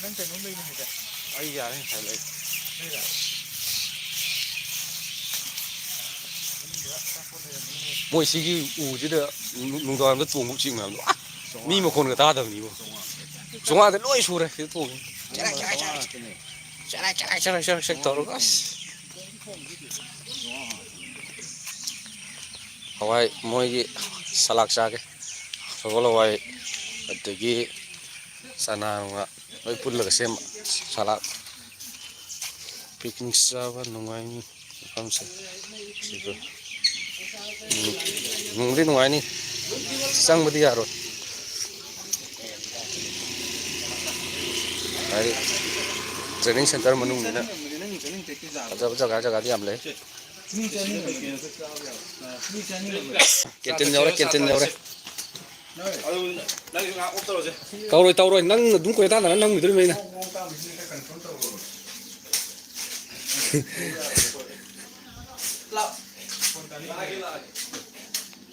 ꯅꯪ ꯀꯩꯅꯣꯝ ꯂꯩꯕꯅꯤꯗ꯫ ꯑꯩ ꯌꯥꯔꯦ, ꯉꯁꯥꯏ ꯂꯩ꯫ ꯂꯩꯔꯦ? ꯃꯣꯏ ꯁꯤꯒꯤ ꯎꯁꯤꯗ ꯅꯨꯡꯗꯥꯡꯋꯥꯏꯔꯝꯗ ꯆꯣꯡꯕ ꯎꯆꯦꯛ ꯃꯌꯥꯝꯗꯣ꯫ ꯑꯥ! ꯃꯤ ꯃꯈꯣꯟꯒ ꯇꯥꯗꯕꯅꯤꯕꯣ꯫ ꯆꯣꯡꯉꯥꯗ ꯂꯣꯏ ꯁꯨꯔꯦ ꯁꯤꯗ ꯊꯣꯡꯉꯤ꯫ ꯆꯦꯔꯥꯏ, ꯆꯦꯔꯥꯏ, ꯆꯦꯔꯥꯏ꯫ ꯆꯦꯔꯥꯏ, ꯆꯦꯔꯥꯏ, ꯆꯦꯔꯥꯏ, ꯆꯦꯔꯥꯏ, ꯆꯦꯔꯥꯏ ꯇꯧꯔꯒ ꯑꯁ꯫ ꯍꯋꯥꯏ ꯃꯣꯏꯒꯤ ꯁꯂꯥꯛ ꯆꯥꯒꯦ꯫ ꯁꯒꯣꯜ ꯍꯋꯥꯏ, ꯑꯗꯒꯤ ꯆꯅꯥ ꯅꯨꯡꯅꯥ ꯂꯣꯏ ꯄꯨꯜꯂꯒ ꯁꯦꯝꯕ ꯁꯂꯥꯗ꯫ ꯄꯤꯛꯅꯤꯛ ꯆꯥꯕ ꯅꯨꯡꯉꯥꯏꯅꯤ ꯃꯐꯝꯁꯦ꯫ ꯁꯤꯗ꯫ ꯎꯝ, ꯅꯨꯡꯗꯤ ꯅꯨꯡꯉꯥꯏꯅꯤ꯫ ꯆꯪꯕꯗꯤ ꯌꯥꯔꯣꯏ꯫ ꯍꯥꯏꯗꯤ training centre ꯃꯅꯨꯡꯅꯤꯅ ꯐꯖꯕ ꯖꯒꯥ ꯖꯒꯥꯗꯤ ꯌꯥꯝ ꯂꯩ꯫ ꯀꯦꯟꯇꯤꯟ ꯌꯧꯔꯦ, ꯀꯦꯟꯇꯤꯟ ꯌꯧꯔꯦ꯫ ꯇꯧꯔꯣꯏ, ꯇꯧꯔꯣꯏ꯫ ꯅꯪ ꯑꯗꯨꯝ ꯀꯣꯏꯇꯥꯟ ꯇꯥꯟꯅ ꯅꯪ ꯎꯗꯣꯔꯤꯕꯅꯤ ꯑꯩꯅ꯫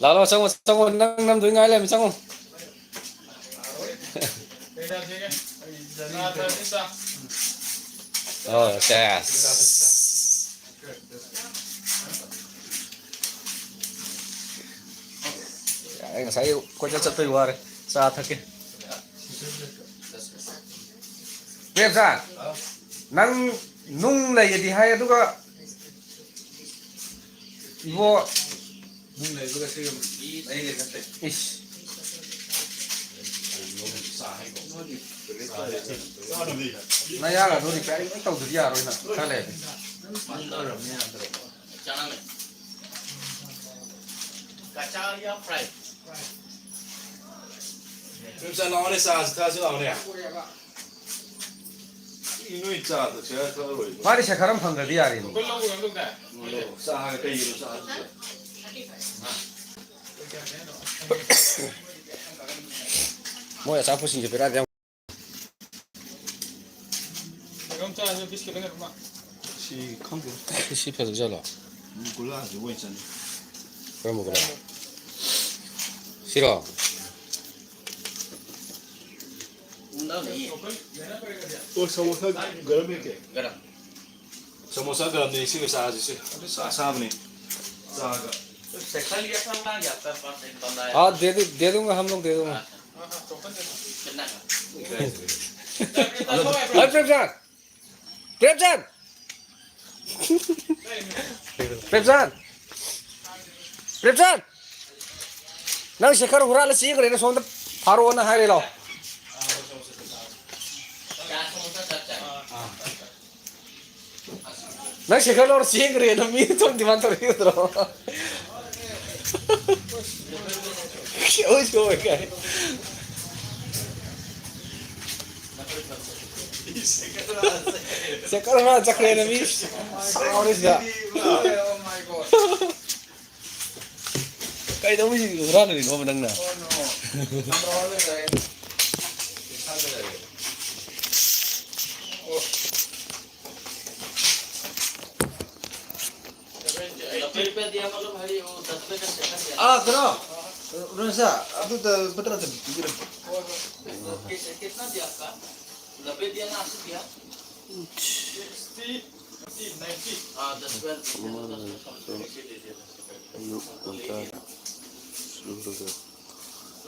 ꯂꯥꯛꯑꯣ, ꯆꯪꯉꯣ, ꯆꯪꯉꯣ꯫ ꯅꯪ ꯅꯝꯗꯣꯏ ꯉꯥꯏ ꯂꯩꯔꯝꯃꯤ, ꯆꯪꯉꯣ꯫ ꯀꯩ ꯆꯥꯁꯤꯒꯦ? ꯆꯥ ꯊꯛꯑꯁꯤ, ꯆꯥ꯫ ꯑꯣ, ꯁꯦꯁ꯫ ꯑꯩ ꯉꯁꯥꯏ ꯀꯣꯏꯆꯠ ꯆꯠꯄꯩ ꯋꯥꯔꯦ꯫ ꯆꯥ ꯊꯛꯀꯦ꯫ ꯄ꯭ꯔꯦꯝꯆꯥꯟ, ꯅꯪ ꯅꯨꯡ ꯂꯩꯌꯦꯗꯤ ꯍꯥꯏ, ꯑꯗꯨꯒ ꯏꯕꯣ, ꯅꯨꯡ ꯂꯩꯕꯒ ꯁꯤ ꯃꯔꯤ ꯂꯩꯅꯗ꯭ꯔꯦ꯫ ꯏꯁ꯫ ꯅꯌꯥꯒꯗꯣ ꯔꯤꯄꯤꯌꯥꯔꯤꯡ ꯂꯣꯏ ꯇꯧꯗꯗꯤ ꯌꯥꯔꯣꯏ ꯅꯪ ꯈꯔ ꯂꯩꯔꯗꯤ꯫ ꯆꯥꯅꯝꯅꯦ꯫ ꯀꯆꯥ ꯌꯥ ꯐ꯭ꯔꯥꯏ? ꯁꯨꯝ ꯆꯠ ꯂꯥꯎꯅꯦ, ꯆꯥꯁꯤ ꯊꯛꯑꯁꯤ ꯂꯥꯎꯅꯦ꯫ ꯏ, ꯅꯣꯏ ꯆꯥꯗꯣ ꯁꯤꯗ ꯊꯛꯑꯔꯣꯏ꯫ ꯃꯥꯗꯤ ꯁꯦꯈꯔ ꯑꯃ ꯐꯪꯗ꯭ꯔꯗꯤ ꯌꯥꯔꯦꯅꯦ꯫ ꯆꯥꯒ ꯀꯩꯒꯤꯅꯣ ꯆꯥꯗꯣꯏꯁꯦ? ꯃꯣꯏ ꯑꯆꯥꯄꯣꯠꯁꯤꯡꯁꯦ ꯕꯦꯔꯥꯗꯤ ꯌꯥꯝ ꯀꯩꯅꯣꯝ ꯆꯥꯁꯦ, ꯕꯤꯁꯀꯤꯠ ꯑꯃ ꯀꯩꯅꯣꯝꯃ꯫ ꯁꯤ ꯈꯪꯗꯦ꯫ ꯁꯤ ꯐꯖꯖꯥꯠꯂꯣ? ꯒꯨꯂꯥꯁꯤ ꯑꯣꯏꯅ ꯆꯥꯅꯤꯡꯉꯤ꯫ ꯀꯔꯝꯕ ꯒꯨꯂꯥ? ꯁꯤꯔꯣ? ꯑꯣ, ꯁꯃꯣꯁꯥ ꯒꯔꯝ ꯍꯦꯛ ꯀꯦ? ꯒꯔꯝ꯫ ꯁꯃꯣꯁꯥ ꯒꯔꯝꯅꯦ, ꯁꯤꯒ ꯆꯥꯁꯤ, ꯁꯤ꯫ ꯑꯗꯨ ꯆꯥ ꯑꯁꯥꯕꯅꯦ꯫ ꯆꯥꯒ꯫ ꯁꯦꯈꯔ ꯂꯤꯌꯥ ꯊꯥ ꯅꯥ, ꯌꯥ ꯇꯥ ꯄꯥꯁ ꯑꯦꯛ ꯕꯟꯗꯥ ꯍꯥꯏ꯫ हाँ, दे दे, दे दूंगा, हम लोग दे दूंगा। हाँ, हाँ, टोकन दे दो। कितना का? भाई प्रेमचंद, प्रेमचंद, प्रेमचंद, प्रेमचंद, ꯅꯪ ꯁꯦꯈꯔ ꯍꯨꯔꯥꯜꯂ ꯆꯦꯟꯈ꯭ꯔꯦꯅ ꯁꯣꯝꯗ ꯐꯥꯔꯛꯑꯣꯅ ꯍꯥꯏꯔꯦ, ꯂꯥꯛꯑꯣ꯫ ꯅꯪ ꯁꯦꯈꯔ ꯂꯧꯔ ꯆꯦꯟꯈ꯭ꯔꯦꯅ ꯃꯤ ꯊꯣꯡ ꯗꯤꯃꯥꯟ ꯇꯧꯔꯛꯏ ꯅꯠꯇ꯭ꯔꯣ? ꯁꯣꯏ ꯁꯣꯏ ꯀꯥꯏ꯫ ꯁꯦꯈꯔ ꯃꯥ ꯆꯠꯈ꯭ꯔꯦꯅ ꯃꯤ ꯁꯥꯎꯔꯤꯁꯤꯗ꯫ ꯀꯩꯗꯧꯕꯩ ꯍꯨꯔꯥꯟꯅꯔꯤꯅꯣꯕ ꯅꯪꯅ? नब्बे रुपया दिया, मतलब, भाई, वो दस रुपये का सेकंड दिया। आ, करो। उन्होंने सा, अब तो बता रहा था, किस-, कितना दिया आपका? नब्बे दिया ना, अस्सी दिया? ꯑꯌꯨꯛ ꯉꯟꯇꯥ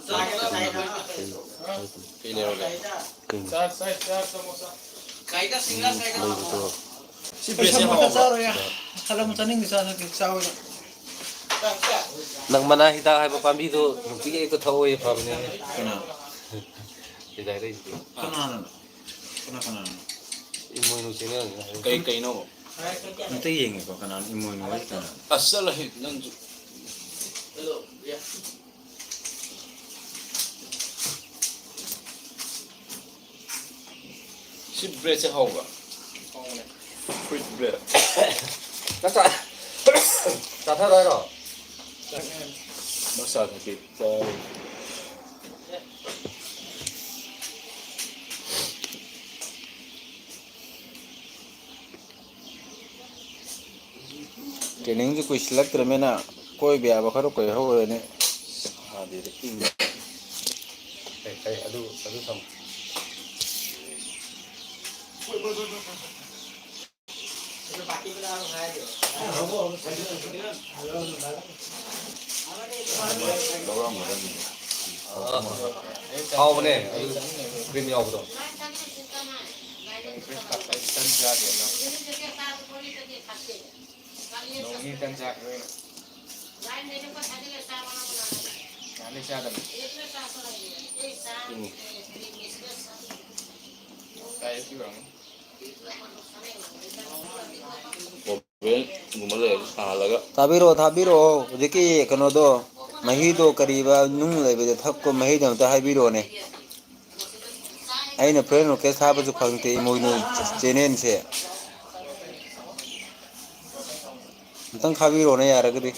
ꯆꯠꯂꯒ ꯀꯩꯅꯣ? ꯂꯩꯕꯗꯣ꯫ ꯁꯤ ꯕ꯭ꯔꯦꯗꯁꯦ ꯍꯥꯎꯕ꯭ꯔꯣ? ꯆꯥꯔꯣꯏ ꯌꯥ꯫ ꯈꯜꯂꯝ ꯆꯥꯅꯤꯡꯗꯦ ꯆꯥꯗ꯭ꯔꯗꯤ ꯆꯥꯎꯋꯦ꯫ ꯅꯪ ꯃꯅꯥ ꯍꯤꯗꯥꯛ ꯍꯥꯏꯕ ꯄꯥꯝꯕꯤꯗꯣ ꯅꯨꯡꯇꯤꯒꯤ ꯑꯌꯨꯛꯇ ꯊꯛꯑꯣꯌꯦ, ꯐꯕꯅꯦ꯫ ꯀꯅꯥ? ꯁꯤꯗ ꯍꯥꯏꯔꯛꯏꯁꯤꯗꯤ꯫ ꯀꯅꯥꯅꯅꯣ? ꯀꯅꯥ ꯀꯅꯥꯅꯣ? ꯏꯃꯣꯏꯅꯨ ꯆꯦꯅꯦꯜꯅꯤ ꯍꯥꯏꯔꯛꯏꯁꯦ꯫ ꯀꯩ, ꯀꯩꯅꯣ? ꯑꯝꯇ ꯌꯦꯡꯒꯦꯀꯣ, ꯀꯅꯥꯅꯣ ꯏꯃꯣꯏꯅꯨ ꯍꯥꯏꯁꯦ ꯀꯅꯥꯅꯣ? ꯑꯁ, ꯆꯠꯂꯣꯍꯦ, ꯅꯪꯁꯨ꯫ ꯁꯤ ꯕ꯭ꯔꯦꯗꯁꯦ ꯍꯥꯎꯕ꯭ꯔꯥ? ꯍꯥꯎꯕꯅꯦ꯫ Fruit bread. ꯅꯪ ꯆꯥ-, ꯆꯥꯊꯔꯣ ꯍꯥꯏꯔꯣ? ꯆꯥꯅꯤꯡꯉꯦ꯫ ꯃꯁꯥ ꯊꯛꯀꯦ꯫ ꯆꯥꯔꯣ꯫ ꯇ꯭ꯔꯦꯅꯤꯡꯁꯨ ꯀꯨꯏꯁꯤꯜꯂꯛꯇ꯭ꯔꯕꯅꯤꯅ ꯀꯣꯏꯕ ꯌꯥꯕ ꯈꯔ ꯀꯣꯏꯍꯧꯔꯅꯤ꯫ ꯁꯥꯗꯦꯗ, ꯏꯪꯉꯦ꯫ ꯑꯦ, ꯑꯦ, ꯑꯗꯨ, ꯑꯗꯨ ꯊꯝꯃꯨ꯫ ꯂꯧꯔꯝꯒꯗꯕꯅꯤ꯫ ꯍꯥꯎꯕꯅꯦ, ꯑꯗꯨ ꯀ꯭ꯔꯤꯝ ꯌꯥꯎꯕꯗꯣ꯫ ꯅꯣꯡꯅꯤ ꯇꯟ ꯆꯥꯈꯤꯔꯣꯏꯅ꯫ ꯅꯍꯥꯟꯗꯩ ꯆꯥꯗꯕꯅꯤ꯫ ꯎꯝ꯫ ꯀꯥꯏꯗ ꯄꯤꯔꯝꯒꯅꯤ? ꯑꯣꯚꯦꯟꯒꯨꯝꯕ ꯂꯩꯔꯗꯤ ꯁꯥꯍꯜꯂꯒ꯫ ꯊꯥꯕꯤꯔꯛꯑꯣ, ꯊꯥꯕꯤꯔꯛꯑꯣ꯫ ꯍꯧꯖꯤꯛꯀꯤ ꯀꯩꯅꯣꯗꯣ, ꯃꯍꯤꯗꯣ, ꯀꯔꯤꯕ, ꯅꯨꯡ ꯂꯩꯕꯗꯣ, ꯊꯛꯄ ꯃꯍꯤꯗꯣ ꯑꯝꯇ ꯍꯥꯏꯕꯤꯔꯛꯑꯣꯅꯦ꯫ ꯑꯩꯅ friend request ꯊꯥꯕꯁꯨ ꯐꯪꯗꯦ, ꯏꯃꯣꯏꯅꯨ channelꯁꯦ꯫ ꯑꯝꯇꯪ ꯊꯥꯕꯤꯔꯛꯑꯣꯅꯦ, ꯌꯥꯔꯒꯗꯤ꯫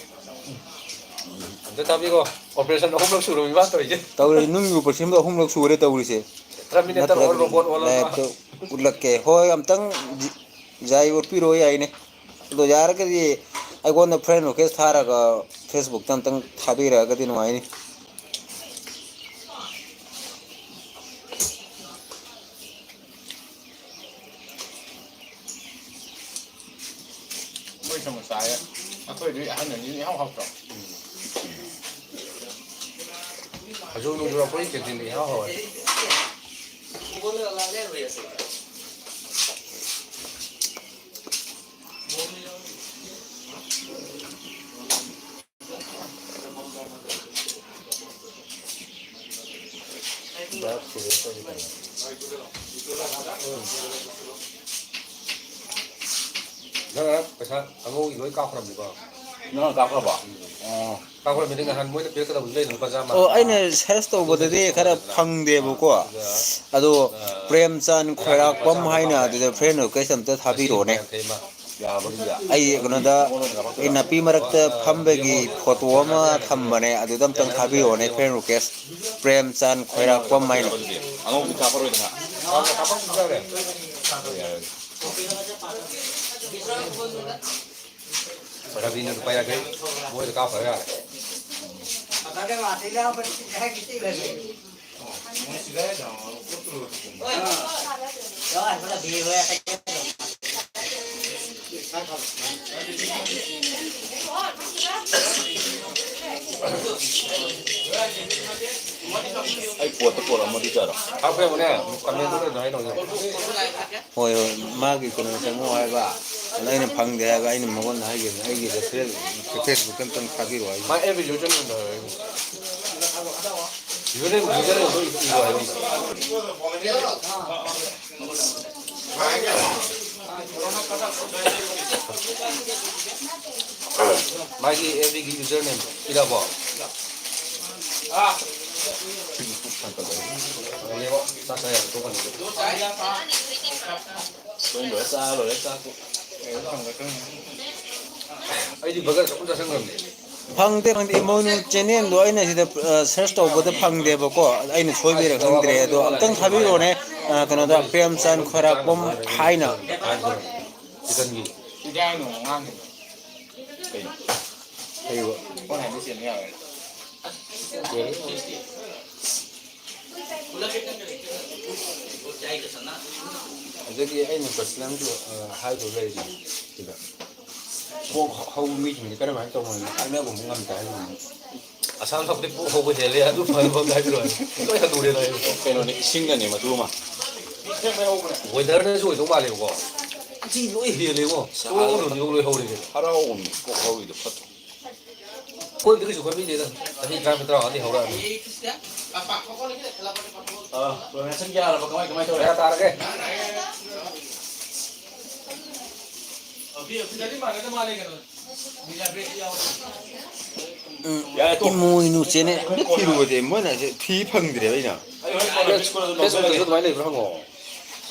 ꯑꯝꯇ ꯊꯥꯕꯤꯔꯛꯑꯣ꯫ Operation ꯑꯍꯨꯝꯂꯛ ꯁꯨꯔꯕ ꯏꯃꯥ ꯇꯧꯔꯤꯁꯦ꯫ ꯇꯧꯔꯤ, ꯅꯨꯡꯒꯤ operation ꯑꯍꯨꯝꯂꯛ ꯁꯨꯔꯦ ꯇꯧꯔꯤꯁꯦ꯫ Terminator ꯑꯣꯜ, ꯅꯠꯇ꯭ꯔꯒꯗꯤ robot ꯑꯣꯜ꯫ Liveꯇ ꯎꯠꯂꯛꯀꯦ꯫ ꯍꯣꯏ, ꯑꯝꯇꯪ ꯖꯤ-, ꯖꯥꯏ ꯎꯠꯄꯤꯔꯛꯑꯣ, ꯌꯥꯏꯅꯦ꯫ ꯑꯗꯣ ꯌꯥꯔꯒꯗꯤ ꯑꯩꯉꯣꯟꯗ friend request ꯊꯥꯔꯒ Facebookꯇ ꯑꯝꯇꯪ ꯊꯥꯕꯤꯔꯛꯑꯒꯗꯤ ꯅꯨꯡꯉꯥꯏꯅꯤ꯫ ꯁꯨꯝ ꯆꯥꯏꯌꯦ꯫ ꯑꯩꯈꯣꯏꯗꯤ ꯑꯍꯟ ꯑꯅꯤꯅ ꯏꯍꯥꯎ ꯍꯥꯎꯇ꯭ꯔꯣ? ꯍꯧꯖꯤꯛ ꯅꯣꯡꯖꯨ ꯑꯩꯈꯣꯏ ꯀꯦꯟꯇꯤꯟꯗ ꯏꯍꯥꯎ ꯍꯥꯎꯋꯦ꯫ ꯅꯪ ꯉꯔꯥꯡ ꯄꯩꯁꯥ ꯑꯉꯧꯕꯒꯤ ꯂꯣꯏ ꯀꯥꯞꯈ꯭ꯔꯕꯅꯤꯀꯣ? ꯅꯪꯅ ꯀꯥꯞꯈ꯭ꯔꯕꯣ? ꯎꯝ꯫ ꯑꯣ꯫ ꯀꯥꯞꯈ꯭ꯔꯕꯅꯤꯗꯤ ꯉꯍꯥꯟ ꯃꯣꯏꯅ ꯄꯤꯔꯛꯀꯗꯕꯁꯨ ꯂꯩꯗꯅ ꯂꯨꯄꯥ ꯆꯥꯝꯃ꯫ ꯑꯣ, ꯑꯩꯅ search ꯇꯧꯕꯗꯗꯤ ꯈꯔ ꯐꯪꯗꯦꯕꯀꯣ꯫ ꯑꯗꯣ ꯑ, ꯄ꯭ꯔꯦꯝꯆꯥꯟ ꯈꯣꯏꯔꯥꯛꯄꯝ ꯍꯥꯏꯅ ꯑꯗꯨꯗ friend request ꯑꯝꯇ ꯊꯥꯕꯤꯔꯛꯑꯣꯅꯦ꯫ ꯌꯥꯕꯒꯤꯗꯤ꯫ ꯑꯩ ꯀꯩꯅꯣꯗ, ꯑꯩ ꯅꯥꯄꯤ ꯃꯔꯛꯇ ꯐꯝꯕꯒꯤ photo ꯑꯃ ꯊꯝꯕꯅꯦ, ꯑꯗꯨꯗ ꯑꯝꯇꯪ ꯊꯥꯕꯤꯔꯛꯑꯣꯅꯦ, friend request꯫ ꯄ꯭ꯔꯦꯝꯆꯥꯟ ꯈꯣꯏꯔꯥꯛꯄꯝ ꯍꯥꯏꯅ꯫ ꯑꯉꯧꯕꯗꯤ ꯀꯥꯞꯄꯔꯣꯏꯗꯅ꯫ ꯌꯥꯔꯦ꯫ ꯔꯕꯤꯅ ꯂꯨꯄꯥ ꯌꯥꯡꯈꯩ ꯃꯣꯏꯗ ꯀꯥꯞꯈ꯭ꯔ ꯌꯥꯔꯦ꯫ ꯑꯩ ꯄꯣꯠꯇ ꯄꯣꯔꯛꯑꯝꯃꯗꯤ ꯆꯥꯔꯣ꯫ ꯍꯥꯞꯄꯦꯕꯅꯦ, ꯀꯃꯦꯟꯗ ꯀꯩꯅꯣ ꯍꯥꯏꯅꯣ? ꯍꯣꯏ, ꯍꯣꯏ, ꯃꯥꯒꯤ ꯀꯩꯅꯣ ꯆꯪꯉꯛꯑꯣ ꯍꯥꯏꯕ꯫ ꯑꯗ ꯑꯩꯅ ꯐꯪꯗꯦ ꯍꯥꯏꯕ, ꯑꯩꯅ ꯃꯉꯣꯟꯗ ꯍꯥꯏꯈꯤꯕꯅꯦ, ꯑꯩꯒꯤꯗ ꯐꯦꯁ-, Facebook ꯑꯝꯇꯪ ꯊꯥꯕꯤꯔꯛꯑꯣ ꯍꯥꯏꯒꯤꯕꯅꯦ꯫ ꯃꯥ ꯑꯦꯐ ꯕꯤ ꯌꯨꯖꯔ ꯅꯦꯝꯗꯣ ꯍꯥꯏꯔꯛꯑꯣ꯫ ꯌꯨꯖꯔ ꯅꯦꯝ, ꯌꯨꯖꯔ ꯅꯦꯝꯗꯣ ꯏꯔꯣ ꯍꯥꯏꯕ꯫ ꯃꯥꯒꯤ ꯑꯦꯐ ꯕꯤꯒꯤ ꯌꯨꯖꯔ ꯅꯦꯝ ꯏꯔꯕꯣ? ꯂꯣꯏ ꯂꯣꯏꯔꯦ, ꯆꯥ ꯂꯣꯏꯔꯦ, ꯆꯥꯛ꯫ ꯑꯩꯗꯤ ꯕꯔꯒꯔ ꯆꯥꯁꯟꯈ꯭ꯔꯕꯅꯦ꯫ ꯐꯪꯗꯦ, ꯐꯪꯗꯦ꯫ ꯏꯃꯣꯏꯅꯨ channelꯗꯣ ꯑꯩꯅ ꯁꯤꯗ, ꯑ, search ꯇꯧꯕꯗ ꯐꯪꯗꯦꯕꯀꯣ꯫ ꯑꯩꯅ ꯁꯣꯏꯕꯩꯔꯥ ꯈꯪꯗ꯭ꯔꯦ꯫ ꯑꯗꯣ ꯑꯝꯇꯪ ꯊꯥꯕꯤꯔꯛꯑꯣꯅꯦ꯫ ꯑ, ꯀꯩꯅꯣꯗ, ꯄ꯭ꯔꯦꯝꯆꯥꯟ ꯈꯣꯏꯔꯥꯛꯄꯝ ꯍꯥꯏꯅ꯫ ꯆꯤꯛꯀꯟꯒꯤ꯫ ꯀꯩꯅꯣ? ꯀꯩꯕ? ꯐꯣꯟ ꯍꯥꯏꯕ ꯆꯦꯟꯕ ꯌꯥꯔꯣꯏ꯫ ꯑꯗꯒꯤ ꯑꯩꯅ ꯄ꯭ꯔꯁꯅꯦꯜꯁꯨ, ꯑ, ꯍꯥꯏꯗꯧ ꯂꯩꯔꯤ ꯁꯤꯗ꯫ ꯄꯣꯛ ꯍꯧꯕ ꯃꯤꯁꯤꯡꯁꯦ ꯀꯔꯝꯍꯥꯏꯅ ꯇꯧꯕꯅꯣ ꯈꯪꯅꯕ ꯑꯃꯨꯛ ꯉꯝꯗꯦ ꯍꯥꯏꯕꯅꯤ꯫ ꯑꯁꯥꯝ ꯁꯥꯎꯠꯇꯤ ꯄꯣꯛ ꯍꯧꯕ ꯍꯦꯜꯂꯦ, ꯑꯗꯨ ꯐꯔꯕ ꯑꯝꯗ ꯍꯥꯏꯕꯤꯔꯣ꯫ ꯂꯣꯏ ꯍꯟꯗꯨꯔꯦ ꯂꯣꯏ꯫ ꯀꯩꯅꯣꯅꯦ, ꯏꯁꯤꯡꯅꯅꯦ ꯃꯇꯨ ꯑꯃ꯫ ꯋꯦꯗꯔꯅꯁꯨ ꯑꯣꯏꯗꯧ ꯃꯥꯜꯂꯦꯕꯀꯣ꯫ ꯏꯁꯤꯡ ꯂꯣꯏ ꯍꯦꯜꯂꯦꯕꯣ꯫ ꯁꯥ-, ꯄꯣꯛ ꯍꯧꯗ꯭ꯔꯗꯤ ꯂꯣꯏ ꯍꯧꯔꯦ ꯀꯩꯅꯣ꯫ ꯍꯔꯥꯎꯕꯅꯤ ꯄꯣꯛ ꯍꯧꯔꯤꯗꯣ ꯐꯠꯇ꯭ꯔꯣ? ꯑꯩꯈꯣꯏꯗꯤ ꯀꯩꯁꯨ ꯈꯟꯕꯤꯗꯦꯗ꯫ ꯆꯍꯤ ꯇꯔꯥꯃꯔꯤ ꯇꯔꯥꯃꯉꯥꯗꯤ ꯍꯧꯔꯛꯑꯅꯤ꯫ ꯑꯥ, ꯄ꯭ꯔꯣꯃꯦꯁꯟ ꯀꯌꯥ ꯍꯥꯏꯔꯕ? ꯀꯃꯥꯏ, ꯀꯃꯥꯏ ꯇꯧꯔꯦ? ꯀꯌꯥ ꯇꯥꯔꯒꯦ? ꯎꯝ, ꯌꯥꯔꯦ, ꯇꯣꯛ꯫ ꯏꯃꯣꯏꯅꯨ ꯆꯦꯅꯦꯜ꯫ ꯊꯤꯔꯨꯕꯗꯤ ꯃꯣꯏꯅ ꯁꯤ ꯊꯤ ꯐꯪꯗ꯭ꯔꯦꯕ ꯑꯩꯅ꯫ ꯐꯦꯁꯕꯨꯛꯇꯁꯨ ꯑꯗꯨꯃꯥꯏꯅ ꯂꯩꯕ꯭ꯔꯥ ꯍꯪꯉꯣ꯫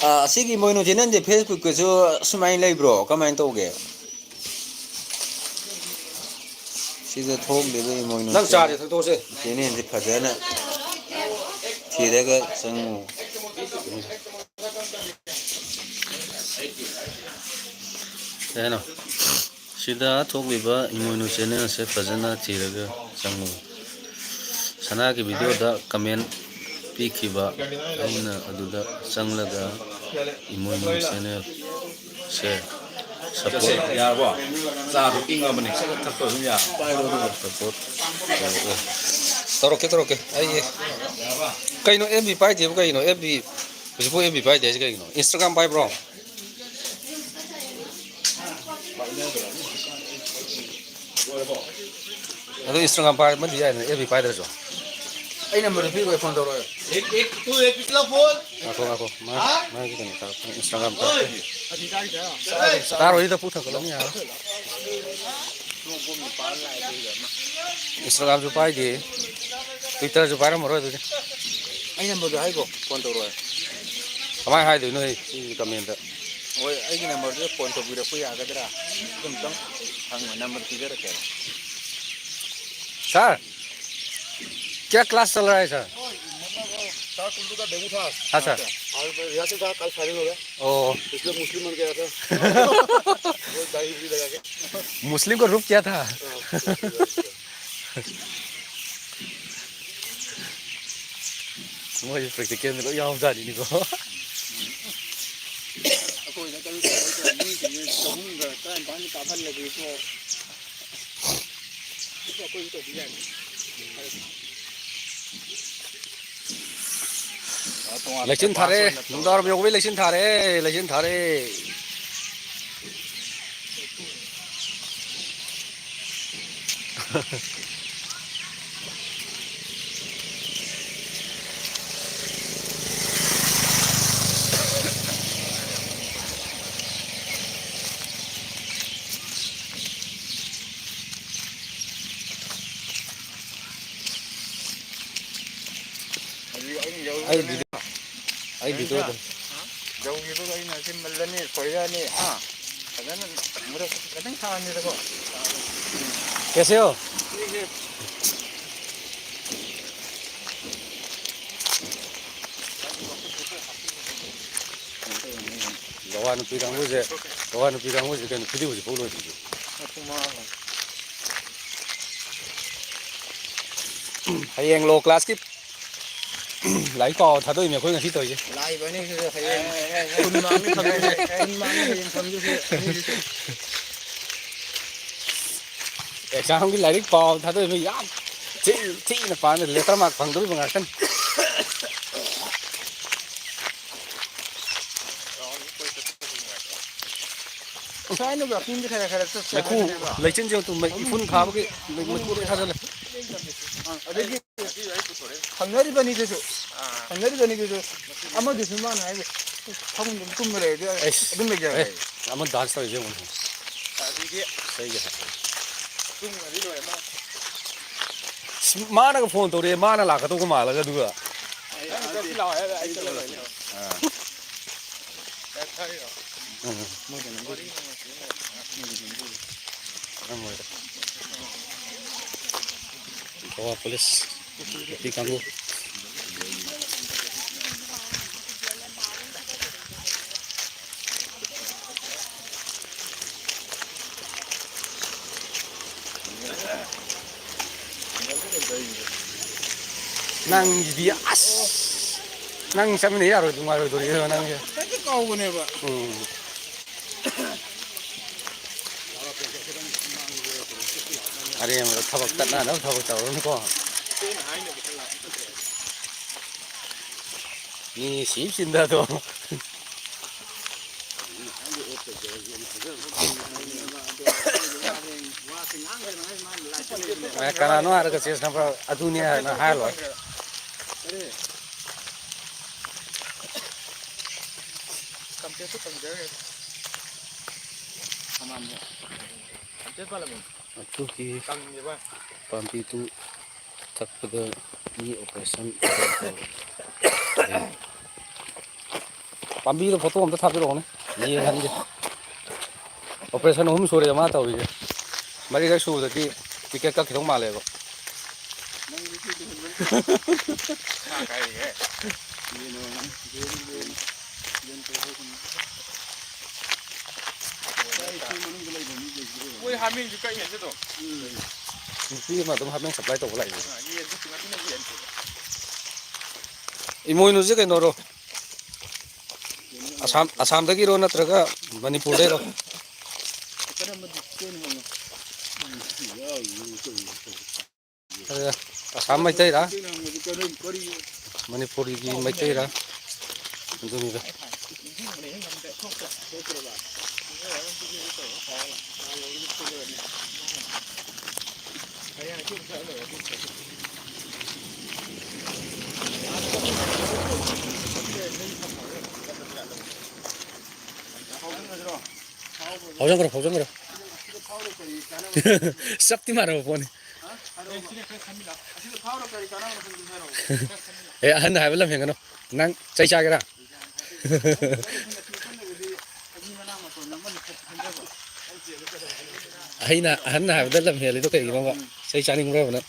ꯑꯥ, ꯑꯁꯤꯒꯤ ꯏꯃꯣꯏꯅꯨ ꯆꯦꯅꯦꯜꯁꯦ ꯐꯦꯁꯕꯨꯛꯇꯁꯨ ꯁꯨꯃꯥꯏꯅ ꯂꯩꯕ꯭ꯔꯣ? ꯀꯃꯥꯏꯅ ꯇꯧꯒꯦ? ꯁꯤꯗ ꯊꯣꯛꯂꯤꯕ ꯏꯃꯣꯏꯅꯨ ꯅꯪ ꯆꯥꯁꯦ ꯊꯛꯇꯣꯛꯑꯁꯦ꯫ ꯆꯦꯅꯦꯜꯁꯦ ꯐꯖꯅ ꯊꯤꯔꯒ ꯆꯪꯉꯨ꯫ ꯀꯩ ꯍꯥꯏꯅꯣ? ꯁꯤꯗ ꯊꯣꯛꯂꯤꯕ ꯏꯃꯣꯏꯅꯨ ꯆꯦꯅꯦꯜꯁꯦ ꯐꯖꯅ ꯊꯤꯔꯒ ꯆꯪꯉꯨ꯫ ꯁꯅꯥꯒꯤ ꯚꯤꯗꯤꯑꯣꯗ ꯀꯃꯦꯟ ꯄꯤꯈꯤꯕ ꯑꯩꯅ ꯑꯗꯨꯗ ꯆꯪꯂꯒ ꯏꯃꯣꯏꯅꯨ ꯆꯦꯅꯦꯜ ꯁꯦ ꯆꯠꯁꯦ, ꯁꯞꯄꯣꯔꯠ꯫ ꯌꯥꯔꯕꯣ? ꯆꯥꯗꯣ ꯏꯪꯉꯕꯅꯦ, ꯁꯠ ꯁꯠ ꯊꯛꯄ ꯑꯗꯨꯝ ꯌꯥꯔꯦ꯫ ꯄꯥꯏꯔꯣ ꯑꯗꯨꯒ꯫ ꯁꯞꯄꯣꯔꯠ ꯇꯧꯔꯛꯑꯣ꯫ ꯇꯧꯔꯛꯀꯦ, ꯇꯧꯔꯛꯀꯦ꯫ ꯑꯩ ꯀꯩꯅꯣ ꯑꯦꯐ ꯕꯤ ꯄꯥꯏꯗꯦꯕ ꯀꯩꯒꯤꯅꯣ? ꯑꯦꯐ ꯕꯤ ꯍꯧꯖꯤꯛꯄꯨ ꯑꯦꯐ ꯕꯤ ꯄꯥꯏꯗꯦ ꯍꯥꯏꯁꯦ ꯀꯩꯒꯤꯅꯣ? ꯏꯟꯁꯇꯥꯒ꯭ꯔꯥꯝ ꯄꯥꯏꯕ꯭ꯔꯣ? ꯑꯗꯣ ꯏꯟꯁꯇꯥꯒ꯭ꯔꯥꯝ ꯄꯥꯏꯕꯗꯤ ꯌꯥꯏꯗꯅ, ꯑꯦꯐ ꯕꯤ ꯄꯥꯏꯗ꯭ꯔꯁꯨ꯫ ꯑꯩ ꯅꯝꯕꯔꯗꯨ ꯄꯤꯈꯣ, ꯑꯩ ꯐꯣꯟ ꯇꯧꯔꯛꯑꯣ꯫ ꯉꯥꯏꯈꯣ, ꯉꯥꯏꯈꯣ꯫ ꯃꯥ-, ꯃꯥꯒꯤ ꯀꯩꯅꯣ ꯊꯥꯔꯛꯄꯅꯦ, ꯏꯟꯁꯇꯥꯒ꯭ꯔꯥꯝ ꯊꯥꯔꯛꯄꯅꯦ꯫ ꯇꯥꯔꯣꯏꯗ, ꯄꯨꯛ ꯊꯟꯒꯠꯂꯅꯤ ꯌꯥꯔꯣꯏ꯫ ꯏꯟꯁꯇꯥꯒ꯭ꯔꯥꯝꯁꯨ ꯄꯥꯏꯗꯦ, ꯇ꯭ꯋꯤꯇꯔꯁꯨ ꯄꯥꯏꯔꯝꯃꯔꯣꯏ ꯑꯗꯨꯗꯤ꯫ ꯑꯩ ꯅꯝꯕꯔꯗꯣ ꯍꯥꯏꯈꯣ, ꯐꯣꯟ ꯇꯧꯔꯛꯑꯣ꯫ ꯀꯃꯥꯏꯅ ꯍꯥꯏꯗꯣꯏꯅꯣ ꯍꯦ, ꯁꯤ ꯀꯃꯦꯟꯗ? ꯍꯣꯏ, ꯑꯩꯒꯤ ꯅꯝꯕꯔꯗꯨꯗ ꯐꯣꯟ ꯇꯧꯕꯤꯔꯛꯄ ꯌꯥꯒꯗ꯭ꯔꯥ? ꯑꯗꯨꯝꯇꯪ ꯍꯪꯉꯣ, ꯅꯝꯕꯔ ꯄꯤꯖꯔꯛꯀꯦ꯫ सर, क्या क्लास चल रहा है सर? सर, कुल्लू का डेंगू था। हाँ सर। और रिहर्सल था, कल फाइनल हो गया। ओ। इसलिए मुस्लिम बन के आया था। वो दाढ़ी भी लगा के। मुस्लिम को रूप क्या था? हाँ। ꯃꯣꯏꯁꯨ ꯄ꯭ꯔꯦꯛꯇꯤꯀꯦꯜꯗ ꯂꯣꯏ ꯌꯥꯎꯕꯖꯥꯠꯅꯤꯅꯦꯀꯣ꯫ ꯑꯩꯈꯣꯏꯗ ꯀꯩꯅꯣ ꯇꯧꯕ ꯃꯤꯁꯤꯡꯁꯦ ꯆꯍꯨꯝꯒ ꯇꯔꯥꯅꯤꯊꯣꯏ ꯃꯄꯥꯟꯗ ꯀꯥꯞꯍꯜꯂꯗꯤ ꯏꯕꯣ꯫ ꯑꯗꯨ ꯑꯩꯈꯣꯏꯁꯨ ꯇꯧꯕ ꯌꯥꯏ꯫ ꯂꯩꯆꯤꯟ ꯊꯥꯔꯦ꯫ ꯅꯨꯡꯗꯥꯡꯋꯥꯏꯔꯝ ꯌꯧꯕꯩ ꯂꯩꯆꯤꯟ ꯊꯥꯔꯦ, ꯂꯩꯆꯤꯟ ꯊꯥꯔꯦ꯫ ꯍꯧꯖꯤꯛ ꯑꯩꯅ ꯌꯧꯔꯒꯅꯦ꯫ ꯑꯩ video, ꯑꯩ video ꯌꯧꯔꯒ ꯑꯗꯨꯝ꯫ ꯌꯧꯈꯤꯕꯒ ꯑꯩꯅ ꯁꯤ ꯃꯜꯂꯅꯤ, ꯈꯣꯏꯔꯛꯑꯅꯤ, ꯍꯥ? ꯐꯖꯅ ꯃꯨꯔꯛ ꯈꯤꯇꯪ ꯊꯥꯛꯑꯅꯤꯗꯀꯣ꯫ ꯀꯦꯁꯦ ꯍꯣ? ꯒꯋꯥ ꯅꯨꯄꯤ ꯀꯥꯡꯕꯨꯁꯦ, ꯒꯋꯥ ꯅꯨꯄꯤ ꯀꯥꯡꯕꯨꯁꯦ ꯀꯩꯅꯣ, video ꯍꯧꯖꯤꯛ ꯐꯥꯎ ꯂꯣꯏꯗ꯭ꯔꯤꯁꯦ꯫ ꯍꯌꯦꯡ law class ꯀꯤ ꯂꯥꯏꯔꯤꯛ ꯄꯥꯎ ꯊꯥꯗꯣꯛꯏꯅꯦ ꯑꯩꯈꯣꯏ ꯉꯁꯤ ꯇꯧꯔꯤꯁꯦ꯫ ꯂꯥꯛꯏꯕ ꯑꯅꯤꯁꯤꯁꯨ ꯍꯌꯦꯡ ꯀꯨꯟ ꯃꯥꯡꯅꯤ ꯐꯪꯗꯣꯏꯁꯦ, ꯀꯨꯟ ꯃꯥꯡꯅꯤ ꯍꯌꯦꯡ ꯐꯪꯗꯣꯏꯁꯦ ꯑꯅꯤꯁꯤꯁꯨ꯫ Exam ꯒꯤ ꯂꯥꯏꯔꯤꯛ ꯄꯥꯎ ꯊꯥꯗꯣꯛꯏꯕ ꯌꯥꯝ ꯊꯤ-, ꯊꯤꯅ ꯄꯥꯅ letter mark ꯐꯪꯗꯧꯔꯤꯕ ꯉꯥꯛꯇꯅꯤ꯫ ꯁ꯭ꯋꯥꯏꯅ ꯋꯥꯛꯀꯤꯡꯁꯦ ꯈꯔ ꯈꯔ ꯆꯠꯁꯦ ꯃꯩꯈꯨ, ꯍꯥꯏꯕꯅꯦꯕ꯫ ꯂꯩꯆꯤꯟꯁꯦ ꯑꯗꯨꯝ ꯃꯩ-, ꯏꯐꯨꯟ ꯐꯥꯕꯒꯤ ꯃꯩ-, ꯃꯩꯈꯨ ꯂꯣꯏ ꯊꯥꯖꯜꯂꯦ꯫ ꯑꯥ, ꯑꯗꯒꯤ ꯍꯪꯅꯔꯤꯕꯅꯤꯗꯨꯁꯨ, ꯍꯪꯅꯔꯤꯕꯅꯤꯗꯨꯁꯨ ꯑꯃꯗꯨꯁꯨ ꯃꯥꯅ ꯍꯥꯏꯁꯦ ꯐꯃꯨꯡꯗ ꯑꯗꯨꯝ ꯇꯨꯝꯃ ꯂꯩꯔꯗꯤ ꯑꯩ ꯑꯗꯨꯝ ꯂꯩꯖꯔꯦ꯫ ꯑꯦ, ꯑꯃ dance ꯇꯧꯔꯤꯁꯦ ꯌꯦꯡꯉꯨꯅꯦ꯫ ꯑꯗꯒꯤ ꯏꯁꯩꯒ ꯁꯛ-, ꯇꯨꯝꯈ꯭ꯔꯗꯤ ꯂꯣꯏꯔꯦ ꯃꯥ꯫ ꯑꯁ, ꯃꯥꯅꯒ phone ꯇꯧꯔꯛꯑꯦ, ꯃꯥꯅ ꯂꯥꯛꯀꯗꯧꯕ ꯃꯥꯜꯂꯒ, ꯑꯗꯨꯒ꯫ ꯑꯩ ꯆꯠꯂꯨ ꯂꯥꯛꯑꯣ ꯍꯥꯏꯔꯒ ꯑꯩ ꯆꯠꯂꯨꯔꯦ꯫ ꯑꯥ꯫ ꯎꯝ꯫ ꯒꯋꯥ police ꯅꯨꯄꯤ ꯀꯥꯡꯕꯨ꯫ ꯅꯪꯒꯤꯗꯤ ꯑꯁ! ꯅꯪ ꯆꯠꯃꯤꯟꯅ ꯌꯥꯔꯣꯏ, ꯅꯨꯡꯉꯥꯏꯔꯣꯏꯗꯣꯔꯤ ꯅꯪꯁꯦ꯫ ꯍꯦꯛꯇ ꯀꯥꯎꯕꯅꯦꯕ꯫ ꯎꯝ꯫ ꯑꯔꯦꯝꯕꯗ ꯊꯕꯛ ꯇꯠꯅꯅꯕ ꯊꯕꯛ ꯇꯧꯔꯅꯨꯀꯣ꯫ ꯃꯤ ꯁꯤ ꯆꯤꯟꯗꯗꯣ꯫ ꯑꯦ, ꯀꯅꯥꯅꯣ ꯍꯥꯏꯔꯒ ꯆꯦꯁ ꯅꯝꯕꯔ ꯑꯗꯨꯅꯤ ꯍꯥꯏꯅ ꯍꯥꯏꯔ ꯂꯣꯏꯔꯦ꯫ ꯀꯝꯄ꯭ꯂꯦꯠꯇꯨ ꯇꯧꯖꯔꯦ꯫ ꯃꯃꯥꯡꯗ꯫ ꯀꯝꯄ꯭ꯂꯦꯠ ꯄꯥꯜꯂꯝꯃꯤ꯫ ꯑꯗꯨꯒꯤ ꯀꯪꯉꯦꯕ꯫ ꯄꯥꯝꯕꯤꯗꯨ ꯀꯛꯄꯗ ꯃꯤ ꯑꯣꯄꯔꯦꯁꯟ ꯇꯧꯔꯦ꯫ ꯄꯥꯝꯕꯤꯗꯣ ꯐꯣꯇꯣ ꯑꯝꯇ ꯊꯥꯕꯤꯔꯛꯑꯣꯅꯦ, ꯌꯦꯡꯍꯟꯒꯦ꯫ ꯑꯣꯄꯔꯦꯁꯟ ꯑꯍꯨꯝ ꯁꯨꯔꯦ ꯃꯥ ꯇꯧꯔꯤꯁꯦ꯫ ꯃꯔꯤꯔꯛ ꯁꯨꯕꯗꯗꯤ ꯇꯤꯀꯦꯠ ꯀꯛꯈꯤꯗꯧ ꯃꯥꯜꯂꯦꯕ꯫ ꯃꯣꯏ ꯍꯥꯃꯦꯡꯁꯨ ꯀꯛꯏꯅꯦ ꯑꯗꯨꯗꯣ꯫ ꯅꯨꯄꯤ ꯑꯃ ꯑꯗꯨꯝ ꯍꯥꯃꯦꯡ ꯁꯄ꯭ꯂꯥꯏ ꯇꯧꯕ ꯂꯥꯛꯏꯅꯦ꯫ ꯑꯥ, ꯌꯦꯟꯁꯨ ꯉꯥꯛꯇꯅ ꯌꯦꯟꯁꯦ꯫ ꯏꯃꯣꯏꯅꯨꯁꯦ ꯀꯩꯅꯣꯔꯣ? ꯑꯁꯥꯝ, ꯑꯁꯥꯝꯗꯒꯤꯔꯣ ꯅꯠꯇ꯭ꯔꯒ ꯃꯅꯤꯄꯨꯔꯗꯩꯔꯣ? ꯑꯗ ꯑꯁꯥꯝ ꯃꯩꯇꯩꯔꯥ? ꯃꯅꯤꯄꯨꯔꯒꯤ ꯃꯩꯇꯩꯔꯥ? ꯑꯗꯨꯅꯤꯗ꯫ ꯐꯥꯎꯖꯟꯈ꯭ꯔꯣ, ꯐꯥꯎꯖꯟꯈ꯭ꯔꯣ꯫ ꯆꯞꯇꯤ ꯃꯥꯟꯅꯕ ꯄꯣꯠꯅꯤ꯫ ꯑꯦ, ꯑꯍꯟꯅ ꯍꯥꯏꯕ ꯂꯝ ꯍꯦꯟꯒꯅꯨ꯫ ꯅꯪ ꯆꯩ ꯆꯥꯒꯦꯔꯥ? ꯑꯩꯅ ꯑꯍꯟꯅ ꯍꯥꯏꯕꯗ ꯂꯝ ꯍꯦꯜꯂꯤꯗꯣ ꯀꯩꯒꯤꯅꯣꯕ? ꯆꯩ ꯆꯥꯅꯤꯡꯕ꯭ꯔꯕ ꯅꯪ?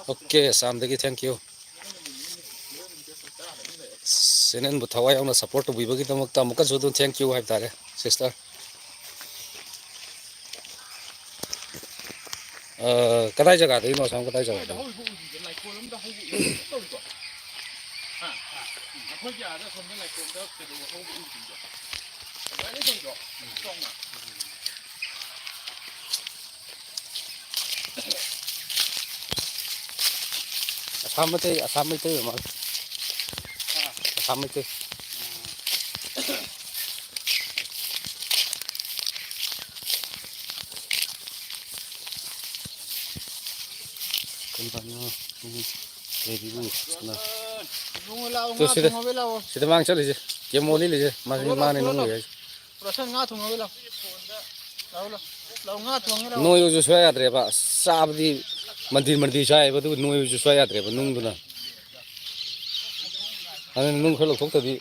ꯑꯣꯀꯦ, ꯑꯁꯥꯝꯗꯒꯤ thank you꯫ ꯆꯦꯅꯦꯜꯕꯨ ꯊꯋꯥꯏ ꯌꯥꯎꯅ ꯁꯞꯄꯣꯔꯠ ꯇꯧꯕꯤꯕꯒꯤꯗꯃꯛꯇ ꯑꯃꯨꯛꯀꯁꯨ ꯑꯗꯨꯝ thank you ꯍꯥꯏꯕ ꯇꯥꯔꯦ, ꯁꯤꯁꯇꯔ꯫ ꯑ, ꯀꯗꯥꯏ ꯖꯒꯥꯗꯒꯤꯅꯣ? ꯑꯁꯥꯝ ꯀꯗꯥꯏ ꯖꯒꯥꯗꯒꯤ? ꯑꯩꯈꯣꯏꯒꯤ ꯑꯥꯗ ꯑꯁꯣꯝꯗ ꯂꯥꯏꯀꯣꯝꯗ ꯀꯩꯅꯣ ꯍꯧꯕ ꯎꯗ꯭ꯔꯤꯕꯣ? ꯑꯗꯨꯃꯥꯏꯅ ꯇꯧꯗ꯭ꯔꯣ? ꯆꯥꯎꯅ꯫ ꯑꯁꯥꯝ ꯃꯩꯇꯩ, ꯑꯁꯥꯝ ꯃꯩꯇꯩ ꯑꯣꯏꯔ ꯃꯥꯜꯂꯦ꯫ ꯑꯥ꯫ ꯑꯁꯥꯝ ꯃꯩꯇꯩ꯫ ꯑꯥ꯫ ꯀꯔꯝ ꯀꯥꯟꯗꯅꯣ? ꯎꯝ꯫ ꯂꯩꯔꯤꯕꯨ꯫ ꯏꯕꯨꯡꯉꯣ, ꯂꯥꯛꯑꯣ, ꯇꯨ ꯉꯥ ꯁꯤꯗ, ꯊꯣꯡꯉꯕ ꯂꯥꯛꯑꯣ꯫ ꯁꯤꯗ ꯃꯥꯡ ꯆꯠꯂꯤꯁꯦ꯫ ꯀꯦꯃꯣ ꯂꯤꯠꯂꯤꯁꯦ꯫ ꯃꯥꯁꯤ ꯊꯣꯡꯉ ꯂꯥꯛꯑꯣ, ꯃꯥꯅꯦ ꯊꯣꯡꯉ ꯅꯨꯡ ꯂꯥꯛꯑꯣ꯫ ꯂꯩ ꯍꯥꯏꯁꯦ꯫ ꯔꯣꯁꯟ, ꯉꯥ ꯊꯣꯡꯉꯒ ꯂꯥꯛꯑꯣ꯫ ꯂꯥꯛꯑꯣ, ꯂꯥꯛꯑꯣ꯫ ꯂꯥꯛꯑꯣ, ꯉꯥ ꯊꯣꯡꯉꯒ ꯂꯥꯛꯑꯣ꯫ ꯅꯣꯏꯕꯁꯨ ꯁꯨꯡꯌꯥ ꯌꯥꯗ꯭ꯔꯦꯕ꯫ ꯆꯥꯕꯗꯤ ꯃꯟꯗꯤꯔ ꯃꯟꯗꯤꯔ ꯆꯥꯏꯌꯦꯕ, ꯑꯗꯨꯒ ꯅꯣꯏꯕꯁꯨ ꯁꯨꯡꯌꯥ ꯌꯥꯗ꯭ꯔꯦꯕ ꯅꯨꯡꯗꯨꯅ꯫ ꯑꯗꯨꯅ ꯅꯨꯡ ꯈꯔ ꯂꯧꯊꯣꯛꯇꯗꯤ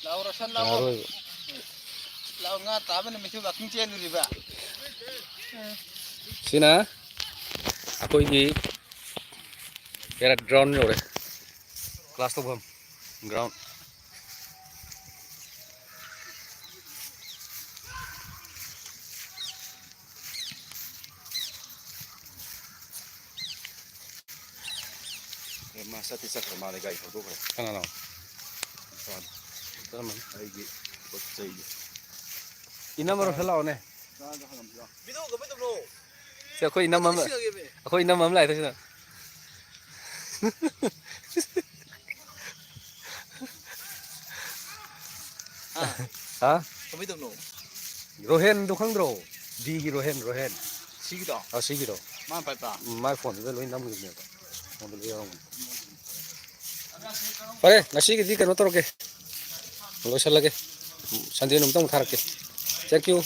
ꯂꯥꯛꯑꯣ, ꯔꯣꯁꯟ, ꯂꯥꯛꯑꯣ꯫ ꯌꯥꯔꯣꯏꯕ꯫ ꯂꯥꯛꯑꯣ, ꯉꯥ ꯇꯥꯕ ꯅꯨꯃꯤꯠꯇꯨ ꯋꯥꯀꯤꯡ ꯆꯦꯜꯂꯨꯔꯤꯕ꯫ ꯁꯤꯅ ꯑꯩꯈꯣꯏꯒꯤ ꯄꯦꯔꯦꯠ ꯒ꯭ꯔꯥꯎꯟ ꯌꯧꯔꯦ꯫ ꯀ꯭ꯂꯥꯁ ꯇꯧꯐꯝ ꯒ꯭ꯔꯥꯎꯟ꯫ ꯑꯦ, ꯃꯥ ꯆꯠꯇꯤ ꯆꯠꯈ꯭ꯔ ꯃꯥꯜꯂꯦ, ꯒꯥꯔꯤ ꯊꯧꯗꯣꯛꯈ꯭ꯔꯦ꯫ ꯀꯅꯥꯅꯣ? ꯅꯨꯄꯥꯗꯣ꯫ ꯆꯠꯂꯝꯃꯅꯤ꯫ ꯑꯩꯒꯤ ꯄꯣꯠ ꯆꯩꯗꯣ꯫ ꯏꯅꯝꯃ ꯔꯣꯁꯟ ꯂꯥꯛꯑꯣꯅꯦ꯫ ꯆꯥꯗ ꯍꯪꯉꯝꯁꯤꯔꯣ? ꯁꯤ ꯑꯩꯈꯣꯏ ꯏꯅꯝꯃ ꯑꯃ, ꯑꯩꯈꯣꯏ ꯏꯅꯝꯃ ꯑꯃ ꯂꯥꯛꯑꯦ ꯁꯤꯗ꯫ ꯍꯥ? ꯍꯥ? ꯀꯃꯥꯏ ꯇꯧꯅꯣ? ꯔꯣꯍꯦꯟꯗꯣ ꯈꯪꯗ꯭ꯔꯣ? ꯕꯤꯒꯤ ꯔꯣꯍꯦꯟ, ꯔꯣꯍꯦꯟ꯫ ꯁꯤꯒꯤꯗꯣ? ꯑ, ꯁꯤꯒꯤꯗꯣ꯫ ꯃꯥ ꯄꯥꯏꯕ? ꯎꯝ, ꯃꯥꯏ ꯐꯣꯟꯗꯨꯗ ꯂꯣꯏ ꯅꯝꯈꯤꯕꯅꯦꯕ꯫ ꯐꯣꯟꯗ ꯂꯣꯏ ꯌꯥꯎꯔꯝꯒꯅꯤ꯫ ꯐꯔꯦ, ꯉꯁꯤꯒꯤꯗꯤ ꯀꯩꯅꯣ ꯇꯧꯔꯒꯦ꯫ ꯂꯣꯏꯁꯤꯜꯂꯒꯦ꯫ ꯁꯟꯗꯦ ꯅꯨꯃꯤꯠꯇ ꯑꯃꯨꯛ ꯊꯥꯔꯛꯀꯦ꯫ Thank you꯫